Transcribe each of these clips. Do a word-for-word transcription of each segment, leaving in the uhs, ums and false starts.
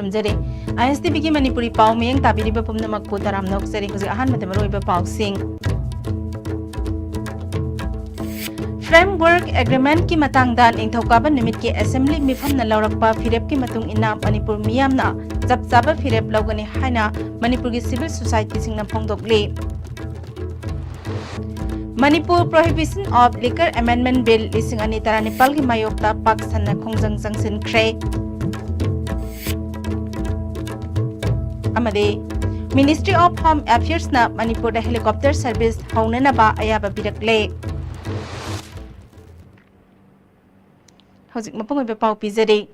ꯊꯝꯖꯔꯤ꯫ ꯑꯥꯏ ꯑꯦꯁ ꯇꯤ ꯚꯤꯒꯤ ꯃꯅꯤꯄꯨꯔꯤ ꯄꯥꯎ ꯃꯤꯠꯌꯦꯡ ꯇꯥꯕꯤꯔꯤꯕ ꯄꯨꯝꯅꯃꯛꯄꯨ ꯇꯔꯥꯝꯅ ꯑꯣꯛꯆꯔꯤ꯫ ꯍꯧꯖꯤꯛ ꯑꯍꯥꯟꯕꯗ ꯃꯔꯨꯑꯣꯏꯕ ꯄꯥꯎꯁꯤꯡ꯫ Framework Agreementꯀꯤ ꯃꯇꯥꯡꯗ ꯅꯤꯡꯊꯧꯀꯥꯕ ꯅꯨꯃꯤꯠꯀꯤ Assembly ꯃꯤꯐꯝꯅ ꯂꯧꯔꯛꯄ ꯐꯤꯔꯦꯞꯀꯤ ꯃꯇꯨꯡ ꯏꯟꯅ ꯃꯅꯤꯄꯨꯔ ꯃꯤꯌꯥꯝꯅ ꯆꯞ ꯆꯥꯕ ꯐꯤꯔꯦꯞ ꯂꯧꯒꯅꯤ ꯍꯥꯏꯅ ꯃꯅꯤꯄꯨꯔꯒꯤ civil societyꯁꯤꯡꯅ ꯐꯣꯡꯗꯣꯛꯂꯤ꯫ Manipur Prohibition of Liquor Amendment Bill ꯂꯤꯁꯤꯡ ꯑꯅꯤ ꯇꯔꯥꯅꯤꯄꯥꯜꯒꯤ ꯃꯥꯌꯣꯛꯇ ꯄꯥꯛ ꯁꯟꯅ ꯈꯣꯡꯖꯪ ꯆꯪꯁꯤꯟꯈ꯭ꯔꯦ꯫ ꯑꯃꯗꯤ Ministry of Home Affairsꯅ ꯃꯅꯤꯄꯨꯔꯗ helicopter service ꯍꯧꯅꯅꯕ ꯑꯌꯥꯕ ꯄꯤꯔꯛꯂꯦ꯫ ꯍꯧꯖꯤꯛ ꯃꯄꯨꯡ ꯑꯣꯏꯕ ꯄꯥꯎ ꯄꯤꯖꯔꯤ꯫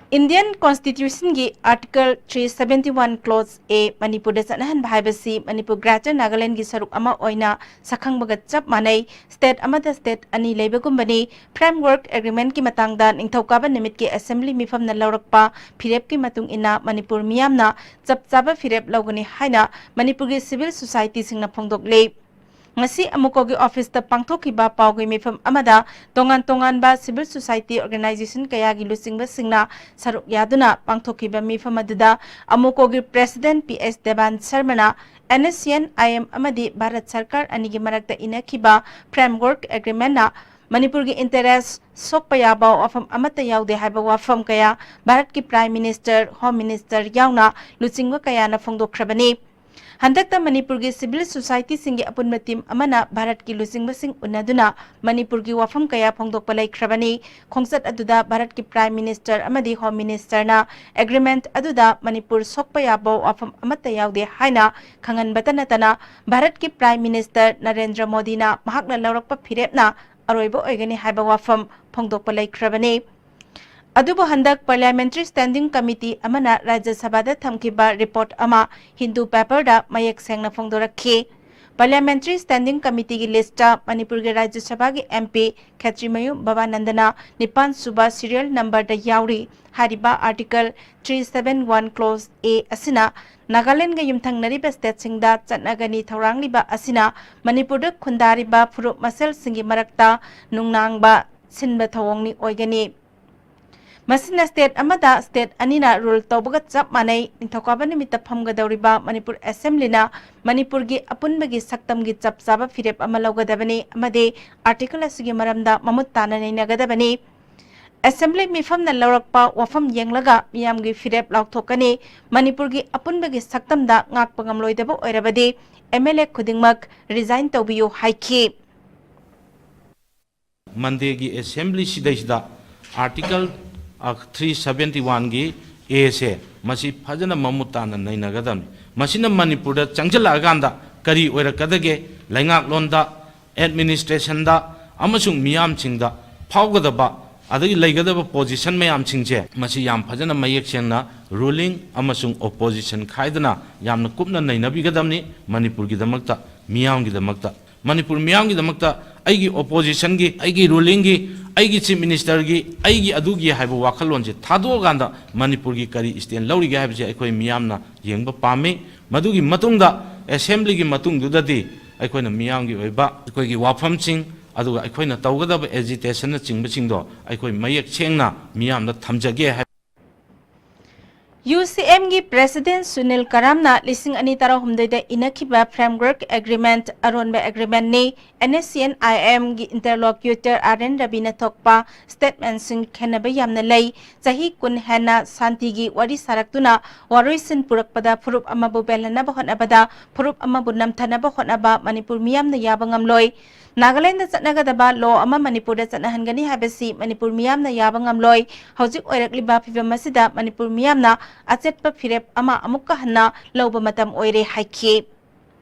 Indian Constitutionꯒꯤ Article three seventy one Clause A ꯃꯅꯤꯄꯨꯔꯗ ꯆꯠꯅꯍꯟꯕ ꯍꯥꯏꯕꯁꯤ ꯃꯅꯤꯄꯨꯔ Greater Nagalandꯒꯤ ꯁꯔꯨꯛ ꯑꯃ ꯑꯣꯏꯅ ꯁꯛꯈꯪꯕꯒ ꯆꯞ ꯃꯥꯟꯅꯩ꯫ State ꯑꯃꯗ state ꯑꯅꯤ ꯂꯩꯕꯒꯨꯝꯕꯅꯤ꯫ Framework Agreementꯀꯤ ꯃꯇꯥꯡꯗ ꯅꯤꯡꯊꯧꯀꯥꯕ ꯅꯨꯃꯤꯠꯀꯤ Assembly ꯃꯤꯐꯝꯅ ꯂꯧꯔꯛꯄ ꯐꯤꯔꯦꯞꯀꯤ ꯃꯇꯨꯡ ꯏꯟꯅ ꯃꯅꯤꯄꯨꯔ ꯃꯤꯌꯥꯝꯅ ꯆꯞ ꯆꯥꯕ ꯐꯤꯔꯦꯞ ꯂꯧꯒꯅꯤ ꯍꯥꯏꯅ ꯃꯅꯤꯄꯨꯔꯒꯤ civil societyꯁꯤꯡꯅ ꯐꯣꯡꯗꯣꯛꯂꯤ꯫ ꯉꯁꯤ ꯑꯃꯨꯀꯣꯒꯤ officeꯇ ꯄꯥꯡꯊꯣꯛꯈꯤꯕ ꯄꯥꯎꯒꯤ ꯃꯤꯐꯝ ꯑꯃꯗ ꯇꯣꯉꯥꯟ ꯇꯣꯉꯥꯟꯕ civil society organization ꯀꯌꯥꯒꯤ ꯂꯨꯆꯤꯡꯕꯁꯤꯡꯅ ꯁꯔꯨꯛ ꯌꯥꯗꯨꯅ ꯄꯥꯡꯊꯣꯛꯈꯤꯕ ꯃꯤꯐꯝ ꯑꯗꯨꯗ ꯑꯃꯨꯀꯣꯒꯤ President P S Devan ꯁꯔꯃꯅ NSCN-IM ꯑꯃꯗꯤ ꯚꯥꯔꯠ ꯁꯔꯀꯥꯔ ꯑꯅꯤꯒꯤ ꯃꯔꯛꯇ ꯏꯅꯈꯤꯕ Framework Agreementꯅ ꯃꯅꯤꯄꯨꯔꯒꯤ interest ꯁꯣꯛꯄ ꯌꯥꯕ ꯋꯥꯐꯝ ꯑꯃꯠꯇ ꯌꯥꯎꯗꯦ ꯍꯥꯏꯕ ꯋꯥꯐꯝ ꯀꯌꯥ ꯚꯥꯔꯠꯀꯤ Prime Minister, Home Minister ꯌꯥꯎꯅ ꯂꯨꯆꯤꯡꯕ ꯀꯌꯥꯅ ꯐꯣꯡꯗꯣꯛꯈ꯭ꯔꯕꯅꯤ꯫ ꯍꯟꯗꯛꯇ ꯃꯅꯤꯄꯨꯔꯒꯤ civil societyꯁꯤꯡꯒꯤ ꯑꯄꯨꯟꯕ team ꯑꯃꯅ ꯚꯥꯔꯠꯀꯤ ꯂꯨꯆꯤꯡꯕꯁꯤꯡ ꯎꯅꯗꯨꯅ ꯃꯅꯤꯄꯨꯔꯒꯤ ꯋꯥꯐꯝ ꯀꯌꯥ ꯐꯣꯡꯗꯣꯛꯄ ꯂꯩꯈ꯭ꯔꯕꯅꯤ꯫ ꯈꯣꯡꯆꯠ ꯑꯗꯨꯗ ꯚꯥꯔꯠꯀꯤ Prime Minister ꯑꯃꯗꯤ Home Ministerꯅ agreement ꯑꯗꯨꯗ ꯃꯅꯤꯄꯨꯔ ꯁꯣꯛꯄ ꯌꯥꯕ ꯋꯥꯐꯝ ꯑꯃꯠꯇ ꯌꯥꯎꯗꯦ ꯍꯥꯏꯅ ꯈꯪꯍꯟꯕꯇ ꯅꯠꯇꯅ, ꯚꯥꯔꯠꯀꯤ Prime Minister ꯅꯔꯦꯟꯗ꯭ꯔ ꯃꯣꯗꯤꯅ ꯃꯍꯥꯛꯅ ꯂꯧꯔꯛꯄ ꯐꯤꯔꯦꯞꯅ ꯑꯔꯣꯏꯕ ꯑꯣꯏꯒꯅꯤ ꯍꯥꯏꯕ ꯋꯥꯐꯝ ꯐꯣꯡꯗꯣꯛꯄ ꯂꯩꯈ꯭ꯔꯕꯅꯤ꯫ ꯑꯗꯨꯕꯨ ꯍꯟꯗꯛ Parliamentary Standing Committee ꯑꯃꯅ ꯔꯥꯖ꯭ꯌ ꯁꯚꯥꯗ ꯊꯝꯈꯤꯕ report ꯑꯃ Hindu paperꯗ ꯃꯌꯦꯛ ꯁꯦꯡꯅ ꯐꯣꯡꯗꯣꯔꯛꯈꯤ꯫ Parliamentary Standing Committeeꯒꯤ listꯇ ꯃꯅꯤꯄꯨꯔꯒꯤ ꯔꯥꯖ꯭ꯌ ꯁꯚꯥꯒꯤ MP ꯈꯦꯇ꯭ꯔꯤꯃꯌꯨꯝ ꯕꯕꯥꯅꯟꯗꯅ ꯅꯤꯄꯥꯟ ꯁꯨꯕ serial numberꯗ ꯌꯥꯎꯔꯤ꯫ ꯍꯥꯏꯔꯤꯕ Article three seven one Clause A ꯑꯁꯤꯅ ꯅꯥꯒꯥꯂꯦꯟꯗꯒ ꯌꯨꯝꯊꯪꯅꯔꯤꯕ stateꯁꯤꯡꯗ ꯆꯠꯅꯒꯅꯤ ꯊꯧꯔꯥꯡꯂꯤꯕ ꯑꯁꯤꯅ ꯃꯅꯤꯄꯨꯔꯗ ꯈꯨꯟꯗꯥꯔꯤꯕ ꯐꯨꯔꯨꯞ ꯃꯁꯦꯜꯁꯤꯡꯒꯤ ꯃꯔꯛꯇ ꯅꯨꯡꯅꯥꯡꯕ ꯁꯤꯟꯕ ꯊꯧꯑꯣꯡꯅꯤ ꯑꯣꯏꯒꯅꯤ꯫ ꯃꯁꯤꯅ state ꯑꯃꯗ state ꯑꯅꯤꯅ rule ꯇꯧꯕꯒ ꯆꯞ ꯃꯥꯟꯅꯩ꯫ ꯅꯤꯡꯊꯧꯀꯥꯕ ꯅꯨꯃꯤꯠꯇ ꯐꯝꯒꯗꯧꯔꯤꯕ ꯃꯅꯤꯄꯨꯔ Assemblyꯅ ꯃꯅꯤꯄꯨꯔꯒꯤ ꯑꯄꯨꯟꯕꯒꯤ ꯁꯛꯇꯝꯒꯤ ꯆꯞ ꯆꯥꯕ ꯐꯤꯔꯦꯞ ꯑꯃ ꯂꯧꯒꯗꯕꯅꯤ ꯑꯃꯗꯤ article ꯑꯁꯤꯒꯤ ꯃꯔꯝꯗ ꯃꯃꯨꯠ ꯇꯥꯅ ꯅꯩꯅꯒꯗꯕꯅꯤ꯫ Assembly ꯃꯤꯐꯝꯅ ꯂꯧꯔꯛꯄ ꯋꯥꯐꯝ ꯌꯦꯡꯂꯒ ꯃꯤꯌꯥꯝꯒꯤ ꯐꯤꯔꯦꯞ ꯂꯥꯎꯊꯣꯛꯀꯅꯤ꯫ ꯃꯅꯤꯄꯨꯔꯒꯤ ꯑꯄꯨꯟꯕꯒꯤ ꯁꯛꯇꯝꯗ ꯉꯥꯛꯄ ꯉꯝꯂꯣꯏꯗꯕ ꯑꯣꯏꯔꯕꯗꯤ M L A ꯈꯨꯗꯤꯡꯃꯛ resign ꯇꯧꯕꯤꯌꯨ ꯍꯥꯏꯈꯤ꯫ Mondayꯒꯤ Assembly ꯁꯤꯗꯩꯁꯤꯗ article three seventy oneꯒꯤ Aꯁꯦ ꯃꯁꯤ ꯐꯖꯅ ꯃꯃꯨꯠ ꯇꯥꯅ ꯅꯩꯅꯒꯗꯕꯅꯤ꯫ ꯃꯁꯤꯅ ꯃꯅꯤꯄꯨꯔꯗ ꯆꯪꯁꯤꯜꯂꯛꯑꯀꯥꯟꯗ ꯀꯔꯤ ꯑꯣꯏꯔꯛꯀꯗꯒꯦ? ꯂꯩꯉꯥꯛꯂꯣꯟꯗ, administrationꯗ ꯑꯃꯁꯨꯡ ꯃꯤꯌꯥꯝꯁꯤꯡꯗ ꯐꯥꯎꯒꯗꯕ ꯑꯗꯒꯤ ꯂꯩꯒꯗꯕ position ꯃꯌꯥꯝꯁꯤꯡꯁꯦ ꯃꯁꯤ ꯌꯥꯝ ꯐꯖꯅ ꯃꯌꯦꯛ ꯁꯦꯡꯅ ruling ꯑꯃꯁꯨꯡ opposition ꯈꯥꯏꯗꯅ ꯌꯥꯝꯅ ꯀꯨꯞꯅ ꯅꯩꯅꯕꯤꯒꯗꯕꯅꯤ꯫ ꯃꯅꯤꯄꯨꯔꯒꯤꯗꯃꯛꯇ, ꯃꯤꯌꯥꯝꯒꯤꯗꯃꯛꯇ, ꯃꯅꯤꯄꯨꯔ ꯃꯤꯌꯥꯝꯒꯤꯗꯃꯛꯇ ꯑꯩꯒꯤ oppositionꯒꯤ, ꯑꯩꯒꯤ rulingꯒꯤ, ꯑꯩꯒꯤ Chief Ministerꯒꯤ, ꯑꯩꯒꯤ ꯑꯗꯨꯒꯤ ꯍꯥꯏꯕ ꯋꯥꯈꯜꯂꯣꯟꯁꯦ ꯊꯥꯗꯣꯛꯑꯀꯥꯟꯗ ꯃꯅꯤꯄꯨꯔꯒꯤ ꯀꯔꯤ stand ꯂꯧꯔꯤꯒꯦ ꯍꯥꯏꯕꯁꯦ ꯑꯩꯈꯣꯏ ꯃꯤꯌꯥꯝꯅ ꯌꯦꯡꯕ ꯄꯥꯝꯃꯤ꯫ ꯃꯗꯨꯒꯤ ꯃꯇꯨꯡꯗ Assemblyꯒꯤ ꯃꯇꯨꯡꯗꯨꯗꯗꯤ ꯑꯩꯈꯣꯏꯅ ꯃꯤꯌꯥꯝꯒꯤ ꯑꯣꯏꯕ ꯑꯩꯈꯣꯏꯒꯤ ꯋꯥꯐꯝꯁꯤꯡ, ꯑꯗꯨꯒ ꯑꯩꯈꯣꯏꯅ ꯇꯧꯒꯗꯕ agitationꯅꯆꯤꯡꯕꯁꯤꯡꯗꯣ ꯑꯩꯈꯣꯏ ꯃꯌꯦꯛ ꯁꯦꯡꯅ ꯃꯤꯌꯥꯝꯗ ꯊꯝꯖꯒꯦ ꯍꯥꯏ꯫ UCMꯒꯤ President ꯁꯨꯅꯤꯜ ꯀꯔꯥꯝꯅ ꯂꯤꯁꯤꯡ ꯑꯅꯤ ꯇꯔꯥꯍꯨꯝꯗꯣꯏꯗ ꯏꯅꯈꯤꯕ Framework Agreement ꯑꯔꯣꯟꯕ agreementꯅꯤ꯫ NSCN-IMꯒꯤ interlocutor R N ꯔꯕꯤꯅ ꯊꯣꯛꯄ statementꯁꯤꯡ ꯈꯦꯟꯅꯕ ꯌꯥꯝꯅ ꯂꯩ꯫ ꯆꯍꯤ ꯀꯨꯟ ꯍꯦꯟꯅ ꯁꯥꯟꯇꯤꯒꯤ ꯋꯥꯔꯤ ꯁꯥꯔꯛꯇꯨꯅ ꯋꯥꯔꯣꯏꯁꯤꯟ ꯄꯨꯔꯛꯄꯗ ꯐꯨꯔꯨꯞ ꯑꯃꯕꯨ ꯕꯦꯜꯍꯟꯅꯕ ꯍꯣꯠꯅꯕꯗ, ꯐꯨꯔꯨꯞ ꯑꯃꯕꯨ ꯅꯝꯊꯅꯕ ꯍꯣꯠꯅꯕ ꯃꯅꯤꯄꯨꯔ ꯃꯤꯌꯥꯝꯅ ꯌꯥꯕ ꯉꯝꯂꯣꯏ꯫ ꯅꯥꯒꯥꯂꯦꯟꯗ ꯆꯠꯅꯒꯗꯕ law ꯑꯃ ꯃꯅꯤꯄꯨꯔꯗ ꯆꯠꯅꯍꯟꯒꯅꯤ ꯍꯥꯏꯕꯁꯤ ꯃꯅꯤꯄꯨꯔ ꯃꯤꯌꯥꯝꯅ ꯌꯥꯕ ꯉꯝꯂꯣꯏ꯫ ꯍꯧꯖꯤꯛ ꯑꯣꯏꯔꯛꯂꯤꯕ ꯐꯤꯚꯝ ꯑꯁꯤꯗ ꯃꯅꯤꯄꯨꯔ ꯃꯤꯌꯥꯝꯅ ꯑꯆꯦꯠꯄ ꯐꯤꯔꯦꯞ ꯑꯃ ꯑꯃꯨꯛꯀ ꯍꯟꯅ ꯂꯧꯕ ꯃꯇꯝ ꯑꯣꯏꯔꯦ ꯍꯥꯏꯈꯤ꯫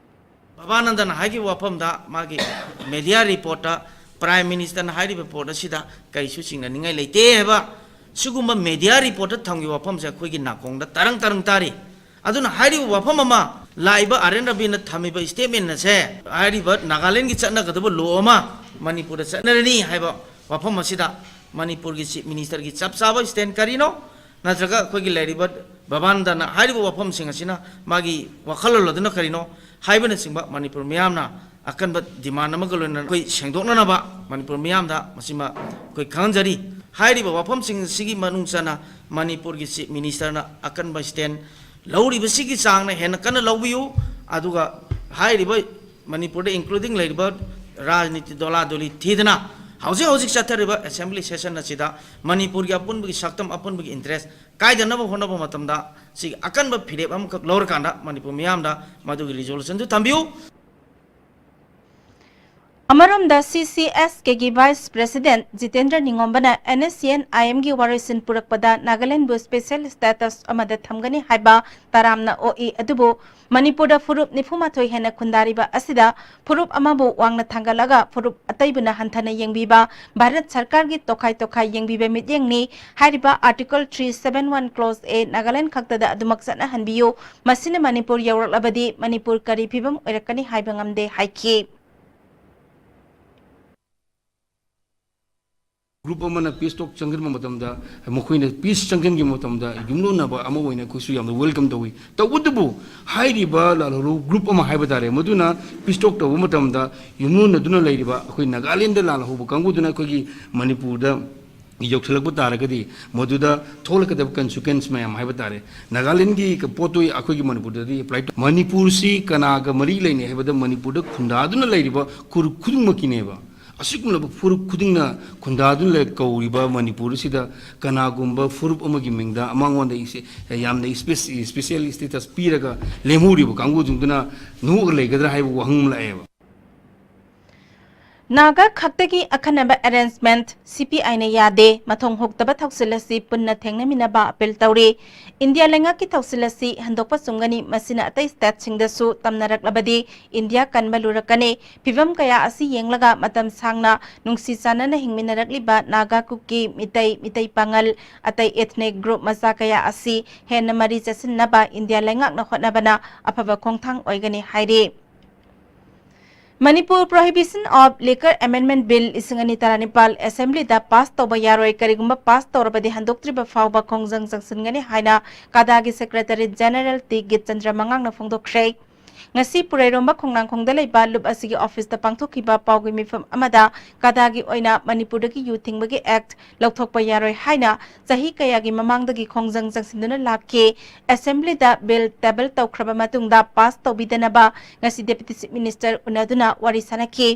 ꯕꯕꯥꯅꯟꯗꯅ ꯍꯥꯏꯈꯤꯕ ꯋꯥꯐꯝꯗ ꯃꯥꯒꯤ media reportꯇ Prime Ministerꯅ ꯍꯥꯏꯔꯤꯕ ꯄꯣꯠ ꯑꯁꯤꯗ ꯀꯔꯤꯁꯨ ꯆꯤꯡꯅꯅꯤꯡꯉꯥꯏ ꯂꯩꯇꯦ ꯍꯥꯏꯕ ꯁꯤꯒꯨꯝꯕ media reportꯇ ꯊꯝꯈꯤꯕ ꯋꯥꯐꯝꯁꯦ ꯑꯩꯈꯣꯏꯒꯤ ꯅꯥꯀꯣꯡꯗ ꯇꯔꯪ ꯇꯔꯪ ꯇꯥꯔꯤ꯫ ꯑꯗꯨꯅ ꯍꯥꯏꯔꯤꯕ ꯋꯥꯐꯝ ꯑꯃ, ꯂꯥꯛꯏꯕ ꯑꯥꯔ ꯑꯦꯟ ꯔꯕꯤꯅ ꯊꯝꯃꯤꯕ statement ꯑꯁꯦ ꯍꯥꯏꯔꯤꯕ ꯅꯥꯒꯥꯂꯦꯟꯒꯤ ꯆꯠꯅꯒꯗꯕ law ꯑꯃ ꯃꯅꯤꯄꯨꯔꯗ ꯆꯠꯅꯔꯅꯤ ꯍꯥꯏꯕ ꯋꯥꯐꯝ ꯑꯁꯤꯗ ꯃꯅꯤꯄꯨꯔꯒꯤ Chief Ministerꯒꯤ ꯆꯞ ꯆꯥꯕ stand ꯀꯔꯤꯅꯣ? ꯅꯠꯇ꯭ꯔꯒ ꯑꯩꯈꯣꯏꯒꯤ ꯂꯩꯔꯤꯕ ꯕꯕꯥꯅꯟꯗꯅ ꯍꯥꯏꯔꯤꯕ ꯋꯥꯐꯝꯁꯤꯡ ꯑꯁꯤꯅ ꯃꯥꯒꯤ ꯋꯥꯈꯜꯂꯣꯟ ꯑꯗꯨꯅ ꯀꯔꯤꯅꯣ ꯍꯥꯏꯕꯅꯆꯤꯡꯕ ꯃꯅꯤꯄꯨꯔ ꯃꯤꯌꯥꯝꯅ ꯑꯀꯟꯕ demand ꯑꯃꯒ ꯂꯣꯏꯅꯅ ꯑꯩꯈꯣꯏ ꯁꯦꯡꯗꯣꯛꯅꯅꯕ ꯃꯅꯤꯄꯨꯔ ꯃꯤꯌꯥꯝꯗ ꯃꯁꯤꯃ ꯑꯩꯈꯣꯏ ꯈꯪꯍꯟꯖꯔꯤ꯫ ꯍꯥꯏꯔꯤꯕ ꯋꯥꯐꯝꯁꯤꯡ ꯑꯁꯤꯒꯤ ꯃꯅꯨꯡ ꯆꯟꯅ ꯃꯅꯤꯄꯨꯔꯒꯤ Chief Ministerꯅ ꯑꯀꯟꯕ stand ꯂꯧꯔꯤꯕꯁꯤꯒꯤ ꯆꯥꯡꯅ ꯍꯦꯟꯅ ꯀꯟꯅ ꯂꯧꯕꯤꯌꯨ꯫ ꯑꯗꯨꯒ ꯍꯥꯏꯔꯤꯕ ꯃꯅꯤꯄꯨꯔꯗ including ꯂꯩꯔꯤꯕ ꯔꯥꯖꯅꯤꯇꯤ ꯗꯣꯂꯥꯗꯣꯂꯤ ꯊꯤꯗꯅ ꯍꯧꯖꯤꯛ ꯍꯧꯖꯤꯛ ꯆꯠꯊꯔꯤꯕ assembly session ꯑꯁꯤꯗ ꯃꯅꯤꯄꯨꯔꯒꯤ ꯑꯄꯨꯟꯕꯒꯤ ꯁꯛꯇꯝ, ꯑꯄꯨꯟꯕꯒꯤ interest ꯀꯥꯏꯗꯅꯕ ꯍꯣꯠꯅꯕ ꯃꯇꯝꯗ ꯁꯤꯒꯤ ꯑꯀꯟꯕ ꯐꯤꯔꯦꯞ ꯑꯃꯈꯛ ꯂꯧꯔꯀꯥꯟꯗ ꯃꯅꯤꯄꯨꯔ ꯃꯤꯌꯥꯝꯗ ꯃꯗꯨꯒꯤ resolutionꯗꯨ ꯊꯝꯕꯤꯌꯨ꯫ ꯑꯃꯔꯣꯝꯗ, CCSKꯒꯤ Vice President ꯖꯤꯇꯦꯟꯗ꯭ꯔ ꯅꯤꯉꯣꯝꯕꯅ NSCN-IMꯒꯤ ꯋꯥꯔꯣꯏꯁꯤꯟ ꯄꯨꯔꯛꯄꯗ ꯅꯥꯒꯥꯂꯦꯟꯕꯨ special status ꯑꯃꯗ ꯊꯝꯒꯅꯤ ꯍꯥꯏꯕ ꯇꯔꯥꯝꯅ ꯑꯣꯛꯏ꯫ ꯑꯗꯨꯕꯨ ꯃꯅꯤꯄꯨꯔꯗ ꯐꯨꯔꯨꯞ ꯅꯤꯐꯨ ꯃꯥꯊꯣꯏ ꯍꯦꯟꯅ ꯈꯨꯟꯗꯥꯔꯤꯕ ꯑꯁꯤꯗ ꯐꯨꯔꯨꯞ ꯑꯃꯕꯨ ꯋꯥꯡꯅ ꯊꯥꯡꯒꯠꯂꯒ ꯐꯨꯔꯨꯞ ꯑꯇꯩꯕꯨꯅ ꯍꯟꯊꯅ ꯌꯦꯡꯕꯤꯕ ꯚꯥꯔꯠ ꯁꯔꯀꯥꯔꯒꯤ ꯇꯣꯈꯥꯏ ꯇꯣꯈꯥꯏ ꯌꯦꯡꯕꯤꯕ ꯃꯤꯠꯌꯦꯡꯅꯤ꯫ ꯍꯥꯏꯔꯤꯕ Article three seven one Clause A Nagaland ꯈꯛꯇꯗ ꯑꯗꯨꯃꯛ ꯆꯠꯅꯍꯟꯕꯤꯌꯨ꯫ ꯃꯁꯤꯅ ꯃꯅꯤꯄꯨꯔ ꯌꯧꯔꯛꯂꯕꯗꯤ ꯃꯅꯤꯄꯨꯔ ꯀꯔꯤ ꯐꯤꯕꯝ ꯑꯣꯏꯔꯛꯀꯅꯤ ꯍꯥꯏꯕ ꯉꯝꯗꯦ ꯍꯥꯏꯈꯤ꯫ Group ꯑꯃꯅ peace talk ꯆꯪꯁꯤꯟꯕ ꯃꯇꯝꯗ, ꯃꯈꯣꯏꯅ peace ꯆꯪꯁꯤꯟꯈꯤꯕ ꯃꯇꯝꯗ ꯌꯨꯝꯂꯣꯟꯅꯕ ꯑꯃ ꯑꯣꯏꯅ ꯑꯩꯈꯣꯏꯁꯨ ꯌꯥꯝꯅ welcome ꯇꯧꯏ꯫ ꯇꯧꯕꯇꯕꯨ ꯍꯥꯏꯔꯤꯕ ꯂꯥꯜꯍꯧꯂꯨ group ꯑꯃ ꯍꯥꯏꯕ ꯇꯥꯔꯦ, ꯃꯗꯨꯅ peace talk ꯇꯧꯕ ꯃꯇꯝꯗ ꯌꯨꯝꯂꯣꯟꯅꯗꯨꯅ ꯂꯩꯔꯤꯕ ꯑꯩꯈꯣꯏ ꯅꯥꯒꯥꯂꯦꯟꯗ ꯂꯥꯜꯍꯧꯕ ꯀꯥꯡꯕꯨꯗꯨꯅ ꯑꯩꯈꯣꯏꯒꯤ ꯃꯅꯤꯄꯨꯔꯗ ꯌꯧꯁꯤꯜꯂꯛꯄ ꯇꯥꯔꯒꯗꯤ ꯃꯗꯨꯗ ꯊꯣꯛꯂꯛꯀꯗꯕ consequence ꯃꯌꯥꯝ ꯍꯥꯏꯕ ꯇꯥꯔꯦ꯫ ꯅꯥꯒꯥꯂꯦꯟꯒꯤ ꯄꯣꯠꯇꯨ ꯑꯩꯈꯣꯏꯒꯤ ꯃꯅꯤꯄꯨꯔꯗꯗꯤ apply ꯇꯧ-, ꯃꯅꯤꯄꯨꯔꯁꯤ ꯀꯅꯥꯒ ꯃꯔꯤ ꯂꯩꯅꯩ ꯍꯥꯏꯕꯗ ꯃꯅꯤꯄꯨꯔꯗ ꯈꯨꯟꯗꯥꯗꯨꯅ ꯂꯩꯔꯤꯕ ꯐꯨꯔꯨꯞ ꯈꯨꯗꯤꯡꯃꯛꯀꯤꯅꯦꯕ꯫ ꯑꯁꯤꯒꯨꯝꯂꯕ ꯐꯨꯔꯨꯞ ꯈꯨꯗꯤꯡꯅ ꯈꯨꯟꯗꯥꯗꯨꯅ ꯂꯩ-, ꯀꯧꯔꯤꯕ ꯃꯅꯤꯄꯨꯔ ꯑꯁꯤꯗ ꯀꯅꯥꯒꯨꯝꯕ ꯐꯨꯔꯨꯞ ꯑꯃꯒꯤ ꯃꯤꯡꯗ ꯃꯉꯣꯟꯗ ꯏꯁꯦ-, ꯌꯥꯝꯅ ꯏꯁꯄꯦꯁ-, special status ꯄꯤꯔꯒ ꯂꯦꯝꯍꯧꯔꯤꯕ ꯀꯥꯡꯕꯨꯁꯤꯡꯗꯨꯅ ꯅꯣꯛꯑꯒ ꯂꯩꯒꯗ꯭ꯔꯥ ꯍꯥꯏꯕ ꯋꯥꯍꯪ ꯑꯃ ꯂꯥꯛꯑꯦꯕ꯫ ꯅꯥꯒꯥ ꯈꯛꯇꯒꯤ ꯑꯈꯟꯅꯕ arrangement CPIꯅ ꯌꯥꯗꯦ, ꯃꯊꯣꯡ ꯍꯨꯛꯇꯕ ꯊꯧꯁꯤꯜ ꯑꯁꯤ ꯄꯨꯟꯅ ꯊꯦꯡꯅꯃꯤꯟꯅꯕ appeal ꯇꯧꯔꯤ꯫ ꯏꯟꯗꯤꯌꯥ ꯂꯩꯉꯥꯛꯀꯤ ꯊꯧꯁꯤꯜ ꯑꯁꯤ ꯍꯟꯗꯣꯛꯄ ꯆꯨꯝꯒꯅꯤ, ꯃꯁꯤꯅ ꯑꯇꯩ stateꯁꯤꯡꯗꯁꯨ ꯇꯝꯅꯔꯛꯂꯕꯗꯤ ꯏꯟꯗꯤꯌꯥ ꯀꯟꯕ ꯂꯨꯔꯛꯀꯅꯤ꯫ ꯐꯤꯚꯝ ꯀꯌꯥ ꯑꯁꯤ ꯌꯦꯡꯂꯒ ꯃꯇꯝ ꯁꯥꯡꯅ ꯅꯨꯡꯁꯤ ꯆꯥꯟꯅꯅ ꯍꯤꯡꯃꯤꯟꯅꯔꯛꯂꯤꯕ ꯅꯥꯒꯥ, ꯀꯨꯀꯤ, ꯃꯤꯇꯩ, ꯃꯤꯇꯩ ꯄꯥꯉꯜ, ꯑꯇꯩ ethnic group ꯃꯆꯥ ꯀꯌꯥ ꯑꯁꯤ ꯍꯦꯟꯅ ꯃꯔꯤ ꯆꯠꯁꯤꯟꯅꯕ ꯏꯟꯗꯤꯌꯥ ꯂꯩꯉꯥꯛꯅ ꯍꯣꯠꯅꯕꯅ ꯑꯐꯕ ꯈꯣꯡꯊꯥꯡ ꯑꯣꯏꯒꯅꯤ ꯍꯥꯏꯔꯤ꯫ Manipur Prohibition of Liquor Amendment Bill ꯂꯤꯁꯤꯡ ꯑꯅꯤ ꯇꯔꯥꯅꯤꯄꯥꯜ Assemblyꯗ pass ꯇꯧꯕ ꯌꯥꯔꯣꯏ, ꯀꯔꯤꯒꯨꯝꯕ pass ꯇꯧꯔꯕꯗꯤ ꯍꯟꯗꯣꯛꯇ꯭ꯔꯤꯕ ꯐꯥꯎꯕ ꯈꯣꯡꯖꯪ ꯆꯪꯁꯤꯟꯒꯅꯤ ꯍꯥꯏꯅ ꯀꯥꯗꯥꯒꯤ Secretary General ꯇꯤ ꯒꯤꯠꯆꯟꯗ꯭ꯔ ꯃꯉꯥꯡꯅ ꯐꯣꯡꯗꯣꯛꯈ꯭ꯔꯦ꯫ ꯉꯁꯤ ꯄꯨꯔꯩꯔꯣꯝꯕ ꯈꯣꯡꯅꯥꯡꯈꯣꯡꯗ ꯂꯩꯕ ꯂꯨꯞ ꯑꯁꯤꯒꯤ ꯑꯣꯐꯤꯁꯇ ꯄꯥꯡꯊꯣꯛꯈꯤꯕ ꯄꯥꯎꯒꯤ ꯃꯤꯐꯝ ꯑꯃꯗ ꯀꯗꯥꯒꯤ ꯑꯣꯏꯅ ꯃꯅꯤꯄꯨꯔꯗꯒꯤ ꯌꯨ ꯊꯤꯡꯕꯒꯤ ꯑꯦꯛꯇ ꯂꯧꯊꯣꯛꯄ ꯌꯥꯔꯣꯏ ꯍꯥꯏꯅ ꯆꯍꯤ ꯀꯌꯥꯒꯤ ꯃꯃꯥꯡꯗꯒꯤ ꯈꯣꯡꯖꯪ ꯆꯪꯁꯤꯟꯗꯨꯅ ꯂꯥꯛꯈꯤ꯫ ꯑꯦꯁꯦꯝꯕ꯭ꯂꯤꯗ ꯕꯤꯜ ꯇꯦꯕꯜ ꯇꯧꯈ꯭ꯔꯕ ꯃꯇꯨꯡꯗ ꯄꯥꯁ ꯇꯧꯕꯤꯗꯅꯕ ꯉꯁꯤ ꯗꯦꯄꯨꯇꯤ ꯆꯤꯐ ꯃꯤꯅꯤꯁꯇꯔ ꯎꯅꯗꯨꯅ ꯋꯥꯔꯤ ꯁꯥꯟꯅꯈꯤ꯫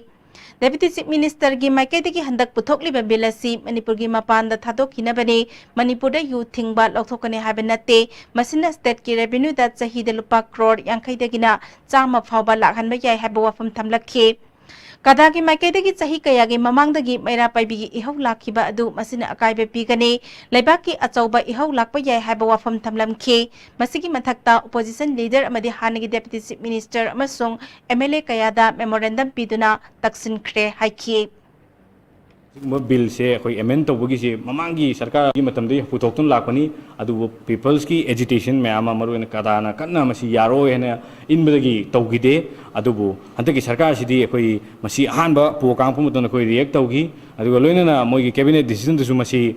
ꯗꯦꯄꯨꯇꯤ ꯆꯤꯐ ꯃꯤꯅꯤꯁꯇꯔꯒꯤ ꯃꯥꯏꯀꯩꯗꯒꯤ ꯍꯟꯗꯛ ꯄꯨꯊꯣꯛꯂꯤꯕ ꯕꯤꯜ ꯑꯁꯤ ꯃꯅꯤꯄꯨꯔꯒꯤ ꯃꯄꯥꯟꯗ ꯊꯥꯗꯣꯛꯈꯤꯅꯕꯅꯤ, ꯃꯅꯤꯄꯨꯔꯗ ꯌꯨ ꯊꯤꯡꯕ ꯂꯧꯊꯣꯛꯀꯅꯤ ꯍꯥꯏꯕ ꯅꯠꯇꯦ꯫ ꯃꯁꯤꯅ ꯁ꯭ꯇꯦꯠꯀꯤ ꯔꯦꯚꯤꯅ꯭ꯌꯨꯗ ꯆꯍꯤꯗ ꯂꯨꯄꯥ ꯀ꯭ꯔꯣꯔ ꯌꯥꯡꯈꯩꯗꯒꯤꯅ ꯆꯥꯝꯃ ꯐꯥꯎꯕ ꯂꯥꯛꯍꯟꯕ ꯌꯥꯏ ꯍꯥꯏꯕ ꯋꯥꯐꯝ ꯊꯝꯂꯛꯈꯤ꯫ ꯀꯗꯥꯒꯤ ꯃꯥꯏꯀꯩꯗꯒꯤ ꯆꯍꯤ ꯀꯌꯥꯒꯤ ꯃꯃꯥꯡꯗꯒꯤ ꯃꯩꯔꯥ ꯄꯥꯏꯕꯤꯒꯤ ꯏꯍꯧ ꯂꯥꯛꯈꯤꯕ ꯑꯗꯨ ꯃꯁꯤꯅ ꯑꯀꯥꯏꯕ ꯄꯤꯒꯅꯤ꯫ ꯂꯩꯕꯥꯛꯀꯤ ꯑꯆꯧꯕ ꯏꯍꯧ ꯂꯥꯛꯄ ꯌꯥꯏ ꯍꯥꯏꯕ ꯋꯥꯐꯝ ꯊꯝꯂꯝꯈꯤ꯫ ꯃꯁꯤꯒꯤ ꯃꯊꯛꯇ ꯑꯣꯄꯣꯖꯤꯁꯟ ꯂꯤꯗꯔ ꯑꯃꯗꯤ ꯍꯥꯟꯅꯒꯤ ꯗꯦꯄꯨꯇꯤ ꯆꯤꯐ ꯃꯤꯅꯤꯁꯇꯔ ꯑꯃꯁꯨꯡ ꯑꯦꯝ ꯑꯦꯜ ꯑꯦ ꯀꯌꯥꯗ ꯃꯦꯃꯣꯔꯦꯟꯗꯝ ꯄꯤꯗꯨꯅ ꯇꯛꯁꯤꯟꯈ꯭ꯔꯦ ꯍꯥꯏꯈꯤ꯫ ꯁꯤꯒꯨꯝꯕ ꯕꯤꯜꯁꯦ ꯑꯩꯈꯣꯏ ꯑꯦꯃꯦꯟ ꯇꯧꯕꯒꯤꯁꯦ ꯃꯃꯥꯡꯒꯤ ꯁꯔꯀꯥꯔꯒꯤ ꯃꯇꯝꯗꯒꯤ ꯄꯨꯊꯣꯛꯇꯨꯅ ꯂꯥꯛꯄꯅꯤ꯫ ꯑꯗꯨꯕꯨ ꯄꯤꯄꯜꯁꯀꯤ ꯑꯦꯖꯤꯇꯦꯁꯟ ꯃꯌꯥꯝ ꯑꯃ, ꯃꯔꯨꯑꯣꯏꯅ ꯀꯗꯥꯅ ꯀꯟꯅ ꯃꯁꯤ ꯌꯥꯔꯣꯏ ꯍꯥꯏꯅ ꯏꯟꯕꯗꯒꯤ ꯇꯧꯈꯤꯗꯦ꯫ ꯑꯗꯨꯕꯨ ꯍꯟꯗꯛꯀꯤ ꯁꯔꯀꯥꯔꯁꯤꯗꯤ ꯑꯩꯈꯣꯏ ꯃꯁꯤ ꯑꯍꯥꯟꯕ ꯄꯣ ꯀꯥꯡꯉꯛꯄ ꯃꯇꯝꯗ ꯑꯩꯈꯣꯏ ꯔꯤꯌꯦꯛ ꯇꯧꯈꯤ꯫ ꯑꯗꯨꯒ ꯂꯣꯏꯅꯅ ꯃꯣꯏꯒꯤ ꯀꯦꯕꯤꯅꯦꯠ ꯗꯤꯁꯤꯖꯟꯗꯁꯨ ꯃꯁꯤ,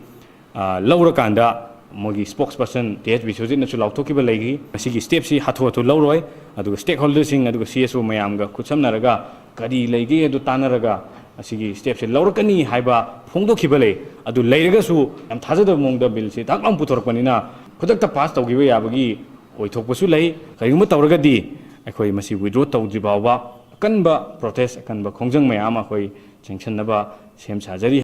ꯑ, ꯂꯧꯔꯀꯥꯟꯗ ꯃꯣꯏꯒꯤ ꯁ꯭ꯄꯣꯛꯁ ꯄꯔꯁꯟ ꯇꯤ ꯑꯩꯆ ꯕꯤꯁ꯭ꯋꯖꯤꯠꯅꯁꯨ ꯂꯥꯎꯊꯣꯛꯈꯤꯕ ꯂꯩꯈꯤ꯫ ꯃꯁꯤꯒꯤ ꯁ꯭ꯇꯦꯞꯁꯤ ꯍꯥꯊꯨ ꯍꯥꯊꯨ ꯂꯧꯔꯣꯏ, ꯑꯗꯨꯒ ꯁ꯭ꯇꯦꯛꯍꯣꯜꯗꯔꯁꯤꯡ ꯑꯗꯨꯒ ꯁꯤ ꯑꯦꯁ ꯑꯣ ꯃꯌꯥꯝꯒ ꯈꯨꯠꯁꯝꯅꯔꯒ ꯀꯔꯤ ꯂꯩꯒꯦ ꯑꯗꯨ ꯇꯥꯟꯅꯔꯒ ꯃꯁꯤꯒꯤ ꯁ꯭ꯇꯦꯞꯁꯦ ꯂꯧꯔꯛꯀꯅꯤ ꯍꯥꯏꯕ ꯐꯣꯡꯗꯣꯛꯈꯤꯕ ꯂꯩ꯫ ꯑꯗꯨ ꯂꯩꯔꯒꯁꯨ ꯌꯥꯝ ꯊꯥꯖꯗꯕ ꯃꯑꯣꯡꯗ ꯕꯤꯜꯁꯤ ꯊꯛ ꯂꯥꯎꯅ ꯄꯨꯊꯣꯔꯛꯄꯅꯤꯅ ꯈꯨꯗꯛꯇ ꯄꯥꯁ ꯇꯧꯈꯤꯕ ꯌꯥꯕꯒꯤ ꯑꯣꯏꯊꯣꯛꯄꯁꯨ ꯂꯩ꯫ ꯀꯔꯤꯒꯨꯝꯕ ꯇꯧꯔꯒꯗꯤ ꯑꯩꯈꯣꯏ ꯃꯁꯤ ꯋꯤꯗ꯭ꯔꯣ ꯇꯧꯗ꯭ꯔꯤ ꯐꯥꯎꯕ ꯑꯀꯟꯕ ꯄ꯭ꯔꯣꯇꯦꯁ, ꯑꯀꯟꯕ ꯈꯣꯡꯖꯪ ꯃꯌꯥꯝ ꯑꯃ ꯑꯩꯈꯣꯏ ꯆꯦꯟꯁꯤꯟꯅꯕ ꯁꯦꯝ ꯁꯥꯖꯔꯤ꯫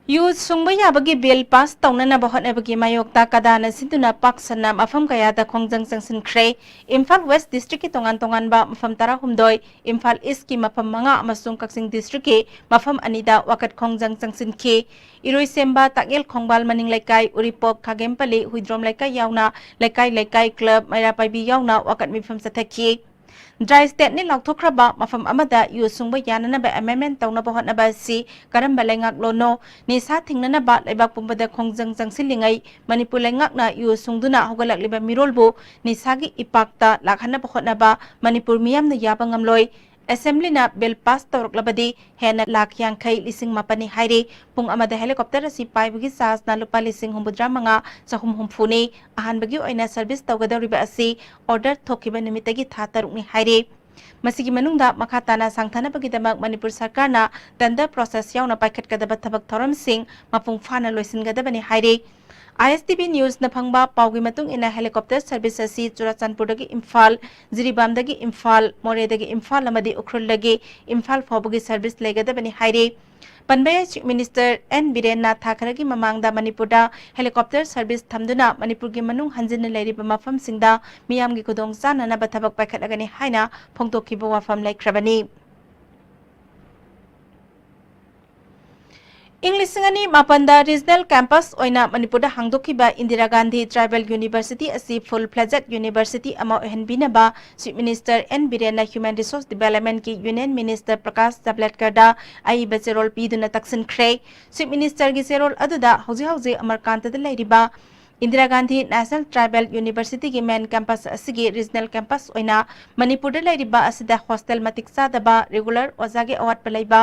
ꯌꯨ ꯁꯨꯡꯕ ꯌꯥꯕꯒꯤ ꯕꯤꯜ ꯄꯥꯁ ꯇꯧꯅꯅꯕ ꯍꯣꯠꯅꯕꯒꯤ ꯃꯥꯌꯣꯛꯇ ꯀꯗꯥꯅ ꯁꯤꯟꯗꯨꯅ ꯄꯥꯛ ꯁꯟꯅ ꯃꯐꯝ ꯀꯌꯥꯗ ꯈꯣꯡꯖꯪ ꯆꯪꯁꯤꯟꯈ꯭ꯔꯦ꯫ ꯏꯝꯐꯥꯜ ꯋꯦꯁ꯭ꯠ ꯗꯤꯁꯇ꯭ꯔꯤꯛꯀꯤ ꯇꯣꯉꯥꯟ ꯇꯣꯉꯥꯟꯕ ꯃꯐꯝ ꯇꯔꯥꯍꯨꯝꯗꯣꯏ, ꯏꯝꯐꯥꯜ ꯏꯁ꯭ꯠꯀꯤ ꯃꯐꯝ ꯃꯉꯥ ꯑꯃꯁꯨꯡ ꯀꯛꯆꯤꯡ ꯗꯤꯁꯇ꯭ꯔꯤꯛꯀꯤ ꯃꯐꯝ ꯑꯅꯤꯗ ꯋꯥꯀꯠ ꯈꯣꯡꯖꯪ ꯆꯪꯁꯤꯟꯈꯤ꯫ ꯏꯔꯣꯏꯁꯦꯝꯕ, ꯇꯥꯛꯌꯦꯜ ꯈꯣꯡꯕꯥꯜ ꯃꯅꯤꯡ ꯂꯩꯀꯥꯏ, ꯎꯔꯤꯄꯣꯛ, ꯈꯥꯒꯦꯝꯄꯜꯂꯤ, ꯍꯨꯏꯗ꯭ꯔꯣꯝ ꯂꯩꯀꯥꯏ ꯌꯥꯎꯅ ꯂꯩꯀꯥꯏ ꯂꯩꯀꯥꯏ, ꯀ꯭ꯂꯕ, ꯃꯩꯔꯥ ꯄꯥꯏꯕꯤ ꯌꯥꯎꯅ ꯋꯥꯀꯠ ꯃꯤꯐꯝ ꯆꯠꯊꯈꯤ꯫ ꯗ꯭ꯔꯥꯏ ꯁ꯭ꯇꯦꯠꯅꯤ ꯂꯥꯎꯊꯣꯛꯈ꯭ꯔꯕ ꯃꯐꯝ ꯑꯃꯗ ꯌꯨ ꯁꯨꯡꯕ ꯌꯥꯅꯅꯕ ꯑꯦꯃꯦꯟꯃꯦꯟ ꯇꯧꯅꯕ ꯍꯣꯠꯅꯕ ꯑꯁꯤ ꯀꯔꯝꯕ ꯂꯩꯉꯥꯛꯂꯣꯟꯅꯣ? ꯅꯤꯁꯥ ꯊꯤꯡꯅꯅꯕ ꯂꯩꯕꯥꯛ ꯄꯨꯝꯕꯗ ꯈꯣꯡꯖꯪ ꯆꯪꯁꯤꯜꯂꯤꯉꯩ ꯃꯅꯤꯄꯨꯔ ꯂꯩꯉꯥꯛꯅ ꯌꯨ ꯁꯨꯡꯗꯨꯅ ꯍꯧꯒꯠꯂꯛꯂꯤꯕ ꯃꯤꯔꯣꯜꯕꯨ ꯅꯤꯁꯥꯒꯤ ꯏꯄꯥꯛꯇ ꯂꯥꯛꯍꯟꯅꯕ ꯍꯣꯠꯅꯕ ꯃꯅꯤꯄꯨꯔ ꯃꯤꯌꯥꯝꯅ ꯌꯥꯕ ꯉꯝꯂꯣꯏ꯫ ꯑꯦꯁꯦꯝꯕ꯭ꯂꯤꯅ ꯕꯤꯜ ꯄꯥꯁ ꯇꯧꯔꯛꯂꯕꯗꯤ ꯍꯦꯟꯅ ꯂꯥꯈ ꯌꯥꯡꯈꯩ ꯂꯤꯁꯤꯡ ꯃꯥꯄꯟꯅꯤ ꯍꯥꯏꯔꯤ꯫ ꯄꯨꯡ ꯑꯃꯗ ꯍꯦꯂꯤꯀꯣꯞꯇꯔ ꯑꯁꯤ ꯄꯥꯏꯕꯒꯤ ꯆꯥꯔꯖꯅ ꯂꯨꯄꯥ ꯂꯤꯁꯤꯡ ꯍꯨꯝꯐꯨꯇꯔꯥ ꯃꯉꯥ ꯆꯍꯨꯝ ꯍꯨꯝꯐꯨꯅꯤ꯫ ꯑꯍꯥꯟꯕꯒꯤ ꯑꯣꯏꯅ ꯁꯔꯚꯤꯁ ꯇꯧꯒꯗꯧꯔꯤꯕ ꯑꯁꯤ ꯑꯣꯔꯗꯔ ꯊꯣꯛꯈꯤꯕ ꯅꯨꯃꯤꯠꯇꯒꯤ ꯊꯥ ꯇꯔꯨꯛꯅꯤ ꯍꯥꯏꯔꯤ꯫ ꯃꯁꯤꯒꯤ ꯃꯅꯨꯡꯗ ꯃꯈꯥ ꯇꯥꯅ ꯁꯥꯡꯊꯅꯕꯒꯤꯗꯃꯛ ꯃꯅꯤꯄꯨꯔ ꯁꯔꯀꯥꯔꯅ ꯇꯦꯟꯗꯔ ꯄ꯭ꯔꯣꯁꯦꯁ ꯌꯥꯎꯅ ꯄꯥꯏꯈꯠꯀꯗꯕ ꯊꯕꯛ ꯊꯧꯔꯝꯁꯤꯡ ꯃꯄꯨꯡ ꯐꯥꯅ ꯂꯣꯏꯁꯤꯟꯒꯗꯕꯅꯤ ꯍꯥꯏꯔꯤ꯫ ꯑꯥꯏ ꯑꯦꯁ ꯇꯤ ꯚꯤ ꯅ꯭ꯌꯨꯁꯅ ꯐꯪꯕ ꯄꯥꯎꯒꯤ ꯃꯇꯨꯡ ꯏꯟꯅ, ꯍꯦꯂꯤꯀꯣꯞꯇꯔ ꯁꯔꯚꯤꯁ ꯑꯁꯤ ꯆꯨꯔꯥꯆꯥꯟꯄꯨꯔꯗꯒꯤ ꯏꯝꯐꯥꯜ, ꯖꯤꯔꯤꯕꯥꯝꯗꯒꯤ ꯏꯝꯐꯥꯜ, ꯃꯣꯔꯦꯗꯒꯤ ꯏꯝꯐꯥꯜ ꯑꯃꯗꯤ ꯎꯈ꯭ꯔꯨꯜꯗꯒꯤ ꯏꯝꯐꯥꯜ ꯐꯥꯎꯕꯒꯤ ꯁꯔꯚꯤꯁ ꯂꯩꯒꯗꯕꯅꯤ ꯍꯥꯏꯔꯤ꯫ ꯄꯟꯕ ꯌꯥꯏ, ꯆꯤꯐ ꯃꯤꯅꯤꯁꯇꯔ ꯑꯦꯟ ꯕꯤꯔꯦꯟꯅ ꯊꯥ ꯈꯔꯒꯤ ꯃꯃꯥꯡꯗ ꯃꯅꯤꯄꯨꯔꯗ ꯍꯦꯂꯤꯀꯣꯞꯇꯔ ꯁꯔꯚꯤꯁ ꯊꯝꯗꯨꯅ ꯃꯅꯤꯄꯨꯔꯒꯤ ꯃꯅꯨꯡ ꯍꯟꯖꯤꯟꯅ ꯂꯩꯔꯤꯕ ꯃꯐꯝꯁꯤꯡꯗ ꯃꯤꯌꯥꯝꯒꯤ ꯈꯨꯗꯣꯡ ꯆꯥꯅꯅꯕ ꯊꯕꯛ ꯄꯥꯏꯈꯠꯂꯒꯅꯤ ꯍꯥꯏꯅ ꯐꯣꯡꯗꯣꯛꯈꯤꯕ ꯋꯥꯐꯝ ꯂꯩꯈ꯭ꯔꯕꯅꯤ꯫ ꯏꯪ ꯂꯤꯁꯤꯡ ꯑꯅꯤ ꯃꯥꯄꯟꯗ ꯔꯤꯖꯅꯦꯜ ꯀꯦꯝꯄꯁ ꯑꯣꯏꯅ ꯃꯅꯤꯄꯨꯔꯗ ꯍꯥꯡꯗꯣꯛꯈꯤꯕ ꯏꯟꯗꯤꯔꯥ ꯒꯥꯟꯙꯤ ꯇ꯭ꯔꯥꯏꯕꯦꯜ ꯌꯨꯅꯤꯚꯔꯁꯤꯇꯤ ꯑꯁꯤ ꯐꯨꯜ ꯐ꯭ꯂꯦꯖꯦꯗ ꯌꯨꯅꯤꯚꯔꯁꯤꯇꯤ ꯑꯃ ꯑꯣꯏꯍꯟꯕꯤꯅꯕ ꯆꯤꯐ ꯃꯤꯅꯤꯁꯇꯔ ꯑꯦꯟ ꯕꯤꯔꯦꯟꯅ ꯍ꯭ꯌꯨꯃꯦꯟ ꯔꯤꯁꯣꯔꯁ ꯗꯤꯚꯦꯂꯞꯃꯦꯟꯠꯀꯤ ꯌꯨꯅꯤꯌꯟ ꯃꯤꯅꯤꯁꯇꯔ ꯄ꯭ꯔꯀꯥꯁ ꯖꯥꯕ꯭ꯂꯦꯗꯀꯔꯗ ꯑꯏꯕ ꯆꯦꯔꯣꯜ ꯄꯤꯗꯨꯅ ꯇꯛꯁꯤꯟꯈ꯭ꯔꯦ꯫ ꯆꯤꯐ ꯃꯤꯅꯤꯁꯇꯔꯒꯤ ꯆꯦꯔꯣꯜ ꯑꯗꯨꯗ ꯍꯧꯖꯤꯛ ꯍꯧꯖꯤꯛ ꯑꯃꯔꯀꯥꯟꯇꯗ ꯂꯩꯔꯤꯕ ꯏꯟꯗꯤꯔꯥ ꯒꯥꯟꯙꯤ ꯅꯦꯁꯅꯦꯜ ꯇ꯭ꯔꯥꯏꯕꯦꯜ ꯌꯨꯅꯤꯚꯔꯁꯤꯇꯤꯒꯤ ꯃꯦꯟ ꯀꯦꯝꯄꯁ ꯑꯁꯤꯒꯤ ꯔꯤꯖꯅꯦꯜ ꯀꯦꯝꯄꯁ ꯑꯣꯏꯅ ꯃꯅꯤꯄꯨꯔꯗ ꯂꯩꯔꯤꯕ ꯑꯁꯤꯗ ꯍꯣꯁꯇꯦꯜ ꯃꯇꯤꯛ ꯆꯥꯗꯕ, ꯔꯤꯒꯨꯂꯔ ꯑꯣꯖꯥꯒꯤ ꯑꯋꯥꯠꯄ ꯂꯩꯕ,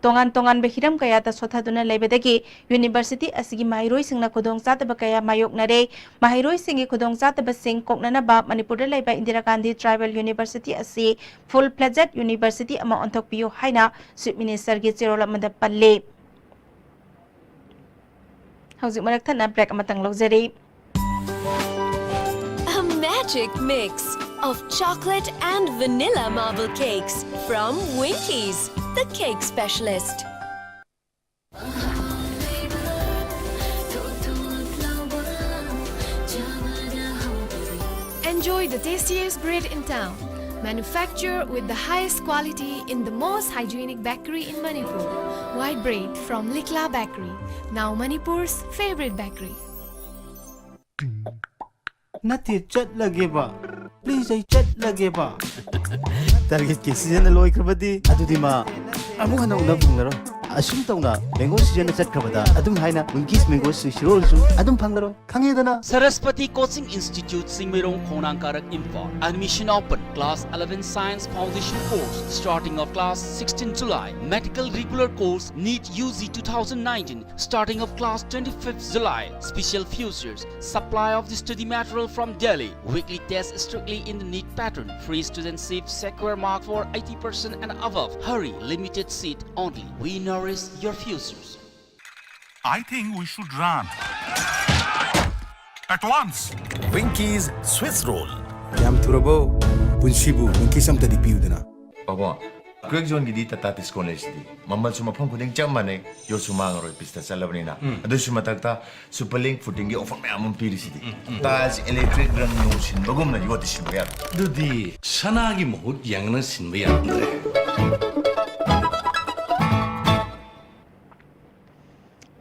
ꯇꯣꯉꯥꯟ ꯇꯣꯉꯥꯟꯕ ꯍꯤꯔꯝ ꯀꯌꯥꯗ ꯁꯣꯊꯗꯨꯅ ꯂꯩꯕꯗꯒꯤ ꯌꯨꯅꯤꯚꯔꯁꯤꯇꯤ ꯑꯁꯤꯒꯤ ꯃꯍꯩꯔꯣꯏꯁꯤꯡꯅ ꯈꯨꯗꯣꯡꯆꯥꯗꯕ ꯀꯌꯥ ꯃꯥꯌꯣꯛꯅꯔꯦ꯫ ꯃꯍꯩꯔꯣꯏꯁꯤꯡꯒꯤ ꯈꯨꯗꯣꯡꯆꯥꯗꯕꯁꯤꯡ ꯀꯣꯛꯅꯅꯕ ꯃꯅꯤꯄꯨꯔꯗ ꯂꯩꯕ ꯏꯟꯗꯤꯔꯥ ꯒꯥꯟꯙꯤ ꯇ꯭ꯔꯥꯏꯕꯦꯜ ꯌꯨꯅꯤꯚꯔꯁꯤꯇꯤ ꯑꯁꯤ ꯐꯨꯜ ꯐ꯭ꯂꯦꯖꯦꯗ ꯌꯨꯅꯤꯚꯔꯁꯤꯇꯤ ꯑꯃ ꯑꯣꯟꯊꯣꯛꯄꯤꯌꯨ ꯍꯥꯏꯅ ꯆꯤꯐ ꯃꯤꯅꯤꯁꯇꯔꯒꯤ ꯆꯦꯔꯣꯜ ꯑꯃꯗ ꯄꯜꯂꯤ꯫ ꯍꯧꯖꯤꯛ ꯃꯔꯛ ꯊꯠꯅ ꯕ꯭ꯔꯦꯛ ꯑꯃꯇꯪ ꯂꯧꯖꯔꯤ꯫ A magic mix of chocolate and vanilla marble cakes from Winkies, the cake specialist. Enjoy the tastiest bread in town. Manufactured with the highest quality in the most hygienic bakery in Manipur. White bread from Likla Bakery, now Manipur's favorite bakery. ꯅꯠꯇꯦ, ꯆꯠꯂꯒꯦꯕ꯫ Please, ꯑꯩ ꯆꯠꯂꯒꯦꯕ꯫ ꯇꯥꯔꯒꯦꯠꯀꯤ ꯁꯤꯖꯟꯅ ꯂꯣꯏꯈ꯭ꯔꯕꯗꯤ ꯑꯗꯨꯗꯤ ꯃꯥ ꯑꯃꯨꯛ ꯍꯟꯅ ꯎꯅꯕ ꯐꯪꯂꯔꯣꯏ꯫ ꯑꯁꯨꯝ ꯇꯧꯅ mango season ꯆꯠꯈ꯭ꯔꯕꯗ ꯑꯗꯨꯝ ꯍꯥꯏꯅ Winkies mango ꯁꯤꯔꯣꯜꯁꯨ ꯑꯗꯨꯝ ꯐꯪꯂꯔꯣꯏ, ꯈꯪꯉꯦꯗꯅ? Saraswati Coaching Institute, ꯁꯤꯡꯃꯩꯔꯣꯡ, ꯈꯣꯡꯅꯥꯡ ꯀꯥꯔꯛ, Imphal. Admission open. Class eleven Science Foundation course, starting of class sixteen July. Medical regular course, NEET U G two thousand nineteen, starting of class twenty-fifth July. Special futures, supply of the study material from Delhi. Weekly test strictly in the NEET pattern. Free student seat, secure mark for eighty percent and above. Hurry, limited seat only. We nourish your futures. I think we should run. At once. Winkies Swiss Roll. ꯌꯥꯝ ꯊꯨꯔꯕꯣ? ꯄꯨꯟꯁꯤꯕꯨ Winkies ꯑꯝꯇꯗꯤ ꯄꯤꯌꯨꯗꯅ꯫ ꯄꯥꯕꯨꯡ, ꯀ꯭ꯔꯦꯛ ꯖꯣꯟꯒꯤꯗꯤ ꯇꯥꯇꯥ ꯇꯤꯁꯀꯣꯟ ꯂꯩꯁꯤꯗꯤ꯫ ꯃꯃꯜꯁꯨ ꯃꯐꯝ ꯈꯨꯗꯤꯡ ꯆꯞ ꯃꯥꯟꯅꯩ, ꯌꯣꯠꯁꯨ ꯃꯥꯡꯉꯔꯣꯏ, ꯄꯤꯁꯇ ꯆꯠꯂꯕꯅꯤꯅ꯫ ꯑꯗꯨꯁꯨ ꯃꯊꯛꯇ super link ꯐꯨꯇꯤꯡꯒꯤ offer ꯃꯌꯥꯝ ꯑꯃ ꯄꯤꯔꯤꯁꯤꯗꯤ꯫ ꯇꯥꯏꯜꯁ ꯏꯂꯦꯛꯇ꯭ꯔꯤꯛ ꯔꯪ ꯅꯨꯡ ꯁꯤꯟꯕꯒꯨꯝꯅ ꯌꯣꯠꯇꯤ ꯁꯤꯟꯕ ꯌꯥꯔꯣꯏ꯫ ꯑꯗꯨꯗꯤ ꯁꯅꯥꯒꯤ ꯃꯍꯨꯠ ꯌꯦꯡꯅ ꯁꯤꯟꯕ ꯌꯥꯔꯝꯗ꯭ꯔꯦ꯫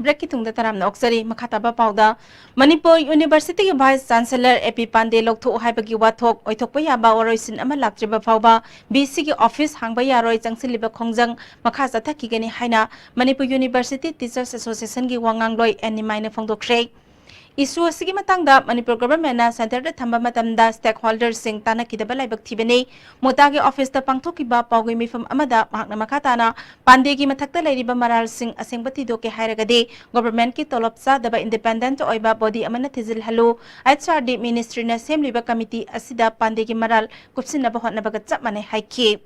ꯕ꯭ꯔꯦꯛꯀꯤ ꯇꯨꯡꯗ ꯇꯔꯥꯝꯅ ꯑꯣꯛꯆꯔꯤ꯫ ꯃꯈꯥ ꯇꯥꯕ ꯄꯥꯎꯗ, ꯃꯅꯤꯄꯨꯔ ꯌꯨꯅꯤꯚꯔꯁꯤꯇꯤꯒꯤ ꯚꯥꯏꯁ ꯆꯥꯟꯁꯦꯂꯔ ꯑꯦ ꯄꯤ ꯄꯥꯟꯗꯦ ꯂꯧꯊꯣꯛꯎ ꯍꯥꯏꯕꯒꯤ ꯋꯥꯊꯣꯛ ꯑꯣꯏꯊꯣꯛꯄ ꯌꯥꯕ ꯋꯥꯔꯣꯏꯁꯤꯟ ꯑꯃ ꯂꯥꯛꯇ꯭ꯔꯤꯕ ꯐꯥꯎꯕ ꯚꯤ ꯁꯤꯒꯤ ꯑꯣꯐꯤꯁ ꯍꯥꯡꯕ ꯌꯥꯔꯣꯏ, ꯆꯪꯁꯤꯜꯂꯤꯕ ꯈꯣꯡꯖꯪ ꯃꯈꯥ ꯆꯠꯊꯈꯤꯒꯅꯤ ꯍꯥꯏꯅ ꯃꯅꯤꯄꯨꯔ ꯌꯨꯅꯤꯚꯔꯁꯤꯇꯤ ꯇꯤꯆꯔꯁ ꯑꯦꯁꯣꯁꯤꯌꯦꯁꯟꯒꯤ ꯋꯥ ꯉꯥꯡꯂꯣꯏ ꯑꯦꯟ ꯅꯤꯃꯥꯏꯅ ꯐꯣꯡꯗꯣꯛꯈ꯭ꯔꯦ꯫ ꯏꯁꯨ ꯑꯁꯤꯒꯤ ꯃꯇꯥꯡꯗ ꯃꯅꯤꯄꯨꯔ ꯒꯚꯔꯟꯃꯦꯟꯠꯅ ꯁꯦꯟꯇꯔꯗ ꯊꯝꯕ ꯃꯇꯝꯗ ꯁ꯭ꯇꯦꯛꯍꯣꯜꯗꯔꯁꯤꯡ ꯇꯥꯟꯅꯈꯤꯗꯕ ꯂꯥꯏꯕꯛ ꯊꯤꯕꯅꯤ꯫ ꯃꯣꯇꯥꯒꯤ ꯑꯣꯐꯤꯁꯇ ꯄꯥꯡꯊꯣꯛꯈꯤꯕ ꯄꯥꯎꯒꯤ ꯃꯤꯐꯝ ꯑꯃꯗ ꯃꯍꯥꯛꯅ ꯃꯈꯥ ꯇꯥꯅ ꯄꯥꯟꯗꯦꯒꯤ ꯃꯊꯛꯇ ꯂꯩꯔꯤꯕ ꯃꯔꯥꯜꯁꯤꯡ ꯑꯁꯦꯡꯕ ꯊꯤꯗꯣꯛꯀꯦ ꯍꯥꯏꯔꯒꯗꯤ ꯒꯚꯔꯟꯃꯦꯟꯠꯀꯤ ꯇꯣꯂꯣꯞ ꯆꯥꯗꯕ ꯏꯟꯗꯤꯄꯦꯟꯗꯦꯟꯠ ꯑꯣꯏꯕ ꯕꯣꯗꯤ ꯑꯃꯅ ꯊꯤꯖꯤꯜꯍꯜꯂꯨ꯫ ꯑꯩꯆ ꯑꯥꯔ ꯗꯤ ꯃꯤꯅꯤꯁꯇ꯭ꯔꯤꯅ ꯁꯦꯝꯂꯤꯕ ꯀꯃꯤꯇꯤ ꯑꯁꯤꯗ ꯄꯥꯟꯗꯦꯒꯤ ꯃꯔꯥꯜ ꯀꯨꯞꯁꯤꯟꯅꯕ ꯍꯣꯠꯅꯕꯒ ꯆꯞ ꯃꯥꯟꯅꯩ ꯍꯥꯏꯈꯤ꯫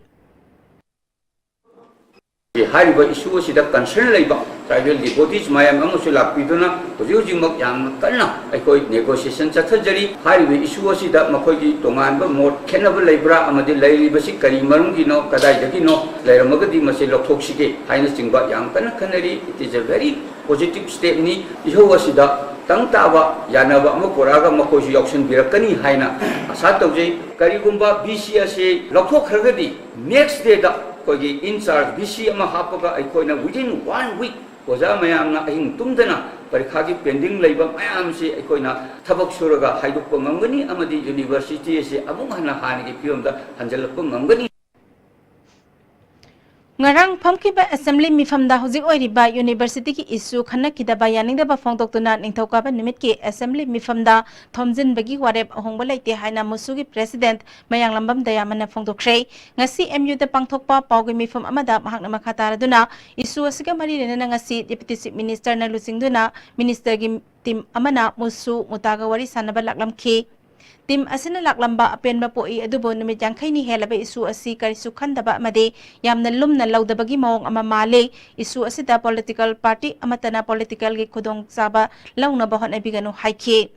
ꯍꯥꯏꯔꯤꯕ ꯏꯁꯨ ꯑꯁꯤꯗ ꯀꯟꯁꯔꯟ ꯂꯩꯕ ꯇ꯭ꯔꯥꯏꯕꯦꯜ ꯗꯤꯚꯣꯇꯤꯁ ꯃꯌꯥꯝ ꯑꯃꯁꯨ ꯂꯥꯛꯄꯤꯗꯨꯅ ꯍꯧꯖꯤꯛ ꯍꯧꯖꯤꯛꯃꯛ ꯌꯥꯝꯅ ꯀꯟꯅ ꯑꯩꯈꯣꯏ ꯅꯦꯒꯣꯁꯤꯌꯦꯁꯟ ꯆꯠꯊꯖꯔꯤ꯫ ꯍꯥꯏꯔꯤꯕ ꯏꯁꯨ ꯑꯁꯤꯗ ꯃꯈꯣꯏꯒꯤ ꯇꯣꯉꯥꯟꯕ ꯃꯣꯠ ꯈꯦꯠꯅꯕ ꯂꯩꯕ꯭ꯔꯥ ꯑꯃꯗꯤ ꯂꯩꯔꯤꯕꯁꯤ ꯀꯔꯤ ꯃꯔꯝꯒꯤꯅꯣ, ꯀꯗꯥꯏꯗꯒꯤꯅꯣ, ꯂꯩꯔꯝꯃꯒꯗꯤ ꯃꯁꯤ ꯂꯧꯊꯣꯛꯁꯤꯒꯦ ꯍꯥꯏꯅꯆꯤꯡꯕ ꯌꯥꯝ ꯀꯟꯅ ꯈꯟꯅꯔꯤ꯫ It is a very positive stepꯅꯤ꯫ ꯏꯍꯧ ꯑꯁꯤꯗ ꯇꯪ ꯇꯥꯕ ꯌꯥꯅꯕ ꯑꯃ ꯄꯨꯔꯛꯑꯒ ꯃꯈꯣꯏꯁꯨ ꯌꯥꯎꯁꯟꯕꯤꯔꯛꯀꯅꯤ ꯍꯥꯏꯅ ꯑꯁꯥ ꯇꯧꯖꯩ꯫ ꯀꯔꯤꯒꯨꯝꯕ ꯚꯤ ꯁꯤ ꯑꯁꯤ ꯂꯧꯊꯣꯛꯈ꯭ꯔꯒꯗꯤ next dayꯗ ꯑꯩꯈꯣꯏꯒꯤ in charge ꯚꯤ ꯁꯤ ꯑꯃ ꯍꯥꯞꯄꯒ ꯑꯩꯈꯣꯏꯅ within one week ꯑꯣꯖꯥ ꯃꯌꯥꯝꯅ ꯑꯍꯤꯡ ꯇꯨꯝꯗꯅ ꯄꯔꯤꯈꯥꯒꯤ pending ꯂꯩꯕ ꯃꯌꯥꯝꯁꯤ ꯑꯩꯈꯣꯏꯅ ꯊꯕꯛ ꯁꯨꯔꯒ ꯍꯥꯏꯗꯣꯛꯄ ꯉꯝꯒꯅꯤ ꯑꯃꯗꯤ ꯌꯨꯅꯤꯚꯔꯁꯤꯇꯤ ꯑꯁꯤ ꯑꯃꯨꯛ ꯍꯟꯅ ꯍꯥꯟꯅꯒꯤ ꯐꯤꯕꯝꯗ ꯍꯟꯖꯤꯜꯂꯛꯄ ꯉꯝꯒꯅꯤ꯫ ꯉꯔꯥꯡ ꯐꯝꯈꯤꯕ ꯑꯦꯁꯦꯝꯕ꯭ꯂꯤ ꯃꯤꯐꯝꯗ ꯍꯧꯖꯤꯛ ꯑꯣꯏꯔꯤꯕ ꯌꯨꯅꯤꯚꯔꯁꯤꯇꯤꯒꯤ ꯏꯁꯨ ꯈꯟꯅꯈꯤꯗꯕ ꯌꯥꯅꯤꯡꯗꯕ ꯐꯣꯡꯗꯣꯛꯇꯨꯅ ꯅꯤꯡꯊꯧꯀꯥꯕ ꯅꯨꯃꯤꯠꯀꯤ ꯑꯦꯁꯦꯝꯕ꯭ꯂꯤ ꯃꯤꯐꯝꯗ ꯊꯣꯝꯖꯤꯟꯕꯒꯤ ꯋꯥꯔꯦꯞ ꯑꯍꯣꯡꯕ ꯂꯩꯇꯦ ꯍꯥꯏꯅ ꯃꯨꯁꯨꯒꯤ ꯄ꯭ꯔꯦꯁꯤꯗꯦꯟꯠ ꯃꯌꯥꯡꯂꯝꯕꯝ ꯗꯌꯥꯃꯟꯅ ꯐꯣꯡꯗꯣꯛꯈ꯭ꯔꯦ꯫ ꯉꯁꯤ ꯑꯦꯝ ꯌꯨꯗ ꯄꯥꯡꯊꯣꯛꯄ ꯄꯥꯎꯒꯤ ꯃꯤꯐꯝ ꯑꯃꯗ ꯃꯍꯥꯛꯅ ꯃꯈꯥ ꯇꯥꯔꯗꯨꯅ ꯏꯁꯨ ꯑꯁꯤꯒ ꯃꯔꯤ ꯂꯩꯅꯅ ꯉꯁꯤ ꯗꯦꯄ꯭ꯌꯨꯇꯤ ꯆꯤꯐ ꯃꯤꯅꯤꯁꯇꯔꯅ ꯂꯨꯆꯤꯡꯗꯨꯅ ꯃꯤꯅꯤꯁꯇꯔꯒꯤ ꯇꯤꯝ ꯑꯃꯅ ꯃꯨꯁꯨ ꯃꯨꯇꯥꯒ ꯋꯥꯔꯤ ꯁꯥꯟꯅꯕ ꯂꯥꯛꯂꯝꯈꯤ꯫ ꯇꯤꯝ ꯑꯁꯤꯅ ꯂꯥꯛꯂꯝꯕ ꯑꯄꯦꯟꯕ ꯄꯣꯛꯏ, ꯑꯗꯨꯕꯨ ꯅꯨꯃꯤꯠ ꯌꯥꯡꯈꯩꯅꯤ ꯍꯦꯜꯂꯕ ꯏꯁꯨ ꯑꯁꯤ ꯀꯔꯤꯁꯨ ꯈꯟꯗꯕ ꯑꯃꯗꯤ ꯌꯥꯝꯅ ꯂꯨꯝꯅ ꯂꯧꯗꯕꯒꯤ ꯃꯑꯣꯡ ꯑꯃ ꯃꯥꯜꯂꯤ꯫ ꯏꯁꯨ ꯑꯁꯤꯗ ꯄꯣꯂꯤꯇꯤꯀꯦꯜ ꯄꯥꯔꯇꯤ ꯑꯃꯠꯇꯅ ꯄꯣꯂꯤꯇꯤꯀꯦꯜꯒꯤ ꯈꯨꯗꯣꯡꯆꯥꯕ ꯂꯧꯅꯕ ꯍꯣꯠꯅꯕꯤꯒꯅꯨ ꯍꯥꯏꯈꯤ꯫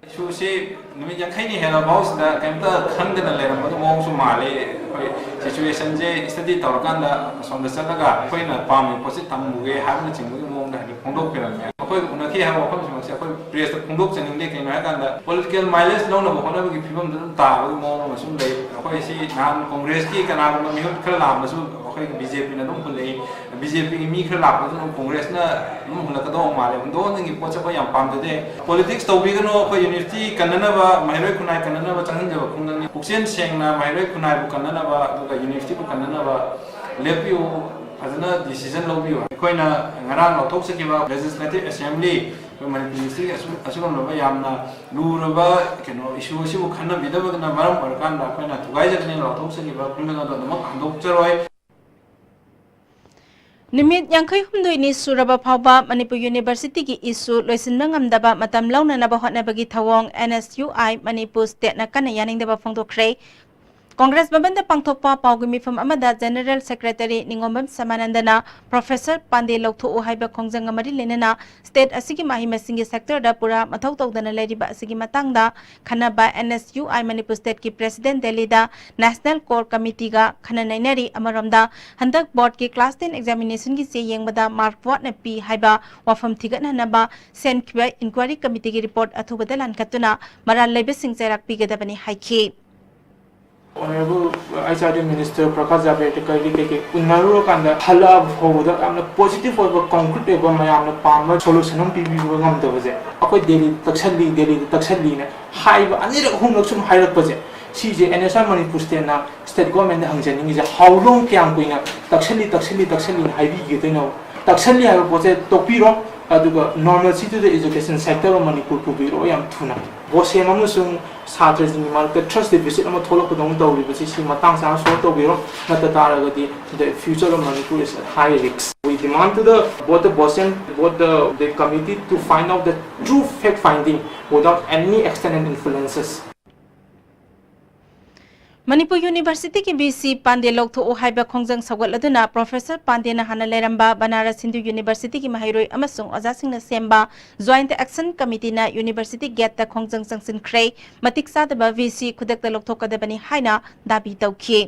ꯏꯁꯨꯁꯤ ꯅꯨꯃꯤꯠ ꯌꯥꯡꯈꯩꯅꯤ ꯍꯦꯜꯂꯕ ꯐꯥꯎꯁꯤꯗ ꯀꯩꯝꯇ ꯈꯪꯗꯅ ꯂꯩꯔꯝꯕꯒꯤ ꯃꯑꯣꯡꯁꯨ ꯃꯥꯜꯂꯤ꯫ ꯑꯩꯈꯣꯏ ꯁꯤꯆꯨꯋꯦꯁꯟꯁꯦ ꯁ꯭ꯇꯗꯤ ꯇꯧꯔꯀꯥꯟꯗ ꯑꯁꯣꯝꯗ ꯆꯠꯂꯒ ꯑꯩꯈꯣꯏꯅ ꯄꯥꯝꯃꯤꯕ ꯄꯣꯠꯁꯤ ꯇꯝꯃꯨꯒꯦ ꯍꯥꯏꯕꯅꯆꯤꯡꯕꯒꯤ ꯃꯑꯣꯡꯗ ꯍꯥꯏꯐꯦꯠ ꯐꯣꯡꯗꯣꯛꯄꯤꯔꯝꯃꯦ꯫ ꯑꯩꯈꯣꯏ ꯎꯅꯈꯤ ꯍꯥꯏꯕ ꯋꯥꯐꯝꯁꯤꯃꯛꯁꯦ ꯑꯩꯈꯣꯏ ꯄ꯭ꯔꯦꯁꯇ ꯐꯣꯡꯗꯣꯛꯆꯅꯤꯡꯗꯦ꯫ ꯀꯩꯅꯣ ꯍꯥꯏꯀꯥꯟꯗ ꯄꯣꯂꯤꯇꯤꯀꯦꯜ ꯃꯥꯏꯂꯦꯖ ꯂꯧꯅꯕ ꯍꯣꯠꯅꯕꯒꯤ ꯐꯤꯕꯝꯗ ꯑꯗꯨꯝ ꯇꯥꯕꯒꯤ ꯃꯑꯣꯡ ꯑꯃꯁꯨ ꯂꯩ꯫ ꯑꯩꯈꯣꯏ ꯁꯤ ꯅꯍꯥꯟ ꯀꯣꯡꯒ꯭ꯔꯦꯁꯀꯤ ꯀꯅꯥꯒꯨꯝꯕ ꯃꯤꯍꯨꯠ ꯈꯔ ꯂꯥꯛꯑꯝꯕꯁꯨ ꯑꯩꯈꯣꯏꯒꯤ ꯕꯤ ꯖꯦ ꯄꯤꯅ ꯑꯗꯨꯝ ꯍꯨꯜꯂꯛꯏ꯫ ꯕꯤ ꯖꯦ ꯄꯤꯒꯤ ꯃꯤ ꯈꯔ ꯂꯥꯛꯄꯗꯨꯅ ꯑꯃꯨꯛ ꯀꯣꯡꯒ꯭ꯔꯦꯁꯅ ꯑꯗꯨꯝ ꯍꯨꯜꯂꯛꯀꯗꯧꯕ ꯃꯥꯜꯂꯦ꯫ ꯍꯨꯟꯗꯣꯛ ꯍꯨꯟꯖꯤꯟꯒꯤ ꯄꯣꯠꯁꯦ ꯑꯩꯈꯣꯏ ꯌꯥꯝ ꯄꯥꯝꯖꯗꯦ꯫ ꯄꯣꯂꯤꯇꯤꯛꯁ ꯇꯧꯕꯤꯒꯅꯨ, ꯑꯩꯈꯣꯏ ꯌꯨꯅꯤꯚꯔꯁꯤꯇꯤ ꯀꯟꯅꯅꯕ, ꯃꯍꯩꯔꯣꯏ ꯈꯨꯟꯅꯥꯏ ꯀꯟꯅꯅꯕ ꯆꯪꯁꯤꯟꯖꯕ ꯈꯣꯡꯖꯪꯅꯤ꯫ ꯄꯨꯛꯆꯦꯜ ꯁꯦꯡꯅ ꯃꯍꯩꯔꯣꯏ ꯈꯨꯟꯅꯥꯏꯕꯨ ꯀꯟꯅꯅꯕ, ꯑꯗꯨꯒ ꯌꯨꯅꯤꯚꯔꯁꯤꯇꯤꯕꯨ ꯀꯟꯅꯅꯕ ꯂꯦꯞꯄꯤꯌꯨ, ꯐꯖꯅ ꯗꯤꯁꯤꯖꯟ ꯂꯧꯕꯤꯌꯨ꯫ ꯑꯩꯈꯣꯏꯅ ꯉꯔꯥꯡ ꯂꯧꯊꯣꯛꯆꯈꯤꯕ ꯂꯦꯖꯤꯁꯂꯦꯇꯤꯚ ꯑꯦꯁꯦꯝꯕ꯭ꯂꯤ, ꯑꯩꯈꯣꯏ ꯃꯅꯤꯄꯨꯔ ꯌꯨꯅꯤꯚꯔꯁꯤꯇꯤꯒꯤ ꯑꯁꯨꯝ-, ꯑꯁꯤꯒꯨꯝꯂꯕ ꯌꯥꯝꯅ ꯂꯨꯔꯕ ꯀꯩꯅꯣ ꯏꯁꯨ ꯑꯁꯤꯕꯨ ꯈꯟꯅꯕꯤꯗꯕꯗꯨꯅ ꯃꯔꯝ ꯑꯣꯏꯔꯀꯥꯟꯗ ꯑꯩꯈꯣꯏꯅ ꯊꯨꯒꯥꯏꯖꯗꯅ ꯂꯥꯎꯊꯣꯛꯆꯈꯤꯕ ꯈꯣꯡꯖꯪ ꯑꯗꯨ ꯑꯗꯨꯃꯛ ꯍꯟꯗꯣꯛꯆꯔꯣꯏ꯫ ꯅꯨꯃꯤꯠ ꯌꯥꯡꯈꯩ ꯍꯨꯝꯗꯣꯏꯅꯤ ꯁꯨꯔꯕ ꯐꯥꯎꯕ ꯃꯅꯤꯄꯨꯔ ꯌꯨꯅꯤꯚꯔꯁꯤꯇꯤꯒꯤ ꯏꯁꯨ ꯂꯣꯏꯁꯤꯟꯕ ꯉꯝꯗꯕ ꯃꯇꯝ ꯂꯧꯅꯅꯕ ꯍꯣꯠꯅꯕꯒꯤ ꯊꯧꯑꯣꯡ and S U I Manipur ꯁ꯭ꯇꯦꯠꯅ ꯀꯟꯅ ꯌꯥꯅꯤꯡꯗꯕ ꯐꯣꯡꯗꯣꯛꯈ꯭ꯔꯦ꯫ ꯀꯣꯡꯒ꯭ꯔꯦꯁ ꯚꯕꯟꯗ ꯄꯥꯡꯊꯣꯛꯄ ꯄꯥꯎꯒꯤ ꯃꯤꯐꯝ ꯑꯃꯗ ꯖꯦꯅꯔꯦꯜ ꯁꯦꯀ꯭ꯔꯦꯇꯔꯤ ꯅꯤꯉꯣꯝꯕꯝ ꯁꯃꯥꯅꯟꯗꯅ ꯄ꯭ꯔꯣꯐꯦꯁꯔ ꯄꯥꯟꯗꯦ ꯂꯧꯊꯣꯛꯎ ꯍꯥꯏꯕ ꯈꯣꯡꯖꯪꯒ ꯃꯔꯤ ꯂꯩꯅꯅ ꯁ꯭ꯇꯦꯠ ꯑꯁꯤꯒꯤ ꯃꯍꯩ ꯃꯁꯤꯡꯒꯤ ꯁꯦꯛꯇꯔꯗ ꯄꯨꯔꯥ ꯃꯊꯧ ꯇꯧꯗꯅ ꯂꯩꯔꯤꯕ ꯑꯁꯤꯒꯤ ꯃꯇꯥꯡꯗ ꯈꯟꯅꯕ and S U I Manipur ꯁ꯭ꯇꯦꯠꯀꯤ ꯄ꯭ꯔꯦꯁꯤꯗꯦꯟꯠ ꯗꯦꯜꯂꯤꯗ ꯅꯦꯁꯅꯦꯜ ꯀꯣꯔ ꯀꯃꯤꯇꯤꯒ ꯈꯟꯅ ꯅꯩꯅꯔꯤ꯫ ꯑꯃꯔꯣꯝꯗ ꯍꯟꯗꯛ ꯕꯣꯔꯗꯀꯤ ꯀ꯭ꯂꯥꯁ ꯇꯦꯟ ꯑꯦꯛꯖꯥꯃꯤꯅꯦꯁꯟꯒꯤ ꯆꯦ ꯌꯦꯡꯕꯗ ꯃꯥꯔꯛ ꯋꯥꯠꯅ ꯄꯤ ꯍꯥꯏꯕ ꯋꯥꯐꯝ ꯊꯤꯒꯠꯅꯅꯕ ꯁꯦꯝꯈꯤꯕ ꯏꯟꯀ꯭ꯋꯥꯏꯔꯤ ꯀꯃꯤꯇꯤꯒꯤ ꯔꯤꯄꯣꯔꯠ ꯑꯊꯨꯕꯗ ꯂꯥꯟꯈꯠꯇꯨꯅ ꯃꯔꯥꯜ ꯂꯩꯕꯁꯤꯡ ꯆꯩꯔꯥꯛ ꯄꯤꯒꯗꯕꯅꯤ ꯍꯥꯏꯈꯤ꯫ Honourable H R D minister Prakash ꯖꯥꯕ꯭ꯔꯦꯀꯔꯒꯤ ꯀꯩꯀꯩ ꯎꯅꯔꯨꯔꯀꯥꯟꯗ ꯍꯜꯂꯛꯑꯕ ꯐꯥꯎꯕꯗ ꯌꯥꯝꯅ ꯄꯣꯖꯤꯇꯤꯚ ꯑꯣꯏꯕ, ꯀꯣꯡꯀ꯭ꯔꯤꯠ ꯑꯣꯏꯕ, ꯃꯌꯥꯝꯅ ꯄꯥꯝꯕ ꯁꯣꯂꯨꯁꯟ ꯑꯃ ꯄꯤꯕꯤꯕ ꯉꯝꯗꯕꯁꯦ, ꯑꯩꯈꯣꯏ ꯗꯦꯜꯂꯤꯗ ꯇꯛꯁꯜꯂꯤ, ꯗꯦꯜꯂꯤꯗ ꯇꯛꯁꯜꯂꯤꯅ ꯍꯥꯏꯕ ꯑꯅꯤꯔꯛ ꯑꯍꯨꯝꯂꯛ ꯁꯨꯝ ꯍꯥꯏꯔꯛꯄꯁꯦ, ꯁꯤꯁꯦ ꯑꯦꯟ ꯑꯦꯁ ꯑꯥꯔ ꯃꯅꯤꯄꯨꯔ ꯁ꯭ꯇꯦꯠꯅ ꯁ꯭ꯇꯦꯠ ꯒꯣꯔꯃꯦꯟꯗ ꯍꯪꯖꯅꯤꯡꯉꯤꯁꯦ, how long, ꯀꯌꯥꯝ ꯀꯨꯏꯅ ꯇꯛꯁꯜꯂꯤ, ꯇꯛꯁꯜꯂꯤ, ꯇꯛꯁꯜꯂꯤꯅ ꯍꯥꯏꯕꯤꯒꯗꯣꯏꯅꯣ? ꯇꯛꯁꯜꯂꯤ ꯍꯥꯏꯕ ꯄꯣꯠꯁꯦ ꯇꯣꯛꯄꯤꯔꯣ, ꯑꯗꯨꯒ normalcy to the education sector of Manipur ꯄꯨꯕꯤꯔꯛꯑꯣ ꯌꯥꯝ ꯊꯨꯅ꯫ ꯕꯣꯁꯦꯝ ꯑꯃꯁꯨꯡ ꯁꯥꯇ꯭ꯔꯁꯤꯡꯒꯤ ꯃꯔꯛꯇ trust deficit ꯑꯃ ꯊꯣꯛꯂꯛꯄꯗꯧꯅ ꯇꯧꯔꯤꯕꯁꯤ, ꯁꯤ ꯃꯇꯥꯡ ꯆꯥꯅ solve ꯇꯧꯕꯤꯔꯣ, ꯅꯠꯇ ꯇꯥꯔꯒꯗꯤ the future of Manipur is at high risk. We demand to the, both the BOSEM, both the, the committee to find out the true fact finding without any external influences. Manipur ꯌꯨꯅꯤꯚꯔꯁꯤꯇꯤꯒꯤ V C ꯄꯥꯟꯗꯦ ꯂꯧꯊꯣꯛꯎ ꯍꯥꯏꯕ ꯈꯣꯡꯖꯪ ꯁꯧꯒꯠꯂꯗꯨꯅ professor ꯄꯥꯟꯗꯦꯅ ꯍꯥꯟꯅ ꯂꯩꯔꯝꯕ ꯕꯅꯥꯔꯁ ꯍꯤꯟꯗꯨ ꯌꯨꯅꯤꯚꯔꯁꯤꯇꯤꯒꯤ ꯃꯍꯩꯔꯣꯏ ꯑꯃꯁꯨꯡ ꯑꯣꯖꯥꯁꯤꯡꯅ ꯁꯦꯝꯕ Joint Action Committeeꯅ ꯌꯨꯅꯤꯚꯔꯁꯤꯇꯤ ꯒꯦꯠꯇ ꯈꯣꯡꯖꯪ ꯆꯪꯁꯤꯟꯈ꯭ꯔꯦ꯫ ꯃꯇꯤꯛ ꯆꯥꯗꯕ ꯚꯤ ꯁꯤ ꯈꯨꯗꯛꯇ ꯂꯧꯊꯣꯛꯀꯗꯕꯅꯤ ꯍꯥꯏꯅ ꯗꯥꯕꯤ ꯇꯧꯈꯤ꯫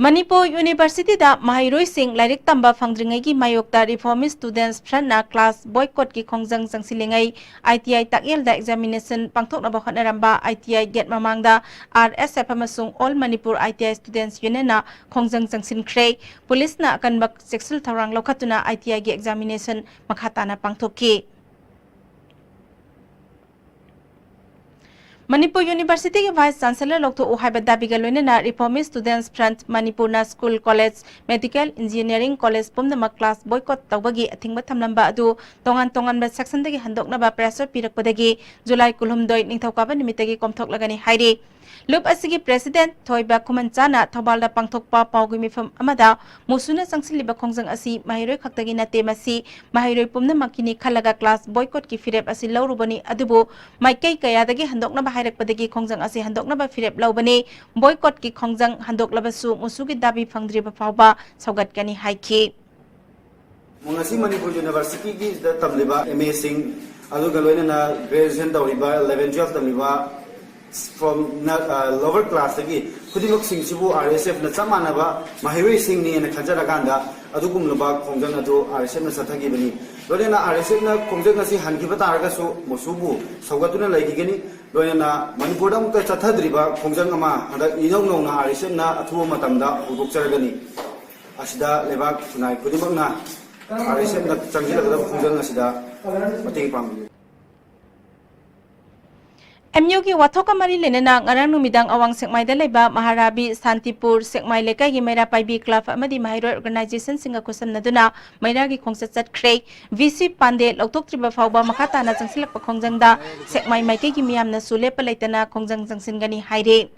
ꯃꯅꯤꯄꯨꯔ ꯌꯨꯅꯤꯚꯔꯁꯤꯇꯤꯗ ꯃꯍꯩꯔꯣꯏꯁꯤꯡ ꯂꯥꯏꯔꯤꯛ ꯇꯝꯕ ꯐꯪꯗ꯭ꯔꯤꯉꯩꯒꯤ ꯃꯥꯌꯣꯛꯇ Reformist Students Frontꯅ class boycottꯀꯤ ꯈꯣꯡꯖꯪ ꯆꯪꯁꯤꯜꯂꯤꯉꯩ, ꯑꯥꯏ ꯇꯤ ꯑꯥꯏ ꯇꯥꯛꯌꯦꯜꯗ examination ꯄꯥꯡꯊꯣꯛꯅꯕ ꯍꯣꯠꯅꯔꯝꯕ ꯑꯥꯏ ꯇꯤ ꯑꯥꯏ ꯒꯦꯠ ꯃꯃꯥꯡꯗ ꯑꯥꯔ ꯑꯦꯁ ꯑꯦꯐ ꯑꯃꯁꯨꯡ All Manipur ꯑꯥꯏ ꯇꯤ ꯑꯥꯏ Students Unionꯅ ꯈꯣꯡꯖꯪ ꯆꯪꯁꯤꯟꯈ꯭ꯔꯦ꯫ ꯄꯨꯂꯤꯁꯅ ꯑꯀꯟꯕ ꯆꯦꯛꯁꯤꯜ ꯊꯧꯔꯥꯡ ꯂꯧꯈꯠꯇꯨꯅ ꯑꯥꯏ ꯇꯤ ꯑꯥꯏꯒꯤ examination ꯃꯈꯥ ꯇꯥꯅ ꯄꯥꯡꯊꯣꯛꯈꯤ꯫ ꯃꯅꯤꯄꯨꯔ ꯌꯨꯅꯤꯚꯔꯁꯤꯇꯤꯒꯤ Vice Chancellor ꯂꯧꯊꯣꯛꯎ ꯍꯥꯏꯕ ꯗꯥꯕꯤꯒ ꯂꯣꯏꯅꯅ Reformist Students Front ꯃꯅꯤꯄꯨꯔꯅ school, college, medical, engineering college ꯄꯨꯝꯅꯃꯛ class boycott ꯇꯧꯕꯒꯤ ꯑꯊꯤꯡꯕ ꯊꯝꯂꯝꯕ ꯑꯗꯨ ꯇꯣꯉꯥꯟ ꯇꯣꯉꯥꯟꯕ sectionꯗꯒꯤ ꯍꯟꯗꯣꯛꯅꯕ pressure ꯄꯤꯔꯛꯄꯗꯒꯤ ꯖꯨꯂꯥꯏ ꯀꯨꯟꯍꯨꯝꯗꯣꯏ ꯅꯤꯡꯊꯧꯀꯥꯕ ꯅꯨꯃꯤꯠꯇꯒꯤ ꯀꯣꯝꯊꯣꯛꯂꯒꯅꯤ ꯍꯥꯏꯔꯤ꯫ ꯂꯨꯞ ꯑꯁꯤꯒꯤ President ꯊꯣꯏꯕ ꯈꯨꯃꯟꯆꯥꯅ ꯊꯧꯕꯥꯜꯗ ꯄꯥꯡꯊꯣꯛꯄ ꯄꯥꯎꯒꯤ ꯃꯤꯐꯝ ꯑꯃꯗ ꯃꯨꯁꯨꯅ ꯆꯪꯁꯤꯜꯂꯤꯕ ꯈꯣꯡꯖꯪ ꯑꯁꯤ ꯃꯍꯩꯔꯣꯏ ꯈꯛꯇꯒꯤ ꯅꯠꯇꯦ, ꯃꯁꯤ ꯃꯍꯩꯔꯣꯏ ꯄꯨꯝꯅꯃꯛꯀꯤꯅꯤ ꯈꯜꯂꯒ class boycottꯀꯤ ꯐꯤꯔꯦꯞ ꯑꯁꯤ ꯂꯧꯔꯨꯕꯅꯤ, ꯑꯗꯨꯕꯨ ꯃꯥꯏꯀꯩ ꯀꯌꯥꯗꯒꯤ ꯍꯟꯗꯣꯛꯅꯕ ꯍꯥꯏꯔꯛꯄꯗꯒꯤ ꯈꯣꯡꯖꯪ ꯑꯁꯤ ꯍꯟꯗꯣꯛꯅꯕ ꯐꯤꯔꯦꯞ ꯂꯧꯕꯅꯤ꯫ Boycottꯀꯤ ꯈꯣꯡꯖꯪ ꯍꯟꯗꯣꯛꯂꯕꯁꯨ ꯃꯨꯁꯨꯒꯤ ꯗꯥꯕꯤ ꯐꯪꯗ꯭ꯔꯤꯕ ꯐꯥꯎꯕ ꯁꯧꯒꯠꯀꯅꯤ ꯍꯥꯏꯈꯤ꯫ ꯉꯁꯤ ꯃꯅꯤꯄꯨꯔ ꯌꯨꯅꯤꯚꯔꯁꯤꯇꯤꯒꯤꯗ ꯇꯝꯂꯤꯕ ꯑꯦꯝ ꯑꯦꯁꯤꯡ, ꯑꯗꯨꯒ ꯂꯣꯏꯅꯅ graduation ꯇꯧꯔꯤꯕ, eleven twelve ꯇꯝꯂꯤꯕ, from ꯅ-, ꯑ, lower classꯇꯒꯤ ꯈꯨꯗꯤꯡꯃꯛꯁꯤꯡꯁꯤꯕꯨ ꯑꯥꯔ ꯑꯦꯁ ꯑꯦꯐꯅ ꯆꯞ ꯃꯥꯟꯅꯕ ꯃꯍꯩꯔꯣꯏꯁꯤꯡꯅꯦꯅ ꯈꯟꯖꯔꯀꯥꯟꯗ, ꯑꯗꯨꯒꯨꯝꯂꯕ ꯈꯣꯡꯖꯪ ꯑꯗꯨ ꯑꯥꯔ ꯑꯦꯁ ꯑꯦꯐꯅ ꯆꯠꯊꯈꯤꯕꯅꯤ꯫ ꯂꯣꯏꯅꯅ ꯑꯥꯔ ꯑꯦꯁ ꯑꯦꯐꯅ ꯈꯣꯡꯖꯪ ꯑꯁꯤ ꯍꯟꯈꯤꯕ ꯇꯥꯔꯒꯁꯨ ꯃꯨꯁꯨꯕꯨ ꯁꯧꯒꯠꯇꯨꯅ ꯂꯩꯈꯤꯒꯅꯤ꯫ ꯂꯣꯏꯅꯅ ꯃꯅꯤꯄꯨꯔꯗ ꯑꯃꯨꯛꯇ ꯆꯠꯊꯗ꯭ꯔꯤꯕ ꯈꯣꯡꯖꯪ ꯑꯃ ꯍꯟꯗꯛ ꯏꯅꯧ ꯅꯧꯅ ꯑꯥꯔ ꯑꯦꯁ ꯑꯦꯐꯅ ꯑꯊꯨꯕ ꯃꯇꯝꯗ ꯍꯧꯗꯣꯛꯆꯔꯒꯅꯤ꯫ ꯑꯁꯤꯗ ꯂꯩꯕꯥꯛ ꯈꯨꯟꯅꯥꯏ ꯈꯨꯗꯤꯡꯃꯛꯅ ꯑꯥꯔ ꯑꯦꯁ ꯑꯦꯐꯅ ꯆꯪꯁꯤꯜꯂꯛꯀꯗꯕ ꯈꯣꯡꯖꯪ ꯑꯁꯤꯗ ꯃꯇꯦꯡ ꯄꯥꯡꯕꯤꯌꯨ꯫ ꯑꯦꯝ ꯌꯨꯒꯤ ꯋꯥꯊꯣꯛꯀ ꯃꯔꯤ ꯂꯩꯅꯅ ꯉꯔꯥꯡ ꯅꯨꯃꯤꯗꯥꯡ ꯑꯋꯥꯡ ꯁꯦꯛꯃꯥꯏꯗ ꯂꯩꯕ ꯃꯍꯥꯔꯥꯕꯤ ꯁꯥꯟꯇꯤꯄꯨꯔ ꯁꯦꯛꯃꯥꯏ ꯂꯩꯀꯥꯏꯒꯤ ꯃꯩꯔꯥ ꯄꯥꯏꯕꯤ ꯀ꯭ꯂꯕ ꯑꯃꯗꯤ ꯃꯍꯩꯔꯣꯏ ꯑꯣꯔꯒꯅꯥꯏꯖꯦꯁꯟꯁꯤꯡꯒ ꯈꯨꯠꯁꯝꯅꯗꯨꯅ ꯃꯩꯔꯥꯒꯤ ꯈꯣꯡꯆꯠ ꯆꯠꯈ꯭ꯔꯦ꯫ ꯚꯤ ꯁꯤ ꯄꯥꯟꯗꯦ ꯂꯧꯊꯣꯛꯇ꯭ꯔꯤꯕ ꯐꯥꯎꯕ ꯃꯈꯥ ꯇꯥꯅ ꯆꯪꯁꯤꯜꯂꯛꯄ ꯈꯣꯡꯖꯪꯗ ꯁꯦꯛꯃꯥꯏ ꯃꯥꯏꯀꯩꯒꯤ ꯃꯤꯌꯥꯝꯅꯁꯨ ꯂꯦꯞꯄ ꯂꯩꯇꯅ ꯈꯣꯡꯖꯪ ꯆꯪꯁꯤꯟꯒꯅꯤ ꯍꯥꯏꯔꯦ꯫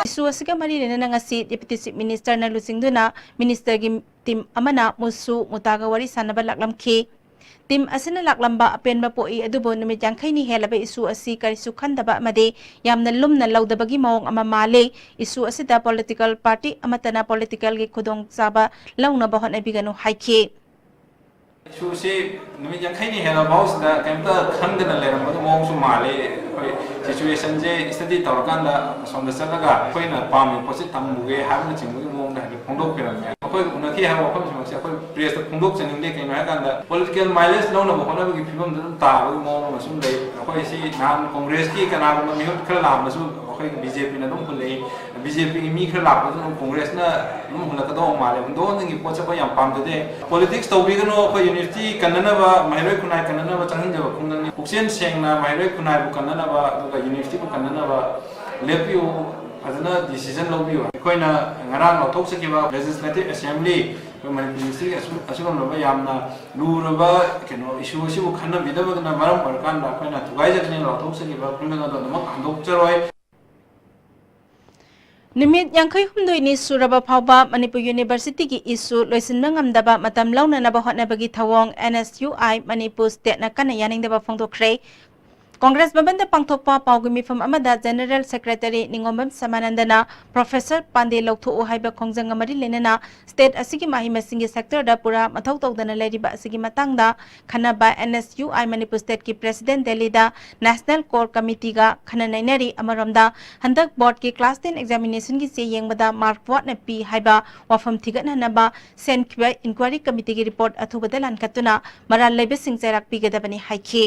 ꯏꯁꯨ ꯑꯁꯤꯒ ꯃꯔꯤ ꯂꯩꯅꯅ ꯉꯁꯤ ꯗꯦꯄ꯭ꯌꯨꯇꯤ ꯆꯤꯐ ꯃꯤꯅꯤꯁꯇꯔꯅ ꯂꯨꯆꯤꯡꯗꯨꯅ ꯃꯤꯅꯤꯁꯇꯔꯒꯤ ꯇꯤꯝ ꯑꯃꯅ ꯃꯨꯁꯨ ꯃꯨꯇꯥꯒ ꯋꯥꯔꯤ ꯁꯥꯟꯅꯕ ꯂꯥꯛꯂꯝꯈꯤ꯫ ꯇꯤꯝ ꯑꯁꯤꯅ ꯂꯥꯛꯂꯝꯕ ꯑꯄꯦꯟꯕ ꯄꯣꯛꯏ, ꯑꯗꯨꯕꯨ ꯅꯨꯃꯤꯠ ꯌꯥꯡꯈꯩꯅꯤ ꯍꯦꯜꯂꯕ ꯏꯁꯨ ꯑꯁꯤ ꯀꯔꯤꯁꯨ ꯈꯟꯗꯕ ꯑꯃꯗꯤ ꯌꯥꯝꯅ ꯂꯨꯝꯅ ꯂꯧꯗꯕꯒꯤ ꯃꯑꯣꯡ ꯑꯃ ꯃꯥꯜꯂꯤ꯫ ꯏꯁꯨ ꯑꯁꯤꯗ ꯄꯣꯂꯤꯇꯤꯀꯦꯜ ꯄꯥꯔꯇꯤ ꯑꯃꯠꯇꯅ ꯄꯣꯂꯤꯇꯤꯀꯦꯜꯒꯤ ꯈꯨꯗꯣꯡꯆꯥꯕ ꯂꯧꯅꯕ ꯍꯣꯠꯅꯕꯤꯒꯅꯨ ꯍꯥꯏꯈꯤ꯫ ꯏꯁꯨꯁꯤ ꯅꯨꯃꯤꯠ ꯌꯥꯡꯈꯩꯅꯤ ꯍꯦꯜꯂꯕ ꯐꯥꯎꯁꯤꯗ ꯀꯩꯝꯇ ꯈꯪꯗꯅ ꯂꯩꯔꯝꯕꯒꯤ ꯃꯑꯣꯡꯁꯨ ꯃꯥꯜꯂꯤ꯫ ꯑꯩꯈꯣꯏ ꯁꯤꯆꯨꯋꯦꯁꯟꯁꯦ ꯁ꯭ꯇꯗꯤ ꯇꯧꯔꯀꯥꯟꯗ ꯑꯁꯣꯝꯗ ꯆꯠꯂꯒ ꯑꯩꯈꯣꯏꯅ ꯄꯥꯝꯃꯤꯕ ꯄꯣꯠꯁꯤ ꯇꯝꯃꯨꯒꯦ ꯍꯥꯏꯕꯅꯆꯤꯡꯕꯒꯤ ꯃꯑꯣꯡꯗ ꯍꯥꯏꯐꯦꯠ ꯐꯣꯡꯗꯣꯛꯄꯤꯔꯝꯃꯦ꯫ ꯑꯩꯈꯣꯏ ꯎꯅꯈꯤ ꯍꯥꯏꯕ ꯋꯥꯐꯝꯁꯤꯃꯛꯁꯦ ꯑꯩꯈꯣꯏ ꯄ꯭ꯔꯦꯁꯇ ꯐꯣꯡꯗꯣꯛꯆꯅꯤꯡꯗꯦ꯫ ꯀꯩꯅꯣ ꯍꯥꯏꯔꯀꯥꯟꯗ ꯄꯣꯂꯤꯇꯤꯀꯦꯜ ꯃꯥꯏꯂꯦꯖ ꯂꯧꯅꯕ ꯍꯣꯠꯅꯕꯒꯤ ꯐꯤꯕꯝꯗ ꯑꯗꯨꯝ ꯇꯥꯕꯒꯤ ꯃꯑꯣꯡ ꯑꯃꯁꯨ ꯂꯩ꯫ ꯑꯩꯈꯣꯏ ꯁꯤ ꯅꯍꯥꯟ ꯀꯣꯡꯒ꯭ꯔꯦꯁꯀꯤ ꯀꯅꯥꯒꯨꯝꯕ ꯃꯤꯍꯨꯠ ꯈꯔ ꯂꯥꯛꯑꯝꯕꯁꯨ ꯑꯩꯈꯣꯏꯒꯤ ꯕꯤ ꯖꯦ ꯄꯤꯅ ꯑꯗꯨꯝ ꯍꯨꯜꯂꯛꯏ꯫ ꯕꯤ ꯖꯦ ꯄꯤꯒꯤ ꯃꯤ ꯈꯔ ꯂꯥꯛꯄꯗꯨꯅ ꯑꯃꯨꯛ ꯀꯣꯡꯒ꯭ꯔꯦꯁꯅ ꯑꯗꯨꯝ ꯍꯨꯜꯂꯛꯀꯗꯧꯕ ꯃꯥꯜꯂꯦ꯫ ꯍꯨꯟꯗꯣꯛ ꯍꯨꯟꯖꯤꯟꯒꯤ ꯄꯣꯠꯁꯦ ꯑꯩꯈꯣꯏ ꯌꯥꯝ ꯄꯥꯝꯖꯗꯦ꯫ ꯄꯣꯂꯤꯇꯤꯛꯁ ꯇꯧꯕꯤꯒꯅꯨ, ꯑꯩꯈꯣꯏ ꯌꯨꯅꯤꯚꯔꯁꯤꯇꯤ ꯀꯟꯅꯅꯕ, ꯃꯍꯩꯔꯣꯏ ꯈꯨꯟꯅꯥꯏ ꯀꯟꯅꯅꯕ ꯆꯪꯁꯤꯟꯖꯕ ꯈꯣꯡꯖꯪꯅꯤ꯫ ꯄꯨꯛꯆꯦꯜ ꯁꯦꯡꯅ ꯃꯍꯩꯔꯣꯏ ꯈꯨꯟꯅꯥꯏꯕꯨ ꯀꯟꯅꯅꯕ, ꯑꯗꯨꯒ ꯌꯨꯅꯤꯚꯔꯁꯤꯇꯤꯕꯨ ꯀꯟꯅꯅꯕ ꯂꯦꯞꯄꯤꯌꯨ, ꯐꯖꯅ ꯗꯤꯁꯤꯖꯟ ꯂꯧꯕꯤꯌꯨ꯫ ꯑꯩꯈꯣꯏꯅ ꯉꯔꯥꯡ ꯂꯧꯊꯣꯛꯆꯈꯤꯕ ꯂꯦꯖꯤꯁꯂꯦꯇꯤꯚ ꯑꯦꯁꯦꯝꯕ꯭ꯂꯤ, ꯑꯩꯈꯣꯏ ꯃꯅꯤꯄꯨꯔ ꯌꯨꯅꯤꯚꯔꯁꯤꯇꯤꯒꯤ ꯑꯁꯨꯝ-, ꯑꯁꯤꯒꯨꯝꯂꯕ ꯌꯥꯝꯅ ꯂꯨꯔꯕ ꯀꯩꯅꯣ ꯏꯁꯨ ꯑꯁꯤꯕꯨ ꯈꯟꯅꯕꯤꯗꯕꯗꯨꯅ ꯃꯔꯝ ꯑꯣꯏꯔꯀꯥꯟꯗ ꯑꯩꯈꯣꯏꯅ ꯊꯨꯒꯥꯏꯖꯗꯨꯅ ꯂꯧꯊꯣꯛꯆꯈꯤꯕ ꯈꯣꯡꯖꯪ ꯑꯗꯨ ꯑꯗꯨꯃꯛ ꯍꯟꯗꯣꯛꯆꯔꯣꯏ꯫ ꯅꯨꯃꯤꯠ ꯌꯥꯡꯈꯩ ꯍꯨꯝꯗꯣꯏꯅꯤ ꯁꯨꯔꯕ ꯐꯥꯎꯕ ꯃꯅꯤꯄꯨꯔ ꯌꯨꯅꯤꯚꯔꯁꯤꯇꯤꯒꯤ ꯏꯁꯨ ꯂꯣꯏꯁꯤꯟꯕ ꯉꯝꯗꯕ ꯃꯇꯝ ꯂꯧꯅꯅꯕ ꯍꯣꯠꯅꯕꯒꯤ ꯊꯧꯑꯣꯡ and S U I Manipur ꯁ꯭ꯇꯦꯠꯅ ꯀꯟꯅ ꯌꯥꯅꯤꯡꯗꯕ ꯐꯣꯡꯗꯣꯛꯈ꯭ꯔꯦ꯫ ꯀꯣꯡꯒ꯭ꯔꯦꯁ ꯚꯕꯟꯗ ꯄꯥꯡꯊꯣꯛꯄ ꯄꯥꯎꯒꯤ ꯃꯤꯐꯝ ꯑꯃꯗ ꯖꯦꯅꯔꯦꯜ ꯁꯦꯀ꯭ꯔꯦꯇꯔꯤ ꯅꯤꯉꯣꯝꯕꯝ ꯁꯃꯥꯅꯟꯗꯅ ꯄ꯭ꯔꯣꯐꯦꯁꯔ ꯄꯥꯟꯗꯦ ꯂꯧꯊꯣꯛꯎ ꯍꯥꯏꯕ ꯈꯣꯡꯖꯪꯒ ꯃꯔꯤ ꯂꯩꯅꯅ ꯁ꯭ꯇꯦꯠ ꯑꯁꯤꯒꯤ ꯃꯍꯩ ꯃꯁꯤꯡꯒꯤ ꯁꯦꯛꯇꯔꯗ ꯄꯨꯔꯥ ꯃꯊꯧ ꯇꯧꯗꯅ ꯂꯩꯔꯤꯕ ꯑꯁꯤꯒꯤ ꯃꯇꯥꯡꯗ ꯈꯟꯅꯕ and S U I Manipur ꯁ꯭ꯇꯦꯠꯀꯤ ꯄ꯭ꯔꯦꯁꯤꯗꯦꯟꯠ ꯗꯦꯜꯂꯤꯗ ꯅꯦꯁꯅꯦꯜ ꯀꯣꯔ ꯀꯃꯤꯇꯤꯒ ꯈꯟꯅ ꯅꯩꯅꯔꯤ꯫ ꯑꯃꯔꯣꯝꯗ ꯍꯟꯗꯛ ꯕꯣꯔꯗꯀꯤ ꯀ꯭ꯂꯥꯁ ꯇꯦꯟ ꯑꯦꯛꯖꯥꯃꯤꯅꯦꯁꯟꯒꯤ ꯆꯦ ꯌꯦꯡꯕꯗ ꯃꯥꯔꯛ ꯋꯥꯠꯅ ꯄꯤ ꯍꯥꯏꯕ ꯋꯥꯐꯝ ꯊꯤꯒꯠꯍꯟꯅꯕ ꯁꯦꯟꯈꯤꯕ ꯏꯟꯀ꯭ꯋꯥꯏꯔꯤ ꯀꯃꯤꯇꯤꯒꯤ ꯔꯤꯄꯣꯔꯠ ꯑꯊꯨꯕꯗ ꯂꯥꯟꯈꯠꯇꯨꯅ ꯃꯔꯥꯜ ꯂꯩꯕꯁꯤꯡ ꯆꯩꯔꯥꯛ ꯄꯤꯒꯗꯕꯅꯤ ꯍꯥꯏꯈꯤ꯫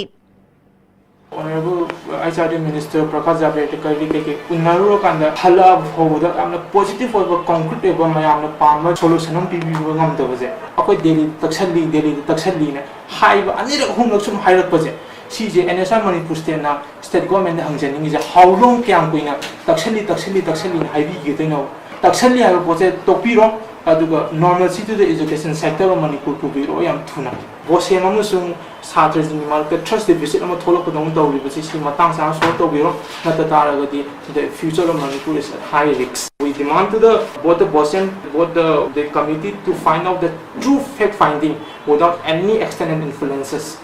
Honourable H R D minister Prakash ꯖꯥꯕ꯭ꯔꯦꯀꯔꯒꯤ ꯀꯩꯀꯩ ꯎꯅꯔꯨꯔꯀꯥꯟꯗ ꯍꯜꯂꯛꯑꯕ ꯐꯥꯎꯕꯗ ꯌꯥꯝꯅ ꯄꯣꯖꯤꯇꯤꯚ ꯑꯣꯏꯕ, ꯀꯣꯡꯀ꯭ꯔꯤꯠ ꯑꯣꯏꯕ, ꯃꯌꯥꯝꯅ ꯄꯥꯝꯕ ꯁꯣꯂꯨꯁꯟ ꯑꯃ ꯄꯤꯕꯤꯕ ꯉꯝꯗꯕꯁꯦ, ꯑꯩꯈꯣꯏ ꯗꯦꯜꯂꯤꯗ ꯇꯛꯁꯜꯂꯤ, ꯗꯦꯜꯂꯤꯗ ꯇꯛꯁꯜꯂꯤꯅ ꯍꯥꯏꯕ ꯑꯅꯤꯔꯛ ꯑꯍꯨꯝꯂꯛ ꯁꯨꯝ ꯍꯥꯏꯔꯛꯄꯁꯦ, ꯁꯤꯁꯦ ꯑꯦꯟ ꯑꯦꯁ ꯑꯥꯏ ꯃꯅꯤꯄꯨꯔ ꯁ꯭ꯇꯦꯠꯅ ꯁ꯭ꯇꯦꯠ ꯒꯣꯔꯃꯦꯟꯗ ꯍꯪꯖꯅꯤꯡꯉꯤꯁꯦ, how long, ꯀꯌꯥꯝ ꯀꯨꯏꯅ ꯇꯛꯁꯜꯂꯤ, ꯇꯛꯁꯜꯂꯤ, ꯇꯛꯁꯜꯂꯤꯅ ꯍꯥꯏꯕꯤꯒꯗꯣꯏꯅꯣ? ꯇꯛꯁꯜꯂꯤ ꯍꯥꯏꯕ ꯄꯣꯠꯁꯦ ꯇꯣꯛꯄꯤꯔꯣ, ꯑꯗꯨꯒ normalcy to the education sector of Manipur ꯄꯨꯕꯤꯔꯛꯑꯣ ꯌꯥꯝ ꯊꯨꯅ꯫ ꯕꯣꯁꯦꯝ ꯑꯃꯁꯨꯡ ꯁꯥꯇ꯭ꯔꯁꯤꯡꯒꯤ ꯃꯔꯛꯇ trust deficit ꯑꯃ ꯊꯣꯛꯂꯛꯄꯗꯧꯅ ꯇꯧꯔꯤꯕꯁꯤ ꯁꯤ ꯃꯇꯥꯡ ꯆꯥꯅ solve ꯇꯧꯕꯤꯔꯣ, ꯅꯠꯇ ꯇꯥꯔꯒꯗꯤ the future of Manipur is at high risk. We demand to the, both the BOSEM, both the, the committee to find out the true fact finding without any external influences.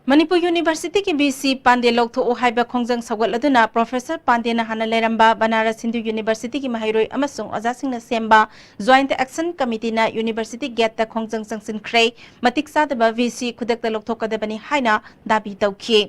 Manipur ꯌꯨꯅꯤꯚꯔꯁꯤꯇꯤꯒꯤ V C ꯄꯥꯟꯗꯦ ꯂꯧꯊꯣꯛꯎ ꯍꯥꯏꯕ ꯈꯣꯡꯖꯪ ꯁꯧꯒꯠꯂꯗꯨꯅ professor ꯄꯥꯟꯗꯦꯅ ꯍꯥꯟꯅ ꯂꯩꯔꯝꯕ ꯕꯅꯥꯔꯁ ꯍꯤꯟꯗꯨ ꯌꯨꯅꯤꯚꯔꯁꯤꯇꯤꯒꯤ ꯃꯍꯩꯔꯣꯏ ꯑꯃꯁꯨꯡ ꯑꯣꯖꯥꯁꯤꯡꯅ ꯁꯦꯝꯕ Joint Action Committeeꯅ ꯌꯨꯅꯤꯚꯔꯁꯤꯇꯤ ꯒꯦꯠꯇ ꯈꯣꯡꯖꯪ ꯆꯪꯁꯤꯟꯈ꯭ꯔꯦ꯫ ꯃꯇꯤꯛ ꯆꯥꯗꯕ ꯚꯤ ꯁꯤ ꯈꯨꯗꯛꯇ ꯂꯧꯊꯣꯛꯀꯗꯕꯅꯤ ꯍꯥꯏꯅ ꯗꯥꯕꯤ ꯇꯧꯈꯤ꯫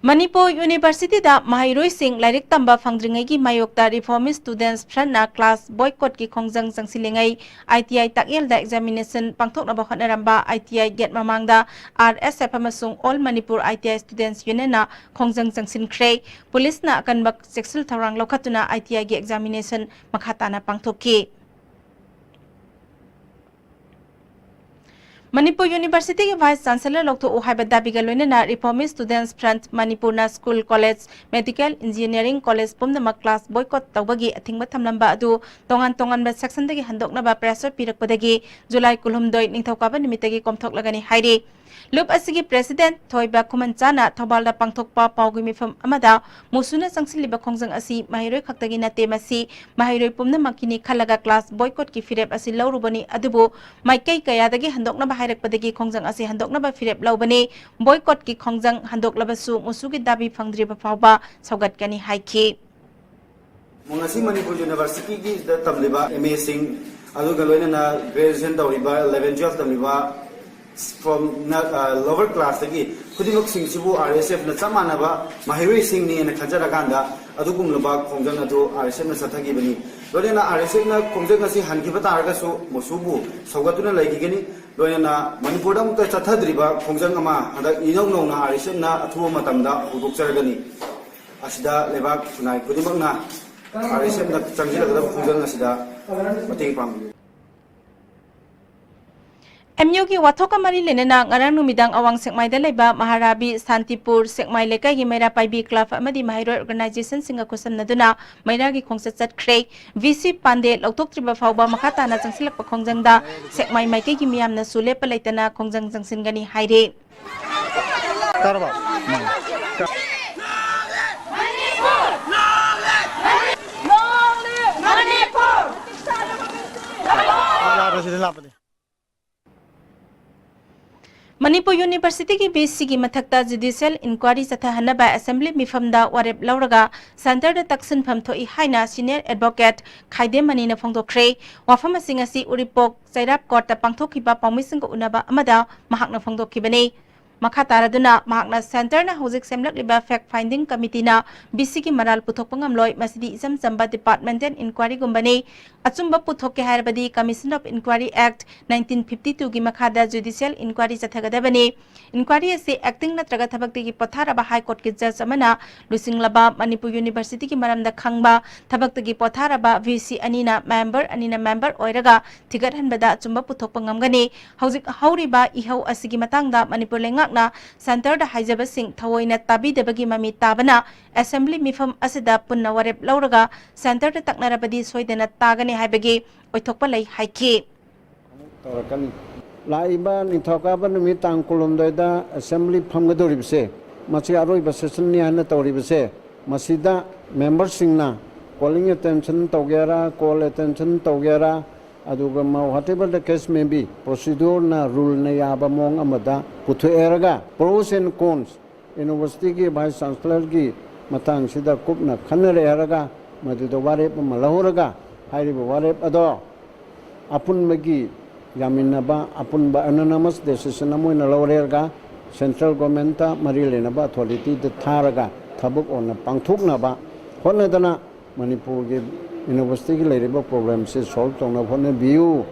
ꯃꯅꯤꯄꯨꯔ ꯌꯨꯅꯤꯚꯔꯁꯤꯇꯤꯗ ꯃꯍꯩꯔꯣꯏꯁꯤꯡ ꯂꯥꯏꯔꯤꯛ ꯇꯝꯕ ꯐꯪꯗ꯭ꯔꯤꯉꯩꯒꯤ ꯃꯥꯌꯣꯛꯇ Reformist Students Frontꯅ class boycottꯀꯤ ꯈꯣꯡꯖꯪ ꯆꯪꯁꯤꯜꯂꯤꯉꯩ, ꯑꯥꯏ ꯇꯤ ꯑꯥꯏ ꯇꯥꯛꯌꯦꯜꯗ examination ꯄꯥꯡꯊꯣꯛꯅꯕ ꯍꯣꯠꯅꯔꯝꯕ ꯑꯥꯏ ꯇꯤ ꯑꯥꯏ gate ꯃꯃꯥꯡꯗ ꯑꯥꯔ ꯑꯦꯁ ꯑꯦꯐ ꯑꯃꯁꯨꯡ All Manipur I T I Students Unionꯅ ꯈꯣꯡꯖꯪ ꯆꯪꯁꯤꯟꯈ꯭ꯔꯦ꯫ ꯄꯨꯂꯤꯁꯅ ꯑꯀꯟꯕ ꯆꯦꯛꯁꯤꯜ ꯊꯧꯔꯥꯡ ꯂꯧꯈꯠꯇꯨꯅ ꯑꯥꯏ ꯇꯤ ꯑꯥꯏꯒꯤ examination ꯃꯈꯥ ꯇꯥꯅ ꯄꯥꯡꯊꯣꯛꯈꯤ꯫ ꯃꯅꯤꯄꯨꯔ ꯌꯨꯅꯤꯚꯔꯁꯤꯇꯤꯒꯤ Vice Chancellor ꯂꯧꯊꯣꯛꯎ ꯍꯥꯏꯕ ꯗꯥꯕꯤꯒ ꯂꯣꯏꯅꯅ Reformist Students Front ꯃꯅꯤꯄꯨꯔꯅ school, college, medical, engineering college ꯄꯨꯝꯅꯃꯛ class boycott ꯇꯧꯕꯒꯤ ꯑꯊꯤꯡꯕ ꯊꯝꯂꯝꯕ ꯑꯗꯨ ꯇꯣꯉꯥꯟ ꯇꯣꯉꯥꯟꯕ sectionꯗꯒꯤ ꯍꯟꯗꯣꯛꯅꯕ pressure ꯄꯤꯔꯛꯄꯗꯒꯤ ꯖꯨꯂꯥꯏ ꯀꯨꯟꯍꯨꯝꯗꯣꯏ ꯅꯤꯡꯊꯧꯀꯥꯕ ꯅꯨꯃꯤꯠꯇꯒꯤ ꯀꯣꯝꯊꯣꯛꯂꯒꯅꯤ ꯍꯥꯏꯔꯤ꯫ ꯂꯨꯞ ꯑꯁꯤꯒꯤ President ꯊꯣꯏꯕ ꯈꯨꯃꯟꯆꯥꯅ ꯊꯧꯕꯥꯜꯗ ꯄꯥꯡꯊꯣꯛꯄ ꯄꯥꯎꯒꯤ ꯃꯤꯐꯝ ꯑꯃꯗ ꯃꯨꯁꯨꯅ ꯆꯪꯁꯤꯜꯂꯤꯕ ꯈꯣꯡꯖꯪ ꯑꯁꯤ ꯃꯍꯩꯔꯣꯏ ꯈꯛꯇꯒꯤ ꯅꯠꯇꯦ, ꯃꯁꯤ ꯃꯍꯩꯔꯣꯏ ꯄꯨꯝꯅꯃꯛꯀꯤꯅꯤ ꯈꯜꯂꯒ class boycottꯀꯤ ꯐꯤꯔꯦꯞ ꯑꯁꯤ ꯂꯧꯔꯨꯕꯅꯤ, ꯑꯗꯨꯕꯨ ꯃꯥꯏꯀꯩ ꯀꯌꯥꯗꯒꯤ ꯍꯟꯗꯣꯛꯅꯕ ꯍꯥꯏꯔꯛꯄꯗꯒꯤ ꯈꯣꯡꯖꯪ ꯑꯁꯤ ꯍꯟꯗꯣꯛꯅꯕ ꯐꯤꯔꯦꯞ ꯂꯧꯕꯅꯤ꯫ Boycottꯀꯤ ꯈꯣꯡꯖꯪ ꯍꯟꯗꯣꯛꯂꯕꯁꯨ ꯃꯨꯁꯨꯒꯤ ꯗꯥꯕꯤ ꯐꯪꯗ꯭ꯔꯤꯕ ꯐꯥꯎꯕ ꯁꯧꯒꯠꯀꯅꯤ ꯍꯥꯏꯈꯤ꯫ ꯉꯁꯤ ꯃꯅꯤꯄꯨꯔ ꯌꯨꯅꯤꯚꯔꯁꯤꯇꯤꯒꯤꯗ ꯇꯝꯂꯤꯕ ꯑꯦꯝ ꯑꯦꯁꯤꯡ, ꯑꯗꯨꯒ ꯂꯣꯏꯅꯅ graduation ꯇꯧꯔꯤꯕ, eleven twelve ꯇꯝꯂꯤꯕ, from ꯅ-, ꯑ, lower classꯇꯒꯤ ꯈꯨꯗꯤꯡꯃꯛꯁꯤꯡꯁꯤꯕꯨ ꯑꯥꯔ ꯑꯦꯁ ꯑꯦꯐꯅ ꯆꯞ ꯃꯥꯟꯅꯕ ꯃꯍꯩꯔꯣꯏꯁꯤꯡꯅꯦꯅ ꯈꯟꯖꯔꯀꯥꯟꯗ ꯑꯗꯨꯒꯨꯝꯂꯕ ꯈꯣꯡꯖꯪ ꯑꯗꯨ ꯑꯥꯔ ꯑꯦꯁ ꯑꯦꯐꯅ ꯆꯠꯊꯈꯤꯕꯅꯤ꯫ ꯂꯣꯏꯅꯅ ꯑꯥꯔ ꯑꯦꯁ ꯑꯦꯐꯅ ꯈꯣꯡꯖꯪ ꯑꯁꯤ ꯍꯟꯈꯤꯕ ꯇꯥꯔꯒꯁꯨ ꯃꯨꯁꯨꯕꯨ ꯁꯧꯒꯠꯇꯨꯅ ꯂꯩꯈꯤꯒꯅꯤ꯫ ꯂꯣꯏꯅꯅ ꯃꯅꯤꯄꯨꯔꯗ ꯑꯃꯨꯛꯇ ꯆꯠꯊꯗ꯭ꯔꯤꯕ ꯈꯣꯡꯖꯪ ꯑꯃ ꯍꯟꯗꯛ ꯏꯅꯧ ꯅꯧꯅ ꯑꯥꯔ ꯑꯦꯁ ꯑꯦꯐꯅ ꯑꯊꯨꯕ ꯃꯇꯝꯗ ꯍꯧꯗꯣꯛꯆꯔꯒꯅꯤ꯫ ꯑꯁꯤꯗ ꯂꯩꯕꯥꯛ ꯈꯨꯟꯅꯥꯏ ꯈꯨꯗꯤꯡꯃꯛꯅ ꯑꯥꯔ ꯑꯦꯁ ꯑꯦꯐꯅ ꯆꯪꯁꯤꯜꯂꯛꯀꯗꯕ ꯈꯣꯡꯖꯪ ꯑꯁꯤꯗ ꯃꯇꯦꯡ ꯄꯥꯡꯕꯤꯌꯨ꯫ ꯑꯦꯝ ꯌꯨꯒꯤ ꯋꯥꯊꯣꯛꯀ ꯃꯔꯤ ꯂꯩꯅꯅ ꯉꯔꯥꯡ ꯅꯨꯃꯤꯗꯥꯡ ꯑꯋꯥꯡ ꯁꯦꯛꯃꯥꯏꯗ ꯂꯩꯕ ꯃꯍꯥꯔꯥꯕꯤ ꯁꯥꯟꯇꯤꯄꯨꯔ ꯁꯦꯛꯃꯥꯏ ꯂꯩꯀꯥꯏꯒꯤ ꯃꯩꯔꯥ ꯄꯥꯏꯕꯤ ꯀ꯭ꯂꯕ ꯑꯃꯗꯤ ꯃꯍꯩꯔꯣꯏ ꯑꯣꯔꯒꯅꯥꯏꯖꯦꯁꯟꯁꯤꯡꯒ ꯈꯨꯠꯁꯝꯅꯗꯨꯅ ꯃꯩꯔꯥꯒꯤ ꯈꯣꯡꯆꯠ ꯆꯠꯈ꯭ꯔꯦ꯫ ꯚꯤ ꯁꯤ ꯄꯥꯟꯗꯦ ꯂꯧꯊꯣꯛꯇ꯭ꯔꯤꯕ ꯐꯥꯎꯕ ꯃꯈꯥ ꯇꯥꯅ ꯆꯪꯁꯤꯜꯂꯛꯄ ꯈꯣꯡꯖꯪꯗ ꯁꯦꯛꯃꯥꯏ ꯃꯥꯏꯀꯩꯒꯤ ꯃꯤꯌꯥꯝꯅꯁꯨ ꯂꯦꯞꯄ ꯂꯩꯇꯅ ꯈꯣꯡꯖꯪ ꯆꯪꯁꯤꯟꯒꯅꯤ ꯍꯥꯏꯔꯤ꯫ ꯇꯥꯔꯕꯣ? ꯎꯝ꯫ ꯌꯥꯔꯦ, ꯁꯤꯗ ꯂꯥꯛꯄꯅꯤ꯫ ꯃꯅꯤꯄꯨꯔ ꯌꯨꯅꯤꯚꯔꯁꯤꯇꯤꯒꯤ ꯚꯤ ꯁꯤꯒꯤ ꯃꯊꯛꯇ ꯖꯨꯗꯤꯁꯤꯌꯦꯜ ꯏꯟꯀ꯭ꯋꯥꯔꯤ ꯆꯠꯊꯍꯟꯅꯕ ꯑꯦꯁꯦꯝꯕ꯭ꯂꯤ ꯃꯤꯐꯝꯗ ꯋꯥꯔꯦꯞ ꯂꯧꯔꯒ ꯁꯦꯟꯇꯔꯗ ꯇꯛꯁꯤꯟꯐꯝ ꯊꯣꯛꯏ ꯍꯥꯏꯅ ꯁꯤꯅꯤꯌꯔ ꯑꯦꯗꯚꯣꯀꯦꯠ ꯈꯥꯏꯗꯦꯝ ꯃꯅꯤꯅ ꯐꯣꯡꯗꯣꯛꯈ꯭ꯔꯦ꯫ ꯋꯥꯐꯝ ꯑꯁꯤꯡ ꯑꯁꯤ ꯎꯔꯤꯄꯣꯛ ꯆꯩꯔꯥꯞ ꯀꯣꯔꯠꯇ ꯄꯥꯡꯊꯣꯛꯈꯤꯕ ꯄꯥꯎꯃꯤꯁꯤꯡꯒ ꯎꯅꯕ ꯑꯃꯗ ꯃꯍꯥꯛꯅ ꯐꯣꯡꯗꯣꯛꯈꯤꯕꯅꯤ꯫ ꯃꯈꯥ ꯇꯥꯔꯗꯨꯅ ꯃꯍꯥꯛꯅ ꯁꯦꯟꯇꯔꯅ ꯍꯧꯖꯤꯛ ꯁꯦꯝꯂꯛꯂꯤꯕ ꯐꯦꯛ ꯐꯥꯏꯟꯗꯤꯡ ꯀꯃꯤꯇꯤꯅ ꯚꯤ ꯁꯤꯒꯤ ꯃꯔꯥꯜ ꯄꯨꯊꯣꯛꯄ ꯉꯝꯂꯣꯏ, ꯃꯁꯤꯗꯤ ꯏꯆꯝ ꯆꯝꯕ ꯗꯤꯄꯥꯔꯠꯃꯦꯟꯇꯦꯜ ꯏꯟꯀ꯭ꯋꯥꯔꯤꯒꯨꯝꯕꯅꯤ꯫ ꯑꯆꯨꯝꯕ ꯄꯨꯊꯣꯛꯀꯦ ꯍꯥꯏꯔꯕꯗꯤ Commission of Inquiry Act nineteen fifty twoꯒꯤ ꯃꯈꯥꯗ ꯖꯨꯗꯤꯁꯤꯌꯦꯜ ꯏꯟꯀ꯭ꯋꯥꯔꯤ ꯆꯠꯊꯒꯗꯕꯅꯤ꯫ ꯏꯟꯀ꯭ꯋꯥꯔꯤ ꯑꯁꯤ ꯑꯦꯛꯇꯤꯡ ꯅꯠꯇ꯭ꯔꯒ ꯊꯕꯛꯇꯒꯤ ꯄꯣꯊꯥꯔꯕ ꯍꯥꯏ ꯀꯣꯔꯠꯀꯤ ꯖꯖ ꯑꯃꯅ ꯂꯨꯆꯤꯡꯂꯕ ꯃꯅꯤꯄꯨꯔ ꯌꯨꯅꯤꯚꯔꯁꯤꯇꯤꯒꯤ ꯃꯔꯝꯗ ꯈꯪꯕ, ꯊꯕꯛꯇꯒꯤ ꯄꯣꯊꯥꯔꯕ ꯚꯤ ꯁꯤ ꯑꯅꯤꯅ ꯃꯦꯝꯕꯔ ꯑꯅꯤꯅ ꯃꯦꯝꯕꯔ ꯑꯣꯏꯔꯒ ꯊꯤꯒꯠꯍꯟꯕꯗ ꯑꯆꯨꯝꯕ ꯄꯨꯊꯣꯛꯄ ꯉꯝꯒꯅꯤ꯫ ꯍꯧꯖꯤꯛ ꯍꯧꯔꯤꯕ ꯏꯍꯧ ꯑꯁꯤꯒꯤ ꯃꯇꯥꯡꯗ ꯃꯅꯤꯄꯨꯔ ꯂꯩꯉꯥꯛꯅ ꯁꯦꯟꯇꯔꯗ ꯍꯥꯏꯖꯕꯁꯤꯡ ꯊꯑꯣꯏꯅ ꯇꯥꯕꯤꯗꯕꯒꯤ ꯃꯃꯤ ꯇꯥꯕꯅ ꯑꯦꯁꯦꯝꯕ꯭ꯂꯤ ꯃꯤꯐꯝ ꯑꯁꯤꯗ ꯄꯨꯟꯅ ꯋꯥꯔꯦꯞ ꯂꯧꯔꯒ ꯁꯦꯟꯇꯔꯗ ꯇꯛꯅꯔꯕꯗꯤ ꯁꯣꯏꯗꯅ ꯇꯥꯒꯅꯤ ꯍꯥꯏꯕꯒꯤ ꯑꯣꯏꯊꯣꯛꯄ ꯂꯩ ꯍꯥꯏꯈꯤ꯫ ꯇꯧꯔꯛꯀꯅꯤ꯫ ꯂꯥꯛꯏꯕ ꯅꯤꯡꯊꯧꯀꯥꯕ ꯅꯨꯃꯤꯠ ꯇꯥꯡ ꯀꯨꯟꯍꯨꯝꯗꯣꯏꯗ ꯑꯦꯁꯦꯝꯕ꯭ꯂꯤ ꯐꯝꯒꯗꯧꯔꯤꯕꯁꯦ, ꯃꯁꯤ ꯑꯔꯣꯏꯕ ꯁꯦꯁꯟꯅꯤ ꯍꯥꯏꯅ ꯇꯧꯔꯤꯕꯁꯦ, ꯃꯁꯤꯗ ꯃꯦꯝꯕꯔꯁꯤꯡꯅ calling attention ꯇꯧꯒꯦꯔꯥ, call attention ꯇꯧꯒꯦꯔꯥ, ꯑꯗꯨꯒ ꯃ-, whatever the case may be, procedureꯅ, ruleꯅ ꯌꯥꯕ ꯃꯑꯣꯡ ꯑꯃꯗ ꯄꯨꯊꯣꯛꯑꯦꯔꯒ pros and cons ꯌꯨꯅꯤꯚꯔꯁꯤꯇꯤꯒꯤ ꯚꯥꯏꯁ ꯆꯥꯟꯁꯦꯂꯔꯒꯤ ꯃꯇꯥꯡꯁꯤꯗ ꯀꯨꯞꯅ ꯈꯟꯅꯔꯦ ꯍꯥꯏꯔꯒ ꯃꯗꯨꯗ ꯋꯥꯔꯦꯞ ꯑꯃ ꯂꯧꯍꯧꯔꯒ ꯍꯥꯏꯔꯤꯕ ꯋꯥꯔꯦꯞ ꯑꯗꯣ ꯑꯄꯨꯟꯕꯒꯤ ꯌꯥꯃꯤꯟꯅꯕ ꯑꯄꯨꯟꯕ autonomous decision ꯑꯃ ꯑꯣꯏꯅ ꯂꯧꯔꯦꯔꯒ central governmentꯇ ꯃꯔꯤ ꯂꯩꯅꯕ authorityꯗ ꯊꯥꯔꯒ ꯊꯕꯛ ꯑꯣꯏꯅ ꯄꯥꯡꯊꯣꯛꯅꯕ ꯍꯣꯠꯅꯗꯅ ꯃꯅꯤꯄꯨꯔꯒꯤ ꯌꯨꯅꯤꯚꯔꯁꯤꯇꯤꯒꯤ ꯂꯩꯔꯤꯕ problemꯁꯤ solve ꯇꯧꯅꯕ ꯍꯣꯠꯅꯕꯤꯌꯨ꯫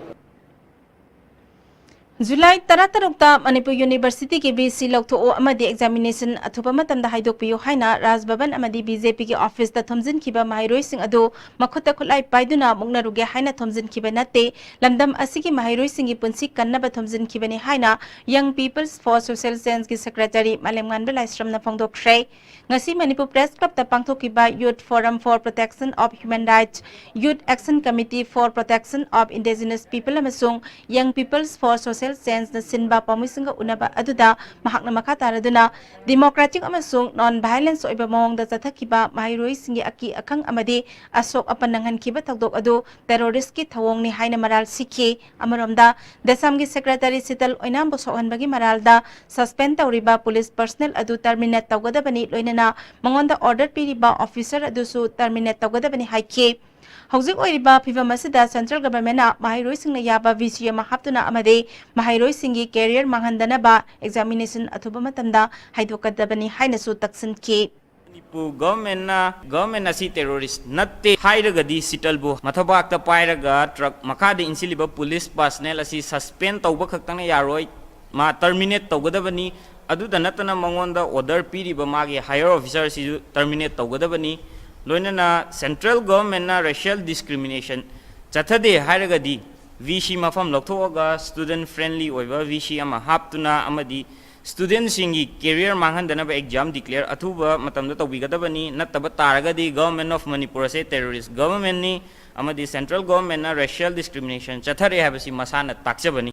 ꯖꯨꯂꯥꯏ ꯇꯔꯥꯇꯔꯨꯛꯇ ꯃꯅꯤꯄꯨꯔ ꯌꯨꯅꯤꯚꯔꯁꯤꯇꯤꯒꯤ ꯚꯤ ꯁꯤ ꯂꯧꯊꯣꯛꯎ ꯑꯃꯗꯤ ꯑꯦꯛꯖꯥꯃꯤꯅꯦꯁꯟ ꯑꯊꯨꯕ ꯃꯇꯝꯗ ꯍꯥꯏꯗꯣꯛꯄꯤꯌꯨ ꯍꯥꯏꯅ ꯔꯥꯖ ꯚꯕꯟ ꯑꯃꯗꯤ ꯕꯤ ꯖꯦ ꯄꯤꯒꯤ ꯑꯣꯐꯤꯁꯇ ꯊꯣꯝꯖꯤꯟꯈꯤꯕ ꯃꯍꯩꯔꯣꯏꯁꯤꯡ ꯑꯗꯨ ꯃꯈꯨꯠꯇ ꯈꯨꯠꯂꯥꯏ ꯄꯥꯏꯗꯨꯅ ꯃꯨꯛꯅꯔꯨꯒꯦ ꯍꯥꯏꯅ ꯊꯣꯝꯖꯤꯟꯈꯤꯕ ꯅꯠꯇꯦ, ꯂꯝꯗꯝ ꯑꯁꯤꯒꯤ ꯃꯍꯩꯔꯣꯏꯁꯤꯡꯒꯤ ꯄꯨꯟꯁꯤ ꯀꯟꯅꯕ ꯊꯣꯝꯖꯤꯟꯈꯤꯕꯅꯤ ꯍꯥꯏꯅ Young People's for Social Changeꯒꯤ ꯁꯦꯀ꯭ꯔꯦꯇꯔꯤ ꯃꯥꯂꯦꯝꯉꯥꯟꯕ ꯂꯥꯏꯁ꯭ꯔꯝꯅ ꯐꯣꯡꯗꯣꯛꯈ꯭ꯔꯦ꯫ ꯉꯁꯤ ꯃꯅꯤꯄꯨꯔ ꯄ꯭ꯔꯦꯁ ꯀ꯭ꯂꯕꯇ ꯄꯥꯡꯊꯣꯛꯈꯤꯕ Youth Forum for Protection of Human Rights, Youth Action Committee for Protection of Indigenous People ꯑꯃꯁꯨꯡ Young People's for Social Changeꯅ ꯁꯤꯟꯕ ꯄꯥꯎꯃꯤꯁꯤꯡꯒ ꯎꯅꯕ ꯑꯗꯨꯗ ꯃꯍꯥꯛꯅ ꯃꯈꯥ ꯇꯥꯔꯗꯨꯅ democratic ꯑꯃꯁꯨꯡ non violence ꯑꯣꯏꯕ ꯃꯑꯣꯡꯗ ꯆꯠꯊꯈꯤꯕ ꯃꯍꯩꯔꯣꯏꯁꯤꯡꯒꯤ ꯑꯀꯤ ꯑꯈꯪ ꯑꯃꯗꯤ ꯑꯁꯣꯛ ꯑꯄꯟ ꯅꯪꯍꯟꯈꯤꯕ ꯊꯧꯗꯣꯛ ꯑꯗꯨ terroristꯀꯤ ꯊꯧꯑꯣꯡꯅꯤ ꯍꯥꯏꯅ ꯃꯔꯥꯜ ꯁꯤꯈꯤ꯫ ꯑꯃꯔꯣꯝꯗ, ꯗꯦꯁꯥꯝꯒꯤ ꯁꯦꯀ꯭ꯔꯦꯇꯔꯤ ꯁꯤꯇꯜ ꯑꯣꯏꯅꯥꯝꯕꯨ ꯁꯣꯛꯍꯟꯕꯒꯤ ꯃꯔꯥꯜꯗ suspend ꯇꯧꯔꯤꯕ ꯄꯨꯂꯤꯁ personnel ꯑꯗꯨ terminate ꯇꯧꯒꯗꯕꯅꯤ, ꯂꯣꯏꯅꯅ ꯃꯉꯣꯟꯗ order ꯄꯤꯔꯤꯕ officer ꯑꯗꯨꯁꯨ terminate ꯇꯧꯒꯗꯕꯅꯤ ꯍꯥꯏꯈꯤ꯫ ꯍꯧꯖꯤꯛ ꯑꯣꯏꯔꯤꯕ ꯐꯤꯚꯝ ꯑꯁꯤꯗ central governmentꯅ ꯃꯍꯩꯔꯣꯏꯁꯤꯡꯅ ꯌꯥꯕ ꯚꯤ ꯁꯤ ꯑꯃ ꯍꯥꯞꯇꯨꯅ ꯑꯃꯗꯤ ꯃꯍꯩꯔꯣꯏꯁꯤꯡꯒꯤ career ꯃꯥꯡꯍꯟꯗꯅꯕ examination ꯑꯊꯨꯕ ꯃꯇꯝꯗ ꯍꯥꯏꯗꯣꯛꯀꯗꯕꯅꯤ ꯍꯥꯏꯅꯁꯨ ꯇꯛꯁꯤꯟꯈꯤ꯫ ꯃꯅꯤꯄꯨꯔ governmentꯅ, government ꯑꯁꯤ terrorist ꯅꯠꯇꯦ ꯍꯥꯏꯔꯒꯗꯤ ꯁꯤꯇꯜꯕꯨ ꯃꯊꯕꯥꯛꯇ ꯄꯥꯏꯔꯒ truck ꯃꯈꯥꯗ ꯏꯟꯁꯤꯜꯂꯤꯕ ꯄꯨꯂꯤꯁ personnel ꯑꯁꯤ suspend ꯇꯧꯕ ꯈꯛꯇꯅ ꯌꯥꯔꯣꯏ, ꯃꯥ terminate ꯇꯧꯒꯗꯕꯅꯤ꯫ ꯑꯗꯨꯗ ꯅꯠꯇꯅ ꯃꯉꯣꯟꯗ order ꯄꯤꯔꯤꯕ ꯃꯥꯒꯤ higher officer ꯑꯁꯤꯁꯨ terminate ꯇꯧꯒꯗꯕꯅꯤ꯫ ꯂꯣꯏꯅꯅ central governmentꯅ racial discrimination ꯆꯠꯊꯗꯦ ꯍꯥꯏꯔꯒꯗꯤ ꯚꯤ ꯁꯤ ꯃꯐꯝ ꯂꯧꯊꯣꯛꯑꯒ student friendly ꯑꯣꯏꯕ ꯚꯤ ꯁꯤ ꯑꯃ ꯍꯥꯞꯇꯨꯅ ꯑꯃꯗꯤ studentꯁꯤꯡꯒꯤ career ꯃꯥꯡꯍꯟꯗꯅꯕ exam declare ꯑꯊꯨꯕ ꯃꯇꯝꯗ ꯇꯧꯕꯤꯒꯗꯕꯅꯤ꯫ ꯅꯠꯇꯕ ꯇꯥꯔꯒꯗꯤ Government of Manipur ꯑꯁꯦ terrorist governmentꯅꯤ ꯑꯃꯗꯤ central governmentꯅ racial discrimination ꯆꯠꯊꯔꯦ ꯍꯥꯏꯕꯁꯤ ꯃꯁꯥꯅ ꯇꯥꯛꯆꯕꯅꯤ꯫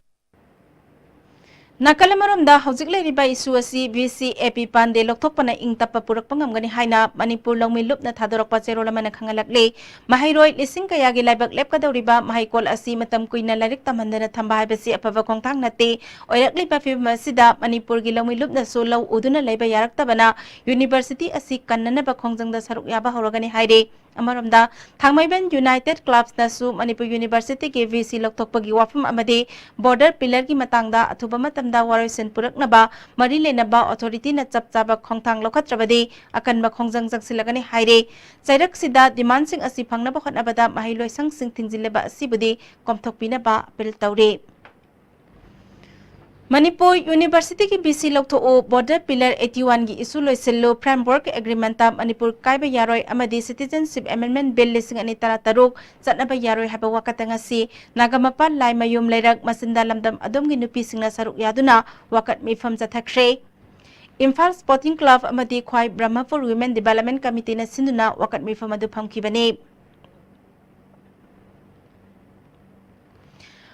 ꯅꯥꯀꯜ ꯑꯃꯔꯣꯝꯗ, ꯍꯧꯖꯤꯛ ꯂꯩꯔꯤꯕ issue ꯑꯁꯤ ꯚꯤ ꯁꯤ ꯑꯦ ꯄꯤ ꯄꯥꯟꯗꯦ ꯂꯧꯊꯣꯛꯄꯅ ꯏꯪ ꯇꯞꯄ ꯄꯨꯔꯛꯄ ꯉꯝꯒꯅꯤ ꯍꯥꯏꯅ ꯃꯅꯤꯄꯨꯔ ꯂꯧꯃꯤ ꯂꯨꯞꯅ ꯊꯥꯗꯣꯔꯛꯄ ꯆꯦꯔꯣꯜ ꯑꯃꯅ ꯈꯪꯍꯜꯂꯛꯂꯤ꯫ ꯃꯍꯩꯔꯣꯏ ꯂꯤꯁꯤꯡ ꯀꯌꯥꯒꯤ ꯂꯥꯏꯕꯛ ꯂꯦꯞꯀꯗꯧꯔꯤꯕ ꯃꯍꯩꯀꯣꯜ ꯑꯁꯤ ꯃꯇꯝ ꯀꯨꯏꯅ ꯂꯥꯏꯔꯤꯛ ꯇꯝꯍꯟꯗꯅ ꯊꯝꯕ ꯍꯥꯏꯕꯁꯤ ꯑꯐꯕ ꯈꯣꯡꯊꯥꯡ ꯅꯠꯇꯦ꯫ ꯑꯣꯏꯔꯛꯂꯤꯕ ꯐꯤꯕꯝ ꯑꯁꯤꯗ ꯃꯅꯤꯄꯨꯔꯒꯤ ꯂꯧꯃꯤ ꯂꯨꯞꯅꯁꯨ ꯂꯧ ꯎꯗꯨꯅ ꯂꯩꯕ ꯌꯥꯔꯛꯇꯕꯅ university ꯑꯁꯤ ꯀꯟꯅꯅꯕ ꯈꯣꯡꯖꯪꯗ ꯁꯔꯨꯛ ꯌꯥꯕ ꯍꯧꯔꯒꯅꯤ ꯍꯥꯏꯔꯤ꯫ ꯑꯃꯔꯣꯝꯗ, ꯊꯥꯡꯃꯩꯕꯟ United Clubsꯅꯁꯨ ꯃꯅꯤꯄꯨꯔ universityꯒꯤ ꯚꯤ ꯁꯤ ꯂꯧꯊꯣꯛꯄꯒꯤ ꯋꯥꯐꯝ ꯑꯃꯗꯤ border pillarꯒꯤ ꯃꯇꯥꯡꯗ ꯑꯊꯨꯕ ꯃꯇꯝꯗ ꯋꯥꯔꯣꯏꯁꯤꯟ ꯄꯨꯔꯛꯅꯕ ꯃꯔꯤ ꯂꯩꯅꯕ authorityꯅ ꯆꯞ ꯆꯥꯕ ꯈꯣꯡꯊꯥꯡ ꯂꯧꯈꯠꯇ꯭ꯔꯕꯗꯤ ꯑꯀꯟꯕ ꯈꯣꯡꯖꯪ ꯆꯪꯁꯤꯜꯂꯒꯅꯤ ꯍꯥꯏꯔꯤ꯫ ꯆꯩꯔꯛꯁꯤꯗ demandꯁꯤꯡ ꯑꯁꯤ ꯐꯪꯅꯕ ꯍꯣꯠꯅꯕꯗ ꯃꯍꯩ ꯂꯣꯏꯁꯪꯁꯤꯡ ꯊꯤꯡꯖꯤꯜꯂꯤꯕ ꯑꯁꯤꯕꯨꯗꯤ ꯀꯣꯝꯊꯣꯛꯄꯤꯅꯕ appeal ꯇꯧꯔꯤ꯫ ꯃꯅꯤꯄꯨꯔ ꯌꯨꯅꯤꯚꯔꯁꯤꯇꯤꯒꯤ ꯕꯤ ꯁꯤ ꯂꯧꯊꯣꯛꯎ, Border Pillar eighty one ꯒꯤ issue ꯂꯣꯏꯁꯤꯜꯂꯨ, Framework Agreement ꯇ ꯃꯅꯤꯄꯨꯔ ꯀꯥꯏꯕ ꯌꯥꯔꯣꯏ ꯑꯃꯗꯤ Citizenship Amendment Bill ꯂꯤꯁꯤꯡ ꯑꯅꯤ ꯇꯔꯥꯇꯔꯨꯛ ꯆꯠꯅꯕ ꯌꯥꯔꯣꯏ ꯍꯥꯏꯕ ꯋꯥꯀꯠꯇ ꯉꯁꯤ ꯅꯥꯒꯥꯃꯄꯥꯜ ꯂꯥꯏꯃꯌꯨꯝ ꯂꯩꯔꯛ ꯃꯆꯤꯟꯗ ꯂꯝꯗꯝ ꯑꯗꯣꯝꯒꯤ ꯅꯨꯄꯤꯁꯤꯡꯅ ꯁꯔꯨꯛ ꯌꯥꯗꯨꯅ ꯋꯥꯀꯠ ꯃꯤꯐꯝ ꯆꯠꯊꯈ꯭ꯔꯦ꯫ ꯏꯝꯐꯥꯜ Sporting Club ꯑꯃꯗꯤ ꯈ꯭ꯋꯥꯏ ꯕ꯭ꯔꯍꯃꯄꯨꯔ Women Development Committee ꯅ ꯁꯤꯟꯗꯨꯅ ꯋꯥꯀꯠ ꯃꯤꯐꯝ ꯑꯗꯨ ꯐꯝꯈꯤꯕꯅꯤ꯫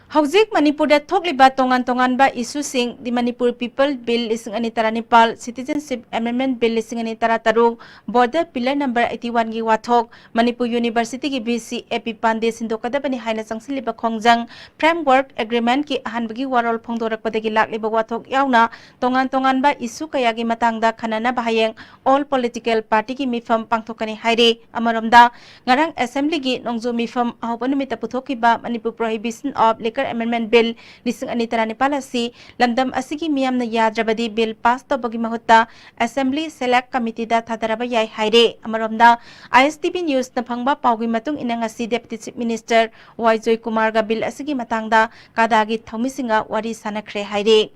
ꯍꯧꯖꯤꯛ ꯃꯅꯤꯄꯨꯔꯗ ꯊꯣꯛꯂꯤꯕ ꯇꯣꯉꯥꯟ ꯇꯣꯉꯥꯟꯕ issue ꯁꯤꯡ, The Manipur People Bill ꯂꯤꯁꯤꯡ ꯑꯅꯤ ꯇꯔꯥꯅꯤꯄꯥꯜ, Citizenship Amendment Bill ꯂꯤꯁꯤꯡ ꯑꯅꯤ ꯇꯔꯥꯇꯔꯨꯛ, Border Pillar number eighty one ꯒꯤ ꯋꯥꯊꯣꯛ, ꯃꯅꯤꯄꯨꯔ ꯌꯨꯅꯤꯚꯔꯁꯤꯇꯤꯒꯤ ꯕꯤ ꯁꯤ ꯑꯦ ꯄꯤ ꯄꯥꯟꯗꯦ ꯁꯤꯟꯗꯣꯛꯀꯗꯕꯅꯤ ꯍꯥꯏꯅ ꯆꯪꯁꯤꯜꯂꯤꯕ ꯈꯣꯡꯖꯪ, Framework Agreement ꯀꯤ ꯑꯍꯥꯟꯕꯒꯤ ꯋꯥꯔꯣꯜ ꯐꯣꯡꯗꯣꯔꯛꯄꯗꯒꯤ ꯂꯥꯛꯂꯤꯕ ꯋꯥꯊꯣꯛ ꯌꯥꯎꯅ ꯇꯣꯉꯥꯟ ꯇꯣꯉꯥꯟꯕ issue ꯀꯌꯥꯒꯤ ꯃꯇꯥꯡꯗ ꯈꯟꯅꯅꯕ ꯍꯌꯦꯡ all political party ꯒꯤ ꯃꯤꯐꯝ ꯄꯥꯡꯊꯣꯛꯀꯅꯤ ꯍꯥꯏꯔꯤ꯫ ꯑꯃꯔꯣꯝꯗ, ꯉꯔꯥꯡ assembly ꯒꯤ ꯅꯣꯡꯖꯨ ꯃꯤꯐꯝ ꯑꯍꯧꯕ ꯅꯨꯃꯤꯠꯇ ꯄꯨꯊꯣꯛꯈꯤꯕ Manipur Prohibition of Liquor Amendment Bill ꯂꯤꯁꯤꯡ ꯑꯅꯤ ꯇꯔꯥꯅꯤꯄꯥꯜ ꯑꯁꯤ ꯂꯝꯗꯝ ꯑꯁꯤꯒꯤ ꯃꯤꯌꯥꯝꯅ ꯌꯥꯗ꯭ꯔꯕꯗꯤ bill pass ꯇꯧꯕꯒꯤ ꯃꯍꯨꯠꯇ Assembly Select Committee ꯗ ꯊꯥꯗꯔꯕ ꯌꯥꯏ ꯍꯥꯏꯔꯦ꯫ ꯑꯃꯔꯣꯝꯗ, I S T V News ꯅ ꯐꯪꯕ ꯄꯥꯎꯒꯤ ꯃꯇꯨꯡ ꯏꯟꯅ ꯉꯁꯤ Deputy Chief Minister ꯋꯥꯏ ꯖꯣꯏꯀꯨꯃꯥꯔꯒ bill ꯑꯁꯤꯒꯤ ꯃꯇꯥꯡꯗ ꯀꯥꯗꯥꯒꯤ ꯊꯧꯃꯤꯁꯤꯡꯒ ꯋꯥꯔꯤ ꯁꯥꯟꯅꯈ꯭ꯔꯦ ꯍꯥꯏꯔꯦ꯫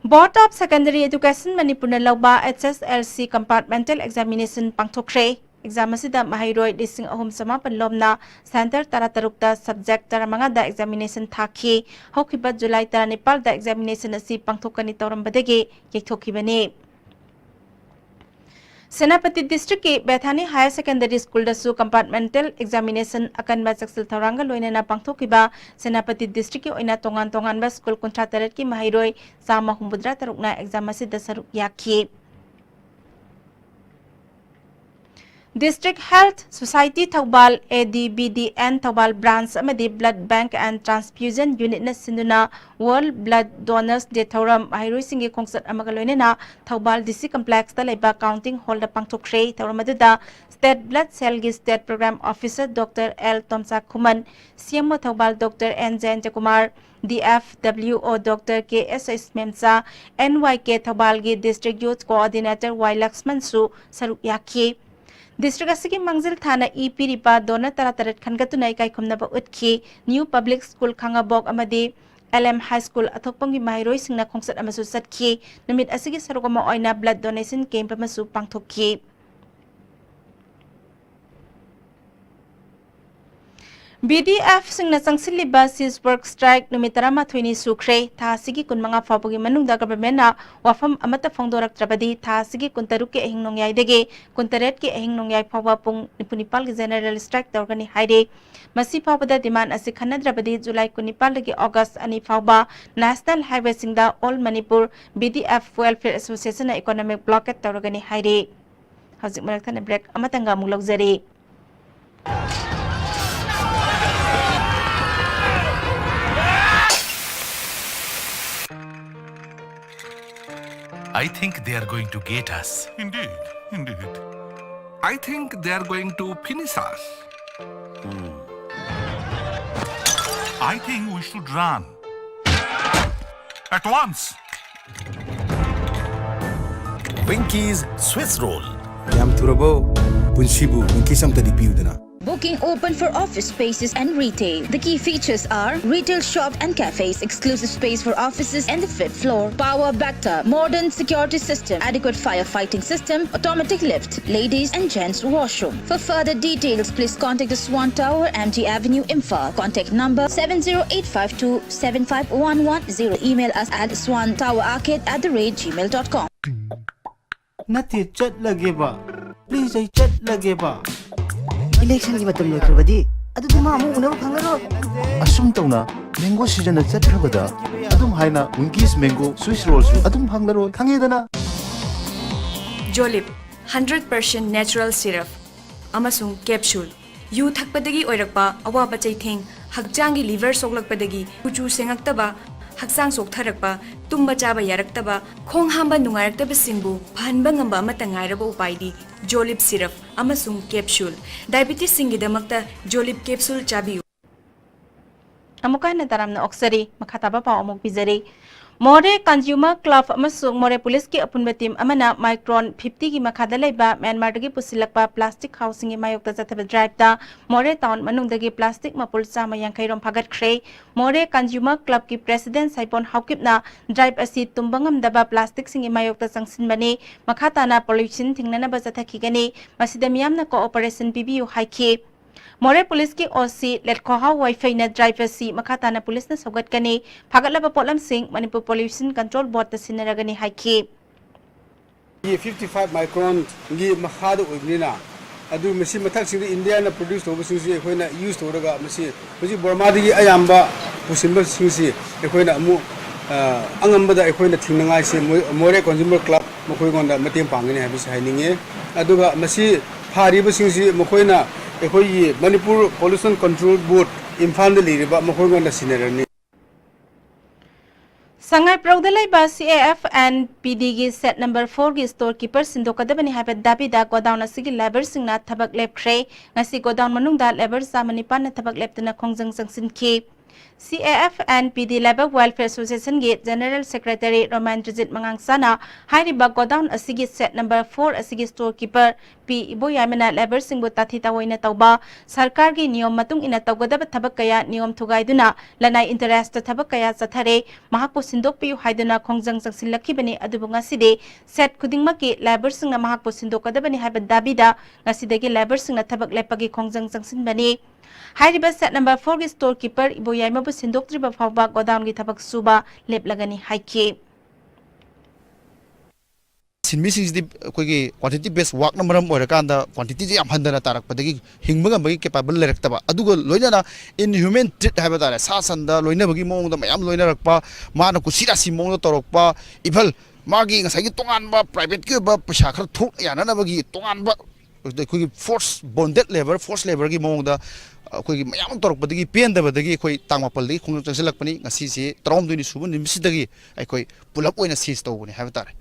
Board of Secondary Education ꯃꯅꯤꯄꯨꯔꯅ ꯂꯧꯕ H S L C Compartmental Examination ꯄꯥꯡꯊꯣꯛꯈ꯭ꯔꯦ꯫ Exam ꯑꯁꯤꯗ ꯃꯍꯩꯔꯣꯏ ꯂꯤꯁꯤꯡ ꯑꯍꯨꯝ ꯆꯃꯥꯄꯟ ꯂꯣꯝꯅ center ꯇꯔꯥꯇꯔꯨꯛꯇ subject ꯇꯔꯥꯃꯉꯥꯗ examination ꯊꯥꯈꯤ꯫ ꯍꯧꯈꯤꯕ July ꯇꯔꯥꯅꯤꯄꯥꯜꯗ examination ꯑꯁꯤ ꯄꯥꯡꯊꯣꯛꯀꯅꯤ ꯇꯧꯔꯝꯕꯗꯒꯤ ꯌꯩꯊꯣꯛꯈꯤꯕꯅꯤ꯫ ꯁꯦꯅꯥꯄꯇꯤ district ꯀꯤ ꯕꯦꯊꯥꯅꯤ Higher Secondary School ꯗꯁꯨ compartmental examination ꯑꯀꯟꯕ ꯆꯦꯛꯁꯤꯜ ꯊꯧꯔꯥꯡꯒ ꯂꯣꯏꯅꯅ ꯄꯥꯡꯊꯣꯛꯈꯤꯕ ꯁꯦꯅꯥꯄꯇꯤ district ꯀꯤ ꯑꯣꯏꯅ ꯇꯣꯉꯥꯟ ꯇꯣꯉꯥꯟꯕ school ꯀꯨꯟꯊ꯭ꯔꯥ ꯇꯔꯦꯠꯀꯤ ꯃꯍꯩꯔꯣꯏ ꯆꯥꯝꯃ ꯍꯨꯝꯐꯨꯇꯔꯥ ꯇꯔꯨꯛꯅ exam ꯑꯁꯤꯗ ꯁꯔꯨꯛ ꯌꯥꯈꯤ꯫ District Health Society Thoubal, A D B D N Thoubal branch ꯑꯃꯗꯤ Blood Bank and Transfusion Unit ꯅ ꯁꯤꯟꯗꯨꯅ World Blood Donors Day ꯊꯧꯔꯝ ꯃꯍꯩꯔꯣꯏꯁꯤꯡꯒꯤ ꯈꯣꯡꯆꯠ ꯑꯃꯒ ꯂꯣꯏꯅꯅ ꯊꯧꯕꯥꯜ D C Complex ꯇ ꯂꯩꯕ counting hall ꯗ ꯄꯥꯡꯊꯣꯛꯈ꯭ꯔꯦ꯫ ꯊꯧꯔꯝ ꯑꯗꯨꯗ State Blood Cell ꯒꯤ State Program Officer Doctor L ꯇꯣꯝꯆꯥ ꯈꯨꯃꯟ, C M O Thoubal Doctor N ꯖꯌꯟꯇꯀꯨꯃꯥꯔ, D F W O Doctor K S S ꯃꯦꯝꯆꯥ, N Y K ꯊꯧꯕꯥꯜꯒꯤ District Youth Coordinator Y ꯂꯛꯁꯃꯟꯁꯨ ꯁꯔꯨꯛ ꯌꯥꯈꯤ꯫ District ꯑꯁꯤꯒꯤ ꯃꯥꯡꯖꯤꯜ ꯊꯥꯅ E ꯄꯤꯔꯤꯕ donor ꯇꯔꯥꯇꯔꯦꯠ ꯈꯟꯒꯠꯇꯨꯅ ꯏꯀꯥꯏ ꯈꯨꯝꯅꯕ ꯎꯠꯈꯤ꯫ New Public School ꯈꯥꯉꯕꯣꯛ ꯑꯃꯗꯤ ꯑꯦꯜ ꯑꯦꯝ ꯍꯥꯏ ꯁ꯭ꯀꯨꯜ ꯑꯊꯣꯛꯄꯝꯒꯤ ꯃꯍꯩꯔꯣꯏꯁꯤꯡꯅ ꯈꯣꯡꯆꯠ ꯑꯃꯁꯨ ꯆꯠꯈꯤ꯫ ꯅꯨꯃꯤꯠ ꯑꯁꯤꯒꯤ ꯁꯔꯨꯛ ꯑꯃ ꯑꯣꯏꯅ blood donation camp ꯑꯃꯁꯨ ꯄꯥꯡꯊꯣꯛꯈꯤ꯫ ꯕꯤ ꯗꯤ ꯑꯦꯐꯁꯤꯡꯅ ꯆꯪꯁꯤꯜꯂꯤꯕ cease work strike ꯅꯨꯃꯤꯠ ꯇꯔꯥꯃꯥꯊꯣꯏꯅꯤ ꯁꯨꯈ꯭ꯔꯦ꯫ ꯊꯥ ꯑꯁꯤꯒꯤ ꯀꯨꯟꯃꯉꯥ ꯐꯥꯎꯕꯒꯤ ꯃꯅꯨꯡꯗ governmentꯅ ꯋꯥꯐꯝ ꯑꯃꯠꯇ ꯐꯣꯡꯗꯣꯔꯛꯇ꯭ꯔꯕꯗꯤ ꯊꯥ ꯑꯁꯤꯒꯤ ꯀꯨꯟꯇꯔꯨꯛꯀꯤ ꯑꯍꯤꯡ ꯅꯣꯡꯌꯥꯏꯗꯒꯤ ꯀꯨꯟꯇꯔꯦꯠꯀꯤ ꯑꯍꯤꯡ ꯅꯣꯡꯌꯥꯏ ꯐꯥꯎꯕ ꯄꯨꯡ ꯅꯤꯐꯨꯅꯤꯄꯥꯜꯒꯤ general strike ꯇꯧꯒꯅꯤ ꯍꯥꯏꯔꯤ꯫ ꯃꯁꯤ ꯐꯥꯎꯕꯗ demand ꯑꯁꯤ ꯈꯟꯅꯗ꯭ꯔꯕꯗꯤ ꯖꯨꯂꯥꯏ ꯀꯨꯟꯅꯤꯄꯥꯜꯗꯒꯤ ꯑꯣꯒꯁ ꯑꯅꯤ ꯐꯥꯎꯕ national highwayꯁꯤꯡꯗ All Manipur B D F Welfare Associationꯅ economic blockade ꯇꯧꯔꯒꯅꯤ ꯍꯥꯏꯔꯤ꯫ ꯍꯧꯖꯤꯛ ꯃꯔꯛ ꯊꯠꯅ break ꯑꯃꯇꯪꯒ ꯑꯃꯨꯛ ꯂꯧꯖꯔꯤ꯫ I think they are going to get us. Indeed, indeed. I think they are going to finish us. I think we should run. At once. Winky's Swiss roll. ꯌꯥꯝ ꯊꯨꯔꯕꯣ? ꯄꯨꯟꯁꯤꯕꯨ ꯋꯤꯡꯀꯤꯁ ꯑꯝꯇꯗꯤ ꯄꯤꯌꯨꯗꯅ꯫ Booking open for office spaces and retail. The key features are retail shop and cafes, exclusive space for offices and the fifth floor, power backup, modern security system, adequate firefighting system, automatic lift, ladies and gents washroom. For further details, please contact the Swan Tower, M G Avenue, Imphal. Contact number seven zero eight five two seven five one one zero. Email us at swantowerarcade at the rate gmail dot com. ꯅꯠꯇꯦ, ꯆꯠꯂꯒꯦꯕ꯫ Please, ꯑꯩ ꯆꯠꯂꯒꯦꯕ꯫ ꯏꯂꯦꯛꯁꯟꯒꯤ ꯃꯇꯝ ꯂꯣꯏꯈ꯭ꯔꯕꯗꯤ ꯑꯗꯨꯗꯤ ꯃꯥ ꯑꯃꯨꯛ ꯎꯅꯕ ꯐꯪꯉꯔꯣꯏ꯫ ꯑꯁꯨꯝ ꯇꯧꯅ ꯃꯦꯡꯒꯣ ꯁꯤꯖꯟꯅ ꯆꯠꯈ꯭ꯔꯕꯗ ꯑꯗꯨꯝ ꯍꯥꯏꯅ ꯋꯤꯡꯀꯤꯁ ꯃꯦꯡꯒꯣ ꯁ꯭ꯋꯤꯁ ꯔꯣꯜꯁꯨ ꯑꯗꯨꯝ ꯐꯪꯂꯔꯣꯏ, ꯈꯪꯉꯦꯗꯅ꯫ ꯖꯣꯂꯤꯞ ꯍꯟꯗ꯭ꯔꯦꯠ ꯄꯥꯔꯁꯦꯟ natural syrup ꯑꯃꯁꯨꯡ capsule꯫ ꯌꯨ ꯊꯛꯄꯗꯒꯤ ꯑꯣꯏꯔꯛꯄ ꯑꯋꯥꯕ ꯆꯩꯊꯦꯡ, ꯍꯛꯆꯥꯡꯒꯤ liver ꯁꯣꯛꯂꯛꯄꯗꯒꯤ ꯀꯨꯆꯨ ꯁꯦꯡꯉꯛꯇꯕ, ꯍꯛꯆꯥꯡ ꯆꯣꯛꯊꯔꯛꯄ, ꯇꯨꯝꯕ ꯆꯥꯕ ꯌꯥꯔꯛꯇꯕ, ꯈꯣꯡ ꯍꯥꯝꯕ ꯅꯨꯡꯉꯥꯏꯔꯛꯇꯕꯁꯤꯡꯕꯨ ꯐꯍꯟꯕ ꯉꯝꯕ ꯑꯃꯠꯇ ꯉꯥꯏꯔꯕ ꯎꯄꯥꯏꯗꯤ ꯖꯣꯂꯤꯞ syrup ꯑꯃꯁꯨꯡ capsule꯫ Diabetesꯁꯤꯡꯒꯤꯗꯃꯛꯇ ꯖꯣꯂꯤꯞ capsule ꯆꯥꯕꯤꯌꯨ꯫ ꯑꯃꯨꯛꯀ ꯍꯟꯅ ꯇꯔꯥꯝꯅ ꯑꯣꯛꯆꯔꯤ꯫ ꯃꯈꯥ ꯇꯥꯕ ꯄꯥꯎ ꯑꯃꯨꯛ ꯄꯤꯖꯔꯤ꯫ ꯃꯣꯔꯦ ꯀꯟꯖ꯭ꯌꯨꯃꯔ ꯀ꯭ꯂꯕ ꯑꯃꯁꯨꯡ ꯃꯣꯔꯦ ꯄꯨꯂꯤꯁꯀꯤ ꯑꯄꯨꯟꯕ ꯇꯤꯝ ꯑꯃꯅ ꯃꯥꯏꯀ꯭ꯔꯣꯟ ꯐꯤꯐꯇꯤꯒꯤ ꯃꯈꯥꯗ ꯂꯩꯕ ꯃ꯭ꯌꯥꯟꯃꯥꯔꯗꯒꯤ ꯄꯨꯁꯤꯜꯂꯛꯄ ꯄ꯭ꯂꯥꯁꯇꯤꯛ ꯈꯥꯎꯁꯤꯡꯒꯤ ꯃꯥꯌꯣꯛꯇ ꯆꯠꯊꯕ ꯗ꯭ꯔꯥꯏꯚꯇ ꯃꯣꯔꯦ ꯇꯥꯎꯟ ꯃꯅꯨꯡꯗꯒꯤ ꯄ꯭ꯂꯥꯁꯇꯤꯛ ꯃꯄꯨꯜ ꯆꯥꯝꯃ ꯌꯥꯡꯈꯩ ꯔꯣꯝ ꯐꯥꯒꯠꯈ꯭ꯔꯦ꯫ ꯃꯣꯔꯦ ꯀꯟꯖ꯭ꯌꯨꯃꯔ ꯀ꯭ꯂꯕꯀꯤ ꯄ꯭ꯔꯦꯁꯤꯗꯦꯟꯠ ꯁꯥꯏꯕꯣꯟ ꯍꯥꯎꯀꯤꯞꯅ ꯗ꯭ꯔꯥꯏꯚ ꯑꯁꯤ ꯇꯨꯝꯕ ꯉꯝꯗꯕ ꯄ꯭ꯂꯥꯁꯇꯤꯛꯁꯤꯡꯒꯤ ꯃꯥꯌꯣꯛꯇ ꯆꯪꯁꯤꯟꯕꯅꯤ, ꯃꯈꯥ ꯇꯥꯅ ꯄꯣꯂꯨꯁꯟ ꯊꯤꯡꯅꯅꯕ ꯆꯠꯊꯈꯤꯒꯅꯤ, ꯃꯁꯤꯗ ꯃꯤꯌꯥꯝꯅ ꯀꯣꯑꯣꯄꯔꯦꯁꯟ ꯄꯤꯕꯤꯌꯨ ꯍꯥꯏꯈꯤ꯫ ꯃꯣꯔꯦ ꯄꯨꯂꯤꯁꯀꯤ ꯑꯣ ꯁꯤ ꯂꯦꯠꯈꯣꯍꯥꯎ ꯋꯥꯏꯐꯩꯅ ꯗ꯭ꯔꯥꯏꯚ ꯑꯁꯤ ꯃꯈꯥ ꯇꯥꯅ ꯄꯨꯂꯤꯁꯅ ꯁꯧꯒꯠꯀꯅꯤ꯫ ꯐꯥꯒꯠꯂꯕ ꯄꯣꯠꯂꯝꯁꯤꯡ ꯃꯅꯤꯄꯨꯔ ꯄꯣꯂ꯭ꯌꯨꯁꯟ ꯀꯟꯇ꯭ꯔꯣꯜ ꯕꯣꯔꯗꯇ ꯁꯤꯟꯅꯔꯒꯅꯤ ꯍꯥꯏꯈꯤ꯫ ꯐꯤꯐꯇꯤ ꯐꯥꯏꯚ ꯃꯥꯏꯀ꯭ꯔꯣꯟꯒꯤ ꯃꯈꯥꯗ ꯑꯣꯏꯕꯅꯤꯅ, ꯑꯗꯨ ꯃꯁꯤ ꯃꯊꯛꯁꯤꯡꯗ ꯏꯟꯗꯤꯌꯥꯅ ꯄ꯭ꯔꯣꯗ꯭ꯌꯨꯁ ꯇꯧꯕꯁꯤꯡꯁꯤ ꯑꯩꯈꯣꯏꯅ ꯌꯨꯁ ꯇꯧꯔꯒ, ꯃꯁꯤ ꯍꯧꯖꯤꯛ ꯕꯔꯃꯥꯗꯒꯤ ꯑꯌꯥꯝꯕ ꯄꯨꯁꯤꯟꯕꯁꯤꯡꯁꯤ ꯑꯩꯈꯣꯏꯅ ꯑꯃꯨꯛ, ꯑ, ꯑꯉꯝꯕꯗ ꯑꯩꯈꯣꯏꯅ ꯊꯤꯡꯅꯉꯥꯏꯁꯤ ꯃꯣꯏ-, ꯃꯣꯔꯦ ꯀꯟꯖ꯭ꯌꯨꯃꯔ ꯀ꯭ꯂꯕ ꯃꯈꯣꯏꯉꯣꯟꯗ ꯃꯇꯦꯡ ꯄꯥꯡꯒꯅꯤ ꯍꯥꯏꯕꯁꯤ ꯍꯥꯏꯅꯤꯡꯉꯤ꯫ ꯑꯗꯨꯒ ꯃꯁꯤ ꯐꯥꯔꯤꯕꯁꯤꯡꯁꯤ ꯃꯈꯣꯏꯅ ꯑꯩꯈꯣꯏꯒꯤ ꯃꯅꯤꯄꯨꯔ ꯄꯣꯂꯨꯁꯟ ꯀꯟꯇ꯭ꯔꯣꯜ ꯕꯣꯔꯗ ꯏꯝꯐꯥꯜꯗ ꯂꯩꯔꯤꯕ ꯃꯈꯣꯏꯉꯣꯟꯗ ꯁꯤꯟꯅꯔꯅꯤ꯫ ꯁꯉꯥꯏꯄ꯭ꯔꯧꯗ ꯂꯩꯕ C A F and P Dꯒꯤ ꯁꯦꯠ ꯅꯝꯕꯔ ꯐꯣꯔꯒꯤ ꯁ꯭ꯇꯣꯔ ꯀꯤꯄꯔ ꯁꯤꯟꯗꯣꯛꯀꯗꯕꯅꯤ ꯍꯥꯏꯕ ꯗꯥꯕꯤꯗ ꯒꯣꯗꯥꯎꯟ ꯑꯁꯤꯒꯤ ꯂꯦꯕꯔꯁꯤꯡꯅ ꯊꯕꯛ ꯂꯦꯞꯈ꯭ꯔꯦ꯫ ꯉꯁꯤ ꯒꯣꯗꯥꯎꯟ ꯃꯅꯨꯡꯗ ꯂꯦꯕꯔ ꯆꯥꯝꯃ ꯅꯤꯄꯥꯟꯅ ꯊꯕꯛ ꯂꯦꯞꯇꯨꯅ ꯈꯣꯡꯖꯪ ꯆꯪꯁꯤꯟꯈꯤ꯫ C A F and P D Labour Welfare Associationꯒꯤ ꯖꯦꯅꯔꯦꯜ ꯁꯦꯀ꯭ꯔꯦꯇꯔꯤ ꯔꯣꯃꯥꯟꯗ꯭ꯔꯖꯤꯠ ꯃꯉꯥꯡꯆꯥꯅ ꯍꯥꯏꯔꯤꯕ ꯒꯣꯗꯥꯎꯟ ꯑꯁꯤꯒꯤ ꯁꯦꯠ ꯅꯝꯕꯔ ꯐꯣꯔ ꯑꯁꯤꯒꯤ ꯁ꯭ꯇꯣꯔ ꯀꯤꯄꯔ ꯄꯤ ꯏꯕꯣꯌꯥꯏꯃꯅ ꯂꯦꯕꯔꯁꯤꯡꯕꯨ ꯇꯥꯊꯤ ꯇꯥꯑꯣꯏꯅ ꯇꯧꯕ, ꯁꯔꯀꯥꯔꯒꯤ ꯅꯤꯌꯣꯝ ꯃꯇꯨꯡ ꯏꯟꯅ ꯇꯧꯒꯗꯕ ꯊꯕꯛ ꯀꯌꯥ ꯅꯤꯌꯣꯝ ꯊꯨꯒꯥꯏꯗꯨꯅ ꯂꯅꯥꯏ ꯏꯟꯇꯔꯦꯁꯇ ꯊꯕꯛ ꯀꯌꯥ ꯆꯠꯊꯔꯦ, ꯃꯍꯥꯛꯄꯨ ꯁꯤꯟꯗꯣꯛꯄꯤꯌꯨ ꯍꯥꯏꯗꯨꯅ ꯈꯣꯡꯖꯪ ꯆꯪꯁꯤꯜꯂꯛꯈꯤꯕꯅꯤ꯫ ꯑꯗꯨꯕꯨ ꯉꯁꯤꯗꯤ ꯁꯦꯠ ꯈꯨꯗꯤꯡꯃꯛꯀꯤ ꯂꯦꯕꯔꯁꯤꯡꯅ ꯃꯍꯥꯛꯄꯨ ꯁꯤꯟꯗꯣꯛꯀꯗꯕꯅꯤ ꯍꯥꯏꯕ ꯗꯥꯕꯤꯗ ꯉꯁꯤꯗꯒꯤ ꯂꯦꯕꯔꯁꯤꯡꯅ ꯊꯕꯛ ꯂꯦꯞꯄꯒꯤ ꯈꯣꯡꯖꯪ ꯆꯪꯁꯤꯟꯕꯅꯤ꯫ ꯍꯥꯏꯔꯤꯕ ꯁꯦꯠ ꯅꯝꯕꯔ ꯐꯣꯔꯒꯤ ꯁ꯭ꯇꯣꯔ ꯀꯤꯄꯔ ꯏꯕꯣꯌꯥꯏꯃꯕꯨ ꯁꯤꯟꯗꯣꯛꯇ꯭ꯔꯤꯕ ꯐꯥꯎꯕ ꯒꯣꯗꯥꯎꯟꯒꯤ ꯊꯕꯛ ꯁꯨꯕ ꯂꯦꯞꯂꯒꯅꯤ ꯍꯥꯏꯈꯤ꯫ ꯁꯤꯟꯃꯤꯁꯤꯡꯁꯤꯗꯤ ꯑꯩꯈꯣꯏꯒꯤ quantity based workꯅ ꯃꯔꯝ ꯑꯣꯏꯔꯀꯥꯟꯗ quantityꯁꯦ ꯌꯥꯝ ꯍꯟꯊꯅ ꯇꯥꯔꯛꯄꯗꯒꯤ ꯍꯤꯡꯕ ꯉꯝꯕꯒꯤ capable ꯂꯩꯔꯛꯇꯕ, ꯑꯗꯨꯒ ꯂꯣꯏꯅꯅ inhuman treat ꯍꯥꯏꯕ ꯇꯥꯔꯦ, ꯁꯥ ꯁꯟꯗ ꯂꯣꯏꯅꯕꯒꯤ ꯃꯑꯣꯡꯗ ꯃꯌꯥꯝ ꯂꯣꯏꯅꯔꯛꯄ, ꯃꯥꯅ ꯀꯨꯁꯤ ꯔꯥꯁꯤ ꯃꯑꯣꯡꯗ ꯇꯧꯔꯛꯄ, even ꯃꯥꯒꯤ ꯉꯁꯥꯏꯒꯤ ꯇꯣꯉꯥꯟꯕ privateꯀꯤ ꯑꯣꯏꯕ ꯄꯩꯁꯥ ꯈꯔ ꯊꯣꯛ ꯌꯥꯅꯅꯕꯒꯤ ꯇꯣꯉꯥꯟꯕ ꯑꯩꯈꯣꯏꯒꯤ force, bonded labour, forced labourꯒꯤ ꯃꯑꯣꯡꯗ ꯑꯩꯈꯣꯏꯒꯤ ꯃꯌꯥꯝ ꯑꯃ ꯇꯧꯔꯛꯄꯗꯒꯤ ꯄꯦꯟꯗꯕꯗꯒꯤ ꯑꯩꯈꯣꯏ ꯇꯥꯡ ꯃꯥꯄꯜꯗꯒꯤ ꯈꯣꯡꯖꯪ ꯆꯪꯁꯤꯜꯂꯛꯄꯅꯤ꯫ ꯉꯁꯤꯁꯦ ꯇꯔꯥꯍꯨꯝꯗꯣꯏꯅꯤ ꯁꯨꯕ ꯅꯨꯃꯤꯠꯁꯤꯗꯒꯤ ꯑꯩꯈꯣꯏ ꯄꯨꯂꯞ ꯑꯣꯏꯅ cease ꯇꯧꯕꯅꯤ ꯍꯥꯏꯕ ꯇꯥꯔꯦ꯫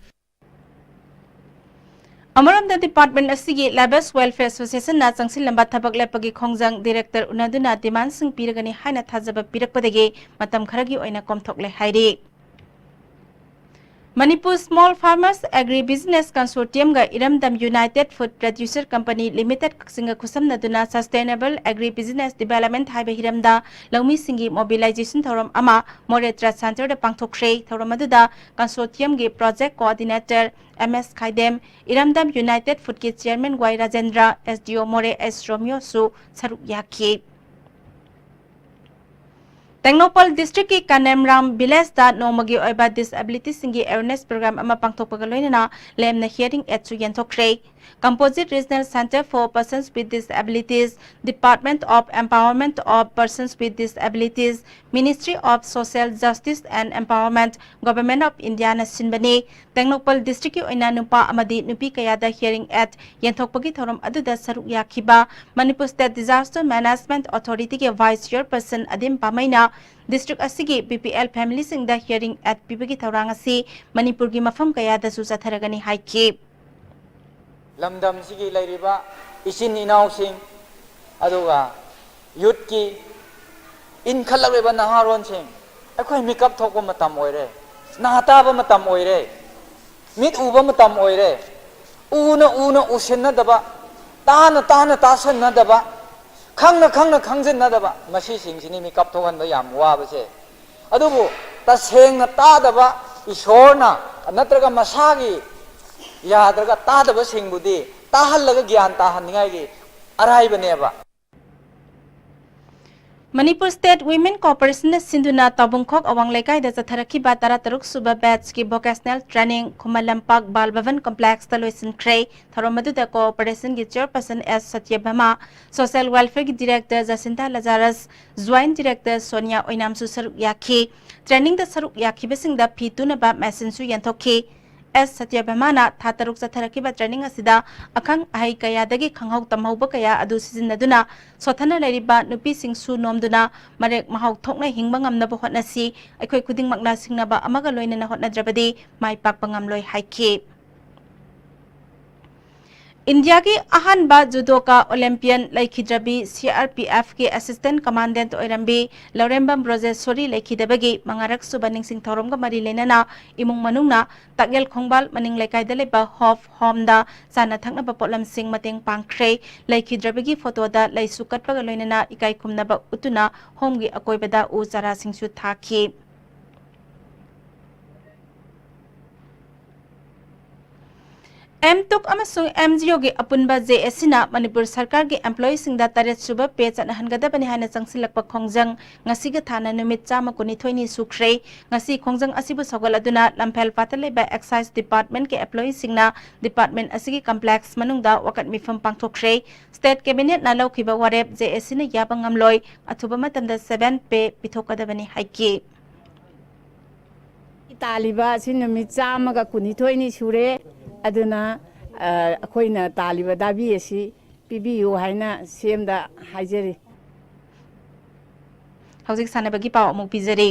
ꯑꯃꯔꯣꯝꯗ, department ꯑꯁꯤꯒꯤ Labourers Welfare Associationꯅ ꯆꯪꯁꯤꯜꯂꯝꯕ ꯊꯕꯛ ꯂꯦꯞꯄꯒꯤ ꯈꯣꯡꯖꯪ director ꯎꯅꯗꯨꯅ demandꯁꯤꯡ ꯄꯤꯔꯒꯅꯤ ꯍꯥꯏꯅ ꯊꯥꯖꯕ ꯄꯤꯔꯛꯄꯗꯒꯤ ꯃꯇꯝ ꯈꯔꯒꯤ ꯑꯣꯏꯅ ꯀꯣꯝꯊꯣꯛꯂꯦ ꯍꯥꯏꯔꯤ꯫ Manipur Small Farmers Agri Business Consortium ꯒ ꯏꯔꯝꯗꯝ United Food Producer Company Limited ꯀꯛꯆꯤꯡꯒ ꯈꯨꯠꯁꯝꯅꯗꯨꯅ Sustainable Agri Business Development ꯍꯥꯏꯕ ꯍꯤꯔꯝꯗ ꯂꯧꯃꯤꯁꯤꯡꯒꯤ mobilization ꯊꯧꯔꯝ ꯑꯃ ꯃꯣꯔꯦ Trade Center ꯗ ꯄꯥꯡꯊꯣꯛꯈ꯭ꯔꯦ꯫ ꯊꯧꯔꯝ ꯑꯗꯨꯗ consortium ꯒꯤ project coordinator ꯑꯦꯝ ꯑꯦꯁ ꯈꯥꯏꯗꯦꯝ, ꯏꯔꯝꯗꯝ United Food ꯀꯤ chairman ꯋꯥꯏ ꯔꯥꯖꯦꯟꯗ꯭ꯔ, ꯑꯦꯁ ꯗꯤ ꯑꯣ ꯃꯣꯔꯦ ꯑꯦꯁ ꯔꯣꯃꯤꯌꯣꯁꯨ ꯁꯔꯨꯛ ꯌꯥꯈꯤ꯫ ꯇꯦꯡꯅꯧꯄꯜ district ꯀꯤ ꯀꯥꯅꯦꯝꯔꯥꯝ village ꯇ ꯅꯣꯡꯃꯒꯤ ꯑꯣꯏꯕ disability ꯁꯤꯡꯒꯤ awareness program ꯑꯃ ꯄꯥꯡꯊꯣꯛꯄꯒ ꯂꯣꯏꯅꯅ ꯂꯦꯝꯅ hearing aid ꯁꯨ ꯌꯦꯟꯊꯣꯛꯈ꯭ꯔꯦ꯫ Composite Regional Centre for Persons with Disabilities, Department of Empowerment of Persons with Disabilities, Ministry of Social Justice and Empowerment, Government of India ꯅ ꯁꯤꯟꯕꯅꯤ꯫ ꯇꯦꯡꯅꯧꯄꯜ district ꯀꯤ ꯑꯣꯏꯅ ꯅꯨꯄꯥ ꯑꯃꯗꯤ ꯅꯨꯄꯤ ꯀꯌꯥꯗ hearing aid ꯌꯦꯟꯊꯣꯛꯄꯒꯤ ꯊꯧꯔꯝ ꯑꯗꯨꯗ ꯁꯔꯨꯛ ꯌꯥꯈꯤꯕ Manipur State Disaster Management Authority ꯒꯤ vice chairperson ꯑꯗꯤꯝ ꯄꯥꯃꯩꯅ district ꯑꯁꯤꯒꯤ ꯕꯤ ꯄꯤ ꯑꯦꯜ family ꯁꯤꯡꯗ hearing aid ꯄꯤꯕꯒꯤ ꯊꯧꯔꯥꯡ ꯑꯁꯤ ꯃꯅꯤꯄꯨꯔꯒꯤ ꯃꯐꯝ ꯀꯌꯥꯗꯁꯨ ꯆꯠꯊꯔꯒꯅꯤ ꯍꯥꯏꯈꯤ꯫ ꯂꯝꯗꯝꯁꯤꯒꯤ ꯂꯩꯔꯤꯕ ꯏꯆꯤꯟ ꯏꯅꯥꯎꯁꯤꯡ, ꯑꯗꯨꯒ youth ꯀꯤ ꯏꯟꯈꯠꯂꯛꯂꯤꯕ ꯅꯍꯥꯔꯣꯟꯁꯤꯡ, ꯑꯩꯈꯣꯏ ꯃꯤꯀꯞ ꯊꯣꯛꯄ ꯃꯇꯝ ꯑꯣꯏꯔꯦ, ꯅꯥ ꯇꯥꯕ ꯃꯇꯝ ꯑꯣꯏꯔꯦ, ꯃꯤꯠ ꯎꯕ ꯃꯇꯝ ꯑꯣꯏꯔꯦ꯫ ꯎꯅ ꯎꯅ ꯎꯁꯤꯟꯅꯗꯕ, ꯇꯥꯅ ꯇꯥꯅ ꯇꯥꯁꯟꯅꯗꯕ, ꯈꯪꯅ ꯈꯪꯅ ꯈꯪꯖꯤꯟꯅꯗꯕ, ꯃꯁꯤꯁꯤꯡꯁꯤꯅꯤ ꯃꯤꯀꯞ ꯊꯣꯛꯍꯟꯕ ꯌꯥꯝ ꯋꯥꯕꯁꯦ꯫ ꯑꯗꯨꯕꯨ ꯇꯁꯦꯡꯅ ꯇꯥꯗꯕ, ꯏꯁꯣꯔꯅ ꯅꯠꯇ꯭ꯔꯒ ꯃꯁꯥꯒꯤ ꯌꯥꯗ꯭ꯔꯒ ꯇꯥꯗꯕꯁꯤꯡꯕꯨꯗꯤ ꯇꯥꯍꯜꯂꯒ ꯒ꯭ꯌꯥꯟ ꯇꯥꯍꯟꯅꯤꯡꯉꯥꯏꯒꯤ ꯑꯔꯥꯏꯕꯅꯦꯕ꯫ ꯃꯅꯤꯄꯨꯔ State Women Corporation ꯅ ꯁꯤꯟꯗꯨꯅ ꯇꯥꯎꯕꯨꯡꯈꯣꯛ ꯑꯋꯥꯡ ꯂꯩꯀꯥꯏꯗ ꯆꯠꯊꯔꯛꯈꯤꯕ ꯇꯔꯥꯇꯔꯨꯛ ꯁꯨꯕ batch ꯀꯤ vocational training ꯈꯨꯃꯟ ꯂꯝꯄꯥꯛ ꯕꯥꯜ ꯚꯕꯟ complex ꯇ ꯂꯣꯏꯁꯤꯟꯈ꯭ꯔꯦ꯫ ꯊꯧꯔꯝ ꯑꯗꯨꯗ corporation ꯒꯤ chairperson ꯑꯦꯁ ꯁꯇ꯭ꯌꯚꯥꯃꯥ, social welfare ꯒꯤ director ꯖꯁꯤꯟꯊꯥ ꯂꯖꯥꯔꯁ, joint director ꯁꯣꯅꯤꯌꯥ ꯑꯣꯏꯅꯥꯝꯁꯨ ꯁꯔꯨꯛ ꯌꯥꯈꯤ꯫ Training ꯗ ꯁꯔꯨꯛ ꯌꯥꯈꯤꯕꯁꯤꯡꯗ ꯐꯤ ꯇꯨꯅꯕ machine ꯁꯨ ꯌꯦꯟꯊꯣꯛꯈꯤ꯫ ꯑꯦꯁ ꯁꯇ꯭ꯌꯚꯥꯃꯥꯅ ꯊꯥ ꯇꯔꯨꯛ ꯆꯠꯊꯔꯛꯈꯤꯕ training ꯑꯁꯤꯗ ꯑꯈꯪ ꯑꯍꯩ ꯀꯌꯥꯗꯒꯤ ꯈꯪꯍꯧ ꯇꯝꯍꯧꯕ ꯀꯌꯥ ꯑꯗꯨ ꯁꯤꯖꯤꯟꯅꯗꯨꯅ ꯁꯣꯠꯊꯅ ꯂꯩꯔꯤꯕ ꯅꯨꯄꯤꯁꯤꯡꯁꯨ ꯅꯣꯝꯗꯨꯅ ꯃꯔꯦꯛ ꯃꯍꯥꯎ ꯊꯣꯛꯅ ꯍꯤꯡꯕ ꯉꯝꯅꯕ ꯍꯣꯠꯅꯁꯤ꯫ ꯑꯩꯈꯣꯏ ꯈꯨꯗꯤꯡꯃꯛꯅ ꯁꯤꯡꯅꯕ ꯑꯃꯒ ꯂꯣꯏꯅꯅ ꯍꯣꯠꯅꯗ꯭ꯔꯕꯗꯤ ꯃꯥꯏ ꯄꯥꯛꯄ ꯉꯝꯂꯣꯏ ꯍꯥꯏꯈꯤ꯫ ꯏꯟꯗꯤꯌꯥꯒꯤ ꯑꯍꯥꯟꯕ ꯖꯨꯗꯣꯀꯥ ꯑꯣꯂꯦꯝꯄꯤꯌꯟ ꯂꯩꯈꯤꯗ꯭ꯔꯕꯤ ꯁꯤ ꯑꯥꯔ ꯄꯤ ꯑꯦꯐꯀꯤ ꯑꯦꯁꯤꯁꯇꯦꯟ ꯀꯃꯥꯟꯗꯦꯟꯠ ꯑꯣꯏꯔꯝꯕꯤ ꯂꯧꯔꯦꯝꯕꯝ ꯔꯣꯖꯦꯁꯣꯔꯤ ꯂꯩꯈꯤꯗꯕꯒꯤ ꯃꯉꯥꯔꯛ ꯁꯨꯕ ꯅꯤꯡꯁꯤꯡ ꯊꯧꯔꯝꯒ ꯃꯔꯤ ꯂꯩꯅꯅ ꯏꯃꯨꯡ ꯃꯅꯨꯡꯅ ꯇꯥꯛꯌꯦꯜ ꯈꯣꯡꯕꯥꯜ ꯃꯅꯤꯡ ꯂꯩꯀꯥꯏꯗ ꯂꯩꯕ ꯍꯣꯞ ꯍꯣꯝꯗ ꯆꯥꯅ ꯊꯛꯅꯕ ꯄꯣꯠꯂꯝꯁꯤꯡ ꯃꯇꯦꯡ ꯄꯥꯡꯈ꯭ꯔꯦ꯫ ꯂꯩꯈꯤꯗ꯭ꯔꯕꯒꯤ ꯐꯣꯇꯣꯗ ꯂꯩꯁꯨ ꯀꯠꯄꯒ ꯂꯣꯏꯅꯅ ꯏꯀꯥꯏ ꯈꯨꯝꯅꯕ ꯎꯠꯇꯨꯅ ꯍꯣꯝꯒꯤ ꯑꯀꯣꯏꯕꯗ ꯎ ꯆꯥꯔꯥꯁꯤꯡꯁꯨ ꯊꯥꯈꯤ꯫ ꯑꯦꯝ ꯇꯨꯛ ꯑꯃꯁꯨꯡ ꯑꯦꯝ ꯖꯤ ꯑꯣꯒꯤ ꯑꯄꯨꯟꯕ ꯖꯦ ꯑꯦ ꯁꯤꯅ ꯃꯅꯤꯄꯨꯔ ꯁꯔꯀꯥꯔꯒꯤ ꯑꯦꯝꯄ꯭ꯂꯣꯌꯤꯁꯤꯡꯗ ꯇꯔꯦꯠ ꯁꯨꯕ ꯄꯦ ꯆꯠꯅꯍꯟꯒꯗꯕꯅꯤ ꯍꯥꯏꯅ ꯆꯪꯁꯤꯜꯂꯛꯄ ꯈꯣꯡꯖꯪ ꯉꯁꯤꯒ ꯊꯥꯅ ꯅꯨꯃꯤꯠ ꯆꯥꯝꯃ ꯀꯨꯟꯅꯤꯊꯣꯏꯅꯤ ꯁꯨꯈ꯭ꯔꯦ꯫ ꯉꯁꯤ ꯈꯣꯡꯖꯪ ꯑꯁꯤꯕꯨ ꯁꯧꯒꯠꯂꯗꯨꯅ ꯂꯝꯐꯦꯜ ꯄꯥꯠꯇ ꯂꯩꯕ ꯑꯦꯛꯁꯥꯏꯖ ꯗꯤꯄꯥꯔꯠꯃꯦꯟꯠꯀꯤ ꯑꯦꯝꯄ꯭ꯂꯣꯌꯤꯁꯤꯡꯅ ꯗꯤꯄꯥꯔꯠꯃꯦꯟꯠ ꯑꯁꯤꯒꯤ ꯀꯝꯄ꯭ꯂꯦꯛꯁ ꯃꯅꯨꯡꯗ ꯋꯥꯀꯠ ꯃꯤꯐꯝ ꯄꯥꯡꯊꯣꯛꯈ꯭ꯔꯦ꯫ ꯁ꯭ꯇꯦꯠ ꯀꯦꯕꯤꯅꯦꯠꯅ ꯂꯧꯈꯤꯕ ꯋꯥꯔꯦꯞ ꯖꯦ ꯑꯦ ꯁꯤꯅ ꯌꯥꯕ ꯉꯝꯂꯣꯏ, ꯑꯊꯨꯕ ꯃꯇꯝꯗ ꯁꯚꯦꯟ ꯄꯦ ꯄꯤꯊꯣꯛꯀꯗꯕꯅꯤ ꯍꯥꯏꯈꯤ꯫ ꯇꯥꯜꯂꯤꯕ ꯑꯁꯤ ꯅꯨꯃꯤꯠ ꯆꯥꯝꯃꯒ ꯀꯨꯟꯅꯤꯊꯣꯏꯅꯤ ꯁꯨꯔꯦ꯫ ꯑꯗꯨꯅ, ꯑ, ꯑꯩꯈꯣꯏꯅ ꯇꯥꯜꯂꯤꯕ ꯗꯥꯕꯤ ꯑꯁꯤ ꯄꯤꯕꯤꯌꯨ ꯍꯥꯏꯅ ꯁꯤ ꯑꯦꯝꯗ ꯍꯥꯏꯖꯔꯤ꯫ ꯍꯧꯖꯤꯛ ꯁꯥꯟꯅꯕꯒꯤ ꯄꯥꯎ ꯑꯃꯨꯛ ꯄꯤꯖꯔꯤ꯫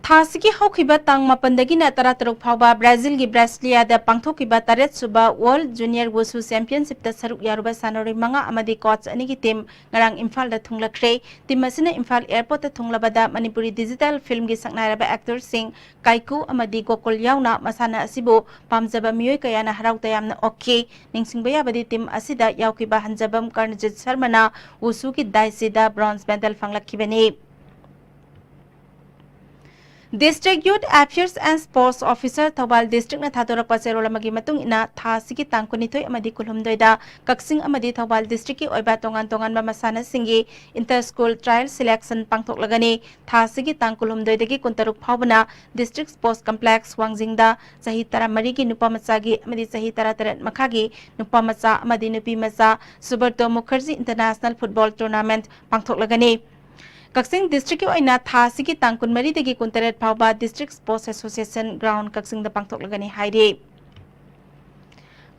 ꯊꯥ ꯑꯁꯤꯒꯤ ꯍꯧꯈꯤꯕ ꯇꯥꯡ ꯃꯥꯄꯟꯗꯒꯤꯅ ꯇꯔꯥꯇꯔꯨꯛ ꯐꯥꯎꯕ ꯕ꯭ꯔꯥꯖꯤꯜꯒꯤ ꯕ꯭ꯔꯥꯁꯤꯂꯤꯌꯥꯗ ꯄꯥꯡꯊꯣꯛꯈꯤꯕ ꯇꯔꯦꯠ ꯁꯨꯕ ꯋꯥꯔꯜꯗ ꯖꯨꯅꯤꯌꯔ ꯋꯨꯁꯨ ꯆꯦꯝꯄꯤꯌꯟꯁꯤꯞꯇ ꯁꯔꯨꯛ ꯌꯥꯔꯨꯕ ꯁꯥꯟꯅꯔꯣꯏ ꯃꯉꯥ ꯑꯃꯗꯤ ꯀꯣꯆ ꯑꯅꯤꯒꯤ ꯇꯤꯝ ꯉꯔꯥꯡ ꯏꯝꯐꯥꯜꯗ ꯊꯨꯡꯂꯈ꯭ꯔꯦ꯫ ꯇꯤꯝ ꯑꯁꯤꯅ ꯏꯝꯐꯥꯜ ꯑꯦꯌꯔꯄꯣꯔꯠꯇ ꯊꯨꯡꯂꯕꯗ ꯃꯅꯤꯄꯨꯔꯤ ꯗꯤꯖꯤꯇꯦꯜ ꯐꯤꯜꯝꯒꯤ ꯁꯛꯅꯥꯏꯔꯕ ꯑꯦꯛꯇꯔꯁꯤꯡ ꯀꯥꯏꯀꯨ ꯑꯃꯗꯤ ꯒꯣꯀꯨꯜ ꯌꯥꯎꯅ ꯃꯁꯥꯟꯅ ꯑꯁꯤꯕꯨ ꯄꯥꯝꯖꯕ ꯃꯤꯑꯣꯏ ꯀꯌꯥꯅ ꯍꯔꯥꯎ ꯇꯌꯥꯝꯅ ꯑꯣꯛꯈꯤ꯫ ꯅꯤꯡꯁꯤꯡꯕ ꯌꯥꯕꯗꯤ, ꯇꯤꯝ ꯑꯁꯤꯗ ꯌꯥꯎꯈꯤꯕ ꯍꯟꯖꯕꯝ ꯀꯔꯅꯖꯤꯠ ꯁꯔꯃꯅ ꯋꯨꯁꯨꯒꯤ ꯗꯥꯏꯁꯤꯗ ꯕ꯭ꯔꯣꯟꯖ ꯃꯦꯗꯜ ꯐꯪꯂꯛꯈꯤꯕꯅꯤ꯫ District Youth Affairs and Sports Officer Thoubal ꯗꯤꯁꯇ꯭ꯔꯤꯛꯅ ꯊꯥꯗꯣꯔꯛꯄ ꯆꯦꯔꯣꯜ ꯑꯃꯒꯤ ꯃꯇꯨꯡ ꯏꯟꯅ, ꯊꯥ ꯑꯁꯤꯒꯤ ꯇꯥꯡ ꯀꯨꯟꯅꯤꯊꯣꯏ ꯑꯃꯗꯤ ꯀꯨꯟꯍꯨꯝꯗꯣꯏꯗ ꯀꯛꯆꯤꯡ ꯑꯃꯗꯤ ꯊꯧꯕꯥꯜ ꯗꯤꯁꯇ꯭ꯔꯤꯛꯀꯤ ꯑꯣꯏꯕ ꯇꯣꯉꯥꯟ ꯇꯣꯉꯥꯟꯕ ꯃꯁꯥꯟꯅꯁꯤꯡꯒꯤ inter school trial selection ꯄꯥꯡꯊꯣꯛꯂꯒꯅꯤ꯫ ꯊꯥ ꯑꯁꯤꯒꯤ ꯇꯥꯡ ꯀꯨꯟꯍꯨꯝꯗꯣꯏꯗꯒꯤ ꯀꯨꯟꯇꯔꯨꯛ ꯐꯥꯎꯕꯅ ꯗꯤꯁꯇ꯭ꯔꯤꯛ ꯁ꯭ꯄꯣꯔꯠꯁ ꯀꯝꯄ꯭ꯂꯦꯛꯁ ꯋꯥꯡꯖꯤꯡꯗ ꯆꯍꯤ ꯇꯔꯥꯃꯔꯤꯒꯤ ꯅꯨꯄꯥ ꯃꯆꯥꯒꯤ ꯑꯃꯗꯤ ꯆꯍꯤ ꯇꯔꯥꯇꯔꯦꯠ ꯃꯈꯥꯒꯤ ꯅꯨꯄꯥ ꯃꯆꯥ ꯑꯃꯗꯤ ꯅꯨꯄꯤ ꯃꯆꯥ ꯁꯨꯕ꯭ꯔꯇꯣ ꯃꯨꯈꯔꯖꯤ ꯏꯟꯇꯔꯅꯦꯁꯅꯦꯜ ꯐꯨꯠꯕꯣꯜ ꯇꯣꯔꯅꯥꯃꯦꯟꯠ ꯄꯥꯡꯊꯣꯛꯂꯒꯅꯤ꯫ ꯀꯛꯆꯤꯡ ꯗꯤꯁꯇ꯭ꯔꯤꯛꯀꯤ ꯑꯣꯏꯅ ꯊꯥ ꯑꯁꯤꯒꯤ ꯇꯥꯡ ꯀꯨꯟꯃꯔꯤꯗꯒꯤ ꯀꯨꯟꯇꯔꯦꯠ ꯐꯥꯎꯕ District Sports Association Ground ꯀꯛꯆꯤꯡꯗ ꯄꯥꯡꯊꯣꯛꯂꯒꯅꯤ ꯍꯥꯏꯔꯤ꯫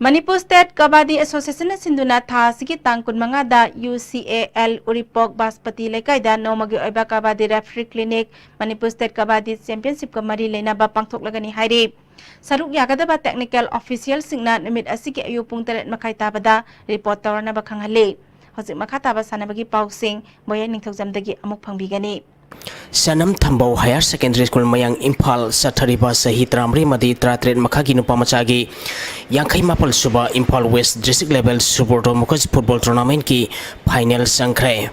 ꯃꯅꯤꯄꯨꯔ ꯁ꯭ꯇꯦꯠ ꯀꯕꯥꯗꯤ ꯑꯦꯁꯣꯁꯤꯌꯦꯁꯟꯅ ꯁꯤꯟꯗꯨꯅ ꯊꯥ ꯑꯁꯤꯒꯤ ꯇꯥꯡ ꯀꯨꯟꯃꯉꯥꯗ UCAL ꯎꯔꯤꯄꯣꯛ ꯕꯥꯁꯄꯇꯤ ꯂꯩꯀꯥꯏꯗ ꯅꯣꯡꯃꯒꯤ ꯑꯣꯏꯕ ꯀꯕꯥꯗꯤ referee clinic, ꯃꯅꯤꯄꯨꯔ ꯁ꯭ꯇꯦꯠ ꯀꯕꯥꯗꯤ ꯆꯦꯝꯄꯤꯌꯟꯁꯤꯞꯀ ꯃꯔꯤ ꯂꯩꯅꯕ ꯄꯥꯡꯊꯣꯛꯂꯒꯅꯤ ꯍꯥꯏꯔꯤ꯫ ꯁꯔꯨꯛ ꯌꯥꯒꯗꯕ technical officialꯁꯤꯡꯅ ꯅꯨꯃꯤꯠ ꯑꯁꯤꯒꯤ ꯑꯌꯨꯛ ꯄꯨꯡ ꯇꯔꯦꯠ ꯃꯈꯥꯏ ꯇꯥꯕꯗ report ꯇꯧꯔꯅꯕ ꯈꯪꯍꯜꯂꯤ꯫ ꯍꯧꯖꯤꯛ ꯃꯈꯥ ꯇꯥꯕ ꯁꯥꯟꯅꯕꯒꯤ ꯄꯥꯎꯁꯤꯡ ꯕꯣꯌꯥꯏ ꯅꯤꯡꯊꯧꯖꯝꯗꯒꯤ ꯑꯃꯨꯛ ꯐꯪꯕꯤꯒꯅꯤ꯫ ꯁꯅꯝ ꯊꯝꯕꯧ Higher Secondary School ꯃꯌꯥꯡ ꯏꯝꯐꯥꯜ ꯆꯠꯊꯔꯤꯕ ꯆꯍꯤ ꯇꯔꯥꯃꯔꯤ ꯑꯃꯗꯤ ꯇꯔꯥꯇꯔꯦꯠ ꯃꯈꯥꯒꯤ ꯅꯨꯄꯥ ꯃꯆꯥꯒꯤ ꯌꯥꯡꯈꯩ ꯃꯥꯄꯜ ꯁꯨꯕ Imphal West District Level Subodhra Mukherjee Football Tournamentꯀꯤ final ꯆꯪꯈ꯭ꯔꯦ꯫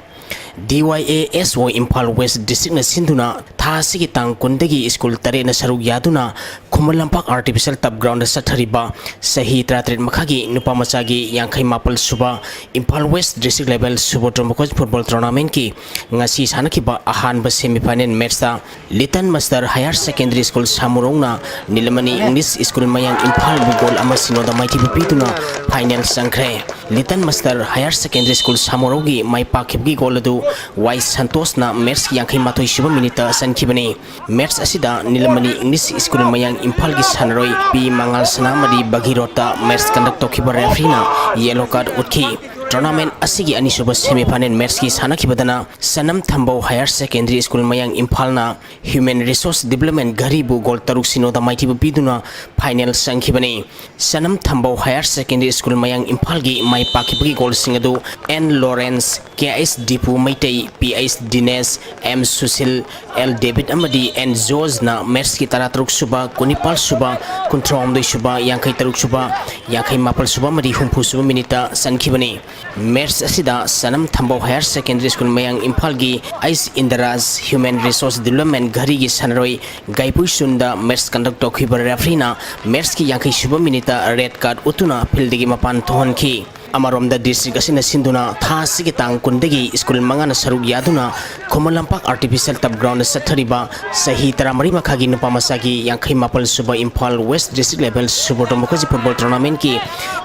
DYASO ꯏꯝꯐꯥꯜ West Districtꯅ ꯁꯤꯟꯗꯨꯅ ꯊꯥ ꯑꯁꯤꯒꯤ ꯇꯥꯡ ꯀꯨꯟꯗꯒꯤ ꯁ꯭ꯀꯨꯜ ꯇꯔꯦꯠꯅ ꯁꯔꯨꯛ ꯌꯥꯗꯨꯅ ꯈꯨꯃꯟ ꯂꯝꯄꯥꯛ Artificial Turf Groundꯗ ꯆꯠꯊꯔꯤꯕ ꯆꯍꯤ ꯇꯔꯥꯇꯔꯦꯠ ꯃꯈꯥꯒꯤ ꯅꯨꯄꯥ ꯃꯆꯥꯒꯤ ꯌꯥꯡꯈꯩ ꯃꯥꯄꯜ ꯁꯨꯕ Imphal West District Level Subodhra Mukherjee Football Tournamentꯀꯤ ꯉꯁꯤ ꯁꯥꯟꯅꯈꯤꯕ ꯑꯍꯥꯟꯕ semifinal matchꯇ Little Master Higher Secondary School ꯁꯥꯃꯨꯔꯧꯅ ꯅꯤꯂꯃꯅꯤ English School ꯃꯌꯥꯡ ꯏꯝꯐꯥꯜꯕꯨ goal ꯑꯃ ꯁꯤꯅꯣꯗ ꯃꯥꯏꯊꯤꯕ ꯄꯤꯗꯨꯅ final ꯆꯪꯈ꯭ꯔꯦ꯫ Little Master Higher Secondary School ꯁꯥꯃꯨꯔꯧꯒꯤ ꯃꯥꯏ ꯄꯥꯛꯈꯤꯕꯒꯤ goal ꯑꯗꯨ ꯋꯥꯏ ꯁꯟꯇꯣꯁꯅ matchꯀꯤ ꯌꯥꯡꯈꯩ ꯃꯥꯊꯣꯏ ꯁꯨꯕ minuteꯇ ꯆꯟꯈꯤꯕꯅꯤ꯫ Match ꯑꯁꯤꯗ ꯅꯤꯂꯃꯅꯤ English School ꯃꯌꯥꯡ ꯏꯝꯐꯥꯜꯒꯤ ꯁꯥꯟꯅꯔꯣꯏ ꯄꯤ ꯃꯉꯥꯜ ꯁꯅꯥ ꯑꯃꯗꯤ ꯚꯒꯤꯔꯣꯠꯇ match conduct ꯇꯧꯈꯤꯕ refereeꯅ yellow card ꯎꯠꯈꯤ꯫ Tournament ꯑꯁꯤꯒꯤ ꯑꯅꯤꯁꯨꯕ semifinal matchꯀꯤ ꯁꯥꯟꯅꯈꯤꯕꯗꯅ ꯁꯅꯝ ꯊꯝꯕꯧ Higher Secondary School ꯃꯌꯥꯡ ꯏꯝꯐꯥꯜꯅ Human Resource Development ꯘꯔꯤꯕꯨ goal ꯇꯔꯨꯛ ꯁꯤꯅꯣꯗ ꯃꯥꯏꯊꯤꯕ ꯄꯤꯗꯨꯅ final ꯆꯪꯈꯤꯕꯅꯤ꯫ ꯁꯅꯝ ꯊꯝꯕꯧ Higher Secondary School ꯃꯌꯥꯡ ꯏꯝꯐꯥꯜꯒꯤ ꯃꯥꯏ ꯄꯥꯛꯈꯤꯕꯒꯤ goalꯁꯤꯡ ꯑꯗꯨ N Lawrence, K H Dipu Meitei, P H ꯗꯤꯅꯦꯁ, M ꯁꯨꯁꯤꯜ, L ꯗꯦꯕꯤꯠ ꯑꯃꯗꯤ N ꯖꯣꯔꯖꯅ matchꯀꯤ ꯇꯔꯥꯇꯔꯨꯛ ꯁꯨꯕ, ꯀꯨꯟꯅꯤꯄꯥꯜ ꯁꯨꯕ, ꯀꯨꯟꯊ꯭ꯔꯥꯍꯨꯝꯗꯣꯏ ꯁꯨꯕ, ꯌꯥꯡꯈꯩ ꯇꯔꯨꯛ ꯁꯨꯕ, ꯌꯥꯡꯈꯩ ꯃꯥꯄꯜ ꯁꯨꯕ ꯑꯃꯗꯤ ꯍꯨꯝꯐꯨ ꯁꯨꯕ minuteꯇ ꯆꯟꯈꯤꯕꯅꯤ꯫ Match ꯑꯁꯤꯗ ꯁꯅꯝ ꯊꯝꯕꯧ Higher Secondary School ꯃꯌꯥꯡ ꯏꯝꯐꯥꯜꯒꯤ ꯑꯩꯁ ꯏꯟꯗꯔꯥꯖ, Human Resource Development ꯘꯔꯤꯒꯤ ꯁꯥꯟꯅꯔꯣꯏ ꯒꯥꯏꯄꯨꯏ ꯆꯨꯟꯗ match conduct ꯇꯧꯈꯤꯕ refereeꯅ matchꯀꯤ ꯌꯥꯡꯈꯩ ꯁꯨꯕ minuteꯇ red card ꯎꯠꯇꯨꯅ fieldꯒꯤ ꯃꯄꯥꯟ ꯊꯣꯛꯍꯟꯈꯤ꯫ ꯑꯃꯔꯣꯝꯗ, ꯗꯤꯁꯇ꯭ꯔꯤꯛ ꯑꯁꯤꯅ ꯁꯤꯟꯗꯨꯅ ꯊꯥ ꯑꯁꯤꯒꯤ ꯇꯥꯡ ꯀꯨꯟꯗꯒꯤ ꯁ꯭ꯀꯨꯜ ꯃꯉꯥꯅ ꯁꯔꯨꯛ ꯌꯥꯗꯨꯅ ꯈꯨꯃꯟ ꯂꯝꯄꯥꯛ ꯑꯥꯔꯇꯤꯐꯤꯁꯤꯌꯦꯜ ꯇꯞ ꯒ꯭ꯔꯥꯎꯟꯗ ꯆꯠꯊꯔꯤꯕ ꯆꯍꯤ ꯇꯔꯥꯃꯔꯤ ꯃꯈꯥꯒꯤ ꯅꯨꯄꯥ ꯃꯆꯥꯒꯤ ꯌꯥꯡꯈꯩ ꯃꯥꯄꯜ ꯁꯨꯕ Imphal west district level Subrato Mukherjee football ꯇꯣꯔꯅꯥꯃꯦꯟꯠꯀꯤ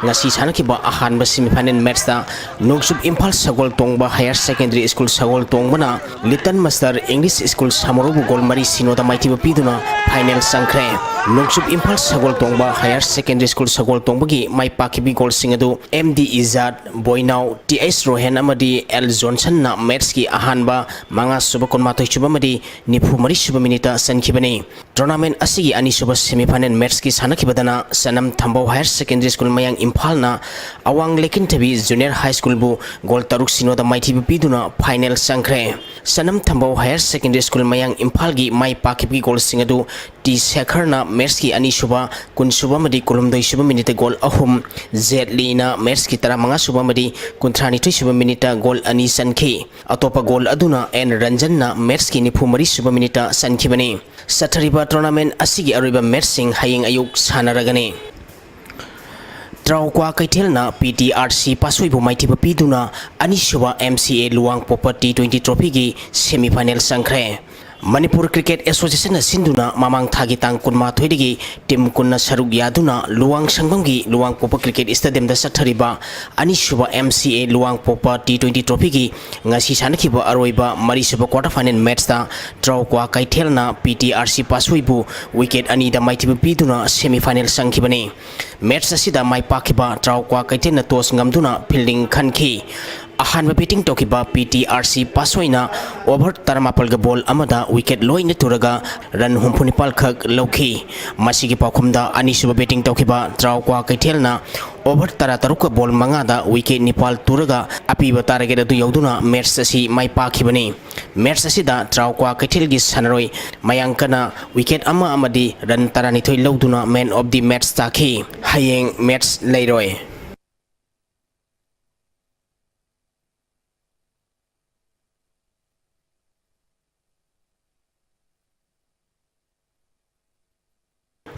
ꯉꯁꯤ ꯁꯥꯟꯅꯈꯤꯕ ꯑꯍꯥꯟꯕ ꯁꯦꯃꯤꯐꯥꯏꯅꯦꯜ ꯃꯦꯠꯆꯇ ꯅꯣꯡꯆꯨꯞ ꯏꯝꯐꯥꯜ ꯁꯒꯣꯜ ꯇꯣꯡꯕ ꯍꯥꯌꯔ ꯁꯦꯀꯦꯟꯗꯔꯤ ꯁ꯭ꯀꯨꯜ ꯁꯒꯣꯜ ꯇꯣꯡꯕꯅ ꯂꯤꯇꯜ ꯃꯁꯇꯔ ꯏꯪꯂꯤꯁ ꯁ꯭ꯀꯨꯜ ꯁꯥꯃꯣꯔꯧꯕꯨ ꯒꯣꯜ ꯃꯔꯤ ꯁꯤꯅꯣꯗ ꯃꯥꯏꯊꯤꯕ ꯄꯤꯗꯨꯅ ꯐꯥꯏꯅꯦꯜ ꯆꯪꯈ꯭ꯔꯦ꯫ ꯅꯣꯡꯆꯨꯞ ꯏꯝꯐꯥꯜ ꯁꯒꯣꯜ ꯇꯣꯡꯕ ꯍꯥꯌꯔ ꯁꯦꯀꯦꯟꯗꯔꯤ ꯁ꯭ꯀꯨꯜ ꯁꯒꯣꯜ ꯇꯣꯡꯕꯒꯤ ꯃꯥꯏ ꯄꯥꯛꯈꯤꯕꯒꯤ ꯒꯣꯜꯁꯤꯡ ꯑꯗꯨ ꯑꯦꯝ ꯗꯤ ꯏꯖꯥꯗ, ꯕꯣꯏꯅꯥꯎ, ꯇꯤ ꯑꯩꯆ ꯔꯣꯍꯦꯟ ꯑꯃꯗꯤ ꯑꯦꯜ ꯖꯣꯟꯁꯟꯅ ꯃꯦꯠꯆꯀꯤ ꯑꯍꯥꯟꯕ, ꯃꯉꯥ ꯁꯨꯕ, ꯀꯨꯟꯃꯥꯊꯣꯏ ꯁꯨꯕ ꯑꯃꯗꯤ ꯅꯤꯐꯨ ꯃꯔꯤ ꯁꯨꯕ ꯃꯤꯅꯤꯠꯇ ꯆꯟꯈꯤꯕꯅꯤ꯫ ꯇꯣꯔꯅꯥꯃꯦꯟ ꯑꯁꯤꯒꯤ ꯑꯅꯤꯁꯨꯕ ꯁꯦꯃꯤꯐꯥꯏꯅꯦꯜ ꯃꯦꯠꯆꯀꯤ ꯁꯥꯟꯅꯈꯤꯕꯗꯅ ꯁꯅꯝ ꯊꯝꯕꯧ ꯍꯥꯌꯔ ꯁꯦꯀꯦꯟꯗꯔꯤ ꯁ꯭ꯀꯨꯜ ꯃꯌꯥꯡ ꯏꯝꯐꯥꯜꯅ ꯑꯋꯥꯡ ꯂꯩꯀꯤꯟꯊꯕꯤ ꯖꯨꯅꯤꯌꯔ ꯍꯥꯏ ꯁ꯭ꯀꯨꯜꯕꯨ ꯒꯣꯜ ꯇꯔꯨꯛ ꯁꯤꯅꯣꯗ ꯃꯥꯏꯊꯤꯕ ꯄꯤꯗꯨꯅ ꯐꯥꯏꯅꯦꯜ ꯆꯪꯈ꯭ꯔꯦ꯫ ꯁꯅꯝ ꯊꯝꯕꯧ ꯍꯥꯌꯔ ꯁꯦꯀꯦꯟꯗꯔꯤ ꯁ꯭ꯀꯨꯜ ꯃꯌꯥꯡ ꯏꯝꯐꯥꯜꯒꯤ ꯃꯥꯏ ꯄꯥꯛꯈꯤꯕꯒꯤ ꯒꯣꯜꯁꯤꯡ ꯑꯗꯨ ꯇꯤ ꯁꯦꯈꯔꯅ ꯃꯦꯠꯆꯀꯤ ꯑꯅꯤꯁꯨꯕ, ꯀꯨꯟꯁꯨꯕ ꯑꯃꯗꯤ ꯀꯨꯟꯍꯨꯝꯗꯣꯏꯁꯨꯕ ꯃꯤꯅꯤꯠꯇ ꯒꯣꯜ ꯑꯍꯨꯝ, ꯖꯦꯠ ꯂꯤꯅ ꯃꯦꯠꯆꯀꯤ ꯇꯔꯥꯃꯉꯥꯁꯨꯕ ꯑꯃꯗꯤ ꯀꯨꯟꯊ꯭ꯔꯥꯅꯤꯊꯣꯏꯁꯨꯕ ꯃꯤꯅꯤꯠꯇ ꯒꯣꯜ ꯑꯅꯤ ꯆꯟꯈꯤ꯫ ꯑꯇꯣꯞꯄ ꯒꯣꯜ ꯑꯗꯨꯅ ꯑꯦꯟ ꯔꯟꯖꯟꯅ ꯃꯦꯠꯆꯀꯤ ꯅꯤꯐꯨ ꯃꯔꯤꯁꯨꯕ ꯃꯤꯅꯤꯠꯇ ꯆꯟꯈꯤꯕꯅꯤ꯫ ꯆꯠꯊꯔꯤꯕ ꯇꯣꯔꯅꯥꯃꯦꯟ ꯑꯁꯤꯒꯤ ꯑꯔꯣꯏꯕ ꯃꯦꯠꯆꯁꯤꯡ ꯍꯌꯦꯡ ꯑꯌꯨꯛ ꯁꯥꯟꯅꯔꯒꯅꯤ꯫ ꯇ꯭ꯔꯥꯎꯀ꯭ꯋꯥ ꯀꯩꯊꯦꯜꯅ ꯄꯤ ꯇꯤ ꯑꯥꯔ ꯁꯤ ꯄꯥꯠꯁꯣꯏꯕꯨ ꯃꯥꯏꯊꯤꯕ ꯄꯤꯗꯨꯅ ꯑꯅꯤꯁꯨꯕ ꯑꯦꯝ ꯁꯤ ꯑꯦ ꯂꯨꯋꯥꯡꯄꯣꯛꯄ ꯇꯤ ꯇ꯭ꯋꯦꯟꯇꯤ ꯇ꯭ꯔꯣꯐꯤꯒꯤ ꯁꯦꯃꯤꯐꯥꯏꯅꯦꯜ ꯆꯪꯈ꯭ꯔꯦ꯫ ꯃꯅꯤꯄꯨꯔ ꯀ꯭ꯔꯤꯀꯦꯠ ꯑꯦꯁꯣꯁꯤꯌꯦꯁꯟꯅ ꯁꯤꯟꯗꯨꯅ ꯃꯃꯥꯡ ꯊꯥꯒꯤ ꯇꯥꯡ ꯀꯨꯟꯃꯥꯊꯣꯏꯗꯒꯤ ꯇꯤꯝ ꯀꯨꯟꯅ ꯁꯔꯨꯛ ꯌꯥꯗꯨꯅ ꯂꯨꯋꯥꯡ ꯁꯪꯕꯝꯒꯤ ꯂꯨꯋꯥꯡꯄꯣꯛꯄ ꯀ꯭ꯔꯤꯀꯦꯠ ꯁ꯭ꯇꯦꯗꯤꯌꯝꯗ ꯆꯠꯊꯔꯤꯕ ꯑꯅꯤꯁꯨꯕ ꯑꯦꯝ ꯁꯤ ꯑꯦ ꯂꯨꯋꯥꯡꯄꯣꯛꯄ ꯇꯤ ꯇ꯭ꯋꯦꯟꯇꯤ ꯇ꯭ꯔꯣꯐꯤꯒꯤ ꯉꯁꯤ ꯁꯥꯟꯅꯈꯤꯕ ꯑꯔꯣꯏꯕ ꯃꯔꯤꯁꯨꯕ ꯀ꯭ꯋꯥꯇꯔ ꯐꯥꯏꯅꯦꯜ ꯃꯦꯠꯆꯇ ꯇ꯭ꯔꯥꯎꯀ꯭ꯋꯥ ꯀꯩꯊꯦꯜꯅ ꯄꯤ ꯇꯤ ꯑꯥꯔ ꯁꯤ ꯄꯥꯠꯁꯣꯏꯕꯨ ꯋꯤꯀꯦꯠ ꯑꯅꯤꯗ ꯃꯥꯏꯊꯤꯕ ꯄꯤꯗꯨꯅ ꯁꯦꯃꯤꯐꯥꯏꯅꯦꯜ ꯆꯪꯈꯤꯕꯅꯤ꯫ ꯃꯦꯠꯆ ꯑꯁꯤꯗ ꯃꯥꯏ ꯄꯥꯛꯈꯤꯕ ꯇ꯭ꯔꯥꯎꯀ꯭ꯋꯥ ꯀꯩꯊꯦꯜꯅ ꯇꯣꯁ ꯉꯝꯗꯨꯅ ꯐꯤꯜꯗꯤꯡ ꯈꯟꯈꯤ꯫ ꯑꯍꯥꯟꯕ ꯕꯦꯇꯤꯡ ꯇꯧꯈꯤꯕ ꯄꯤ ꯇꯤ ꯑꯥꯔ ꯁꯤ ꯄꯥꯠꯁꯣꯏꯅ ꯑꯣꯚꯔ ꯇꯔꯥꯃꯥꯄꯜꯒ ꯕꯣꯜ ꯑꯃꯗ ꯋꯤꯀꯦꯠ ꯂꯣꯏꯅ ꯇꯨꯔꯒ ꯔꯟ ꯍꯨꯝꯐꯨ ꯅꯤꯄꯥꯜ ꯈꯛ ꯂꯧꯈꯤ꯫ ꯃꯁꯤꯒꯤ ꯄꯥꯎꯈꯨꯝꯗ ꯑꯅꯤꯁꯨꯕ ꯕꯦꯇꯤꯡ ꯇꯧꯈꯤꯕ ꯇ꯭ꯔꯥꯎꯀ꯭ꯋꯥ ꯀꯩꯊꯦꯜꯅ ꯑꯣꯚꯔ ꯇꯔꯥꯇꯔꯨꯛꯀ ꯕꯣꯜ ꯃꯉꯥꯗ ꯋꯤꯀꯦꯠ ꯅꯤꯄꯥꯜ ꯇꯨꯔꯒ ꯑꯄꯤꯕ ꯇꯥꯔꯒꯦꯠ ꯑꯗꯨ ꯌꯧꯗꯨꯅ ꯃꯦꯠꯆ ꯑꯁꯤ ꯃꯥꯏ ꯄꯥꯛꯈꯤꯕꯅꯤ꯫ ꯃꯦꯠꯆ ꯑꯁꯤꯗ ꯇ꯭ꯔꯥꯎꯀ꯭ꯋꯥ ꯀꯩꯊꯦꯜꯒꯤ ꯁꯥꯟꯅꯔꯣꯏ ꯃꯌꯥꯡꯀꯅ ꯋꯤꯀꯦꯠ ꯑꯃ ꯑꯃꯗꯤ ꯔꯟ ꯇꯔꯥꯅꯤꯊꯣꯏ ꯂꯧꯗꯨꯅ ꯃꯦꯟ ꯑꯣꯐ ꯗꯤ ꯃꯦꯠꯆ ꯇꯥꯈꯤ꯫ ꯍꯌꯦꯡ ꯃꯦꯠꯆ ꯂꯩꯔꯣꯏ꯫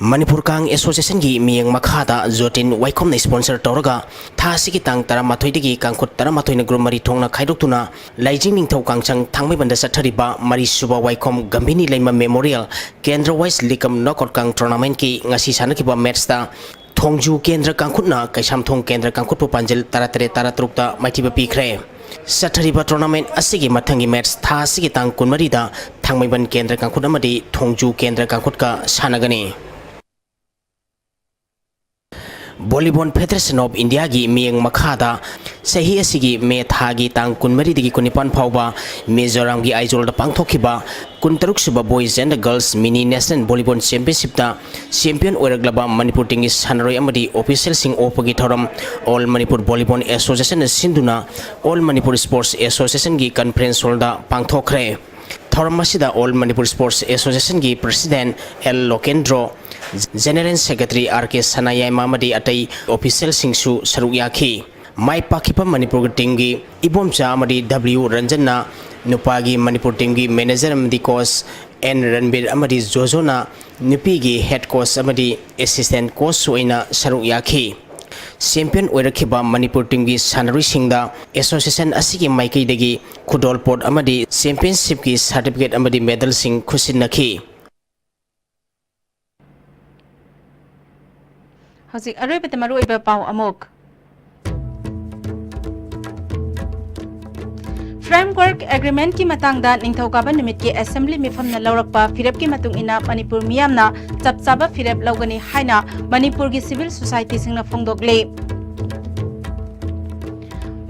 ꯃꯅꯤꯄꯨꯔ ꯀꯥꯡ ꯑꯦꯁꯣꯁꯤꯌꯦꯁꯟꯒꯤ ꯃꯤꯠꯌꯦꯡ ꯃꯈꯥꯗ ꯖꯣꯇꯤꯟ ꯋꯥꯏꯈꯣꯝꯅ sponsor ꯇꯧꯔꯒ ꯊꯥ ꯑꯁꯤꯒꯤ ꯇꯥꯡ ꯇꯔꯥꯃꯥꯊꯣꯏꯗꯒꯤ ꯀꯥꯡꯈꯨꯠ ꯇꯔꯥꯃꯥꯊꯣꯏꯅ group ꯃꯔꯤ ꯊꯣꯛꯅ ꯈꯥꯏꯗꯣꯛꯇꯨꯅ ꯂꯥꯏꯖꯤꯡ ꯅꯤꯡꯊꯧ ꯀꯥꯡꯁꯪ ꯊꯥꯡꯃꯩꯕꯟꯗ ꯆꯠꯊꯔꯤꯕ ꯃꯔꯤꯁꯨꯕ ꯋꯥꯏꯈꯣꯝ ꯒꯝꯚꯤꯅꯤ ꯂꯩꯃ Memorial Kendra Wise League Cum Knockout Kang Tournamentꯀꯤ ꯉꯁꯤ ꯁꯥꯟꯅꯈꯤꯕ matchꯇ ꯊꯣꯡꯖꯨ ꯀꯦꯟꯗ꯭ꯔ ꯀꯥꯡꯈꯨꯠꯅ ꯀꯩꯁꯥꯝꯊꯣꯡ ꯀꯦꯟꯗ꯭ꯔ ꯀꯥꯡꯈꯨꯠꯄꯨ ꯄꯥꯟꯖꯤꯜ ꯇꯔꯥꯇꯔꯦꯠ ꯇꯔꯥꯇꯔꯨꯛꯇ ꯃꯥꯏꯊꯤꯕ ꯄꯤꯈ꯭ꯔꯦ꯫ ꯆꯠꯊꯔꯤꯕ tournament ꯑꯁꯤꯒꯤ ꯃꯊꯪꯒꯤ match ꯊꯥ ꯑꯁꯤꯒꯤ ꯇꯥꯡ ꯀꯨꯟꯃꯔꯤꯗ ꯊꯥꯡꯃꯩꯕꯟ ꯀꯦꯟꯗ꯭ꯔ ꯀꯥꯡꯈꯨꯠ ꯑꯃꯗꯤ ꯊꯣꯡꯖꯨ ꯀꯦꯟꯗ꯭ꯔ ꯀꯥꯡꯈꯨꯠꯀ ꯁꯥꯟꯅꯒꯅꯤ꯫ Volleyball Federation of Indiaꯒꯤ ꯃꯤꯠꯌꯦꯡ ꯃꯈꯥꯗ ꯆꯍꯤ ꯑꯁꯤꯒꯤ ꯃꯦ ꯊꯥꯒꯤ ꯇꯥꯡ ꯀꯨꯟꯃꯔꯤꯗꯒꯤ ꯀꯨꯟꯅꯤꯄꯥꯟ ꯐꯥꯎꯕ ꯃꯤꯖꯣꯔꯥꯝꯒꯤ ꯑꯥꯏꯖꯣꯜꯗ ꯄꯥꯡꯊꯣꯛꯈꯤꯕ ꯀꯨꯟꯇꯔꯨꯛ ꯁꯨꯕ Boys and Girls Mini National Volleyball Championshipꯇ champion ꯑꯣꯏꯔꯛꯂꯕ Manipur teamꯒꯤ ꯁꯥꯟꯅꯔꯣꯏ ꯑꯃꯗꯤ officialꯁꯤꯡ ꯑꯣꯛꯄꯒꯤ ꯊꯧꯔꯝ All Manipur Volleyball Associationꯅ ꯁꯤꯟꯗꯨꯅ All Manipur Sports Associationꯒꯤ conference hallꯗ ꯄꯥꯡꯊꯣꯛꯈ꯭ꯔꯦ꯫ ꯊꯧꯔꯝ ꯑꯁꯤꯗ All Manipur Sports Associationꯒꯤ President L Lokendro, General Secretary R K Sanayaima ꯑꯃꯗꯤ ꯑꯇꯩ officialꯁꯤꯡꯁꯨ ꯁꯔꯨꯛ ꯌꯥꯈꯤ꯫ ꯃꯥꯏ ꯄꯥꯛꯈꯤꯕ ꯃꯅꯤꯄꯨꯔꯒꯤ teamꯒꯤ ꯏꯕꯣꯝꯆꯥ ꯑꯃꯗꯤ ꯗꯕ꯭ꯂꯤꯌꯨ ꯔꯟꯖꯟꯅ ꯅꯨꯄꯥꯒꯤ ꯃꯅꯤꯄꯨꯔ teamꯒꯤ manager ꯑꯃꯗꯤ coach, ꯑꯦꯟ ꯔꯟꯕꯤꯔ ꯑꯃꯗꯤ ꯖꯣꯖꯣꯅ ꯅꯨꯄꯤꯒꯤ head coach ꯑꯃꯗꯤ assistant coach ꯑꯣꯏꯅ ꯁꯔꯨꯛ ꯌꯥꯈꯤ꯫ Champion ꯑꯣꯏꯔꯛꯈꯤꯕ ꯃꯅꯤꯄꯨꯔ teamꯒꯤ ꯁꯥꯟꯅꯔꯣꯏꯁꯤꯡꯗ association ꯑꯁꯤꯒꯤ ꯃꯥꯏꯀꯩꯗꯒꯤ ꯈꯨꯗꯣꯜꯄꯣꯠ ꯑꯃꯗꯤ championshipꯀꯤ certificate ꯑꯃꯗꯤ medalꯁꯤꯡ ꯈꯨꯠꯁꯤꯟꯅꯈꯤ꯫ ꯍꯧꯖꯤꯛ ꯑꯔꯣꯏꯕꯗ ꯃꯔꯨꯑꯣꯏꯕ ꯄꯥꯎ ꯑꯃꯨꯛ꯫ Framework Agreementꯀꯤ ꯃꯇꯥꯡꯗ ꯅꯤꯡꯊꯧꯀꯥꯕ ꯅꯨꯃꯤꯠꯀꯤ assembly ꯃꯤꯐꯝꯅ ꯂꯧꯔꯛꯄ ꯐꯤꯔꯦꯞꯀꯤ ꯃꯇꯨꯡ ꯏꯟꯅ ꯃꯅꯤꯄꯨꯔ ꯃꯤꯌꯥꯝꯅ ꯆꯞ ꯆꯥꯕ ꯐꯤꯔꯦꯞ ꯂꯧꯒꯅꯤ ꯍꯥꯏꯅ ꯃꯅꯤꯄꯨꯔꯒꯤ civil societyꯁꯤꯡꯅ ꯐꯣꯡꯗꯣꯛꯂꯤ꯫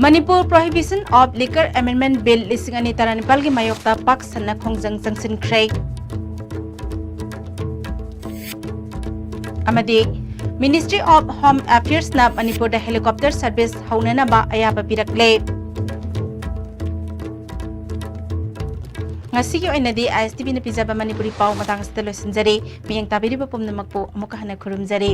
Manipur Prohibition of Liquor Amendment Bill ꯂꯤꯁꯤꯡ ꯑꯅꯤ ꯇꯔꯥꯅꯤꯄꯥꯜꯒꯤ ꯃꯥꯌꯣꯛꯇ ꯄꯥꯛ ꯁꯟꯅ ꯈꯣꯡꯖꯪ ꯆꯪꯁꯤꯟꯈ꯭ꯔꯦ꯫ ꯑꯃꯗꯤ Ministry of Home Affairsꯅ ꯃꯅꯤꯄꯨꯔꯗ helicopter service ꯍꯧꯅꯅꯕ ꯑꯌꯥꯕ ꯄꯤꯔꯛꯂꯦ꯫ ꯉꯁꯤꯒꯤ ꯑꯣꯏꯅꯗꯤ ISTVꯅ ꯄꯤꯖꯕ ꯃꯅꯤꯄꯨꯔꯤ ꯄꯥꯎ ꯃꯇꯥꯡ ꯑꯁꯤꯗ ꯂꯣꯏꯁꯤꯟꯖꯔꯦ꯫ ꯃꯤꯠꯌꯦꯡ ꯇꯥꯕꯤꯔꯤꯕ ꯄꯨꯝꯅꯃꯛꯄꯨ ꯑꯃꯨꯛꯀ ꯍꯟꯅ ꯈꯨꯔꯨꯝꯖꯔꯤ꯫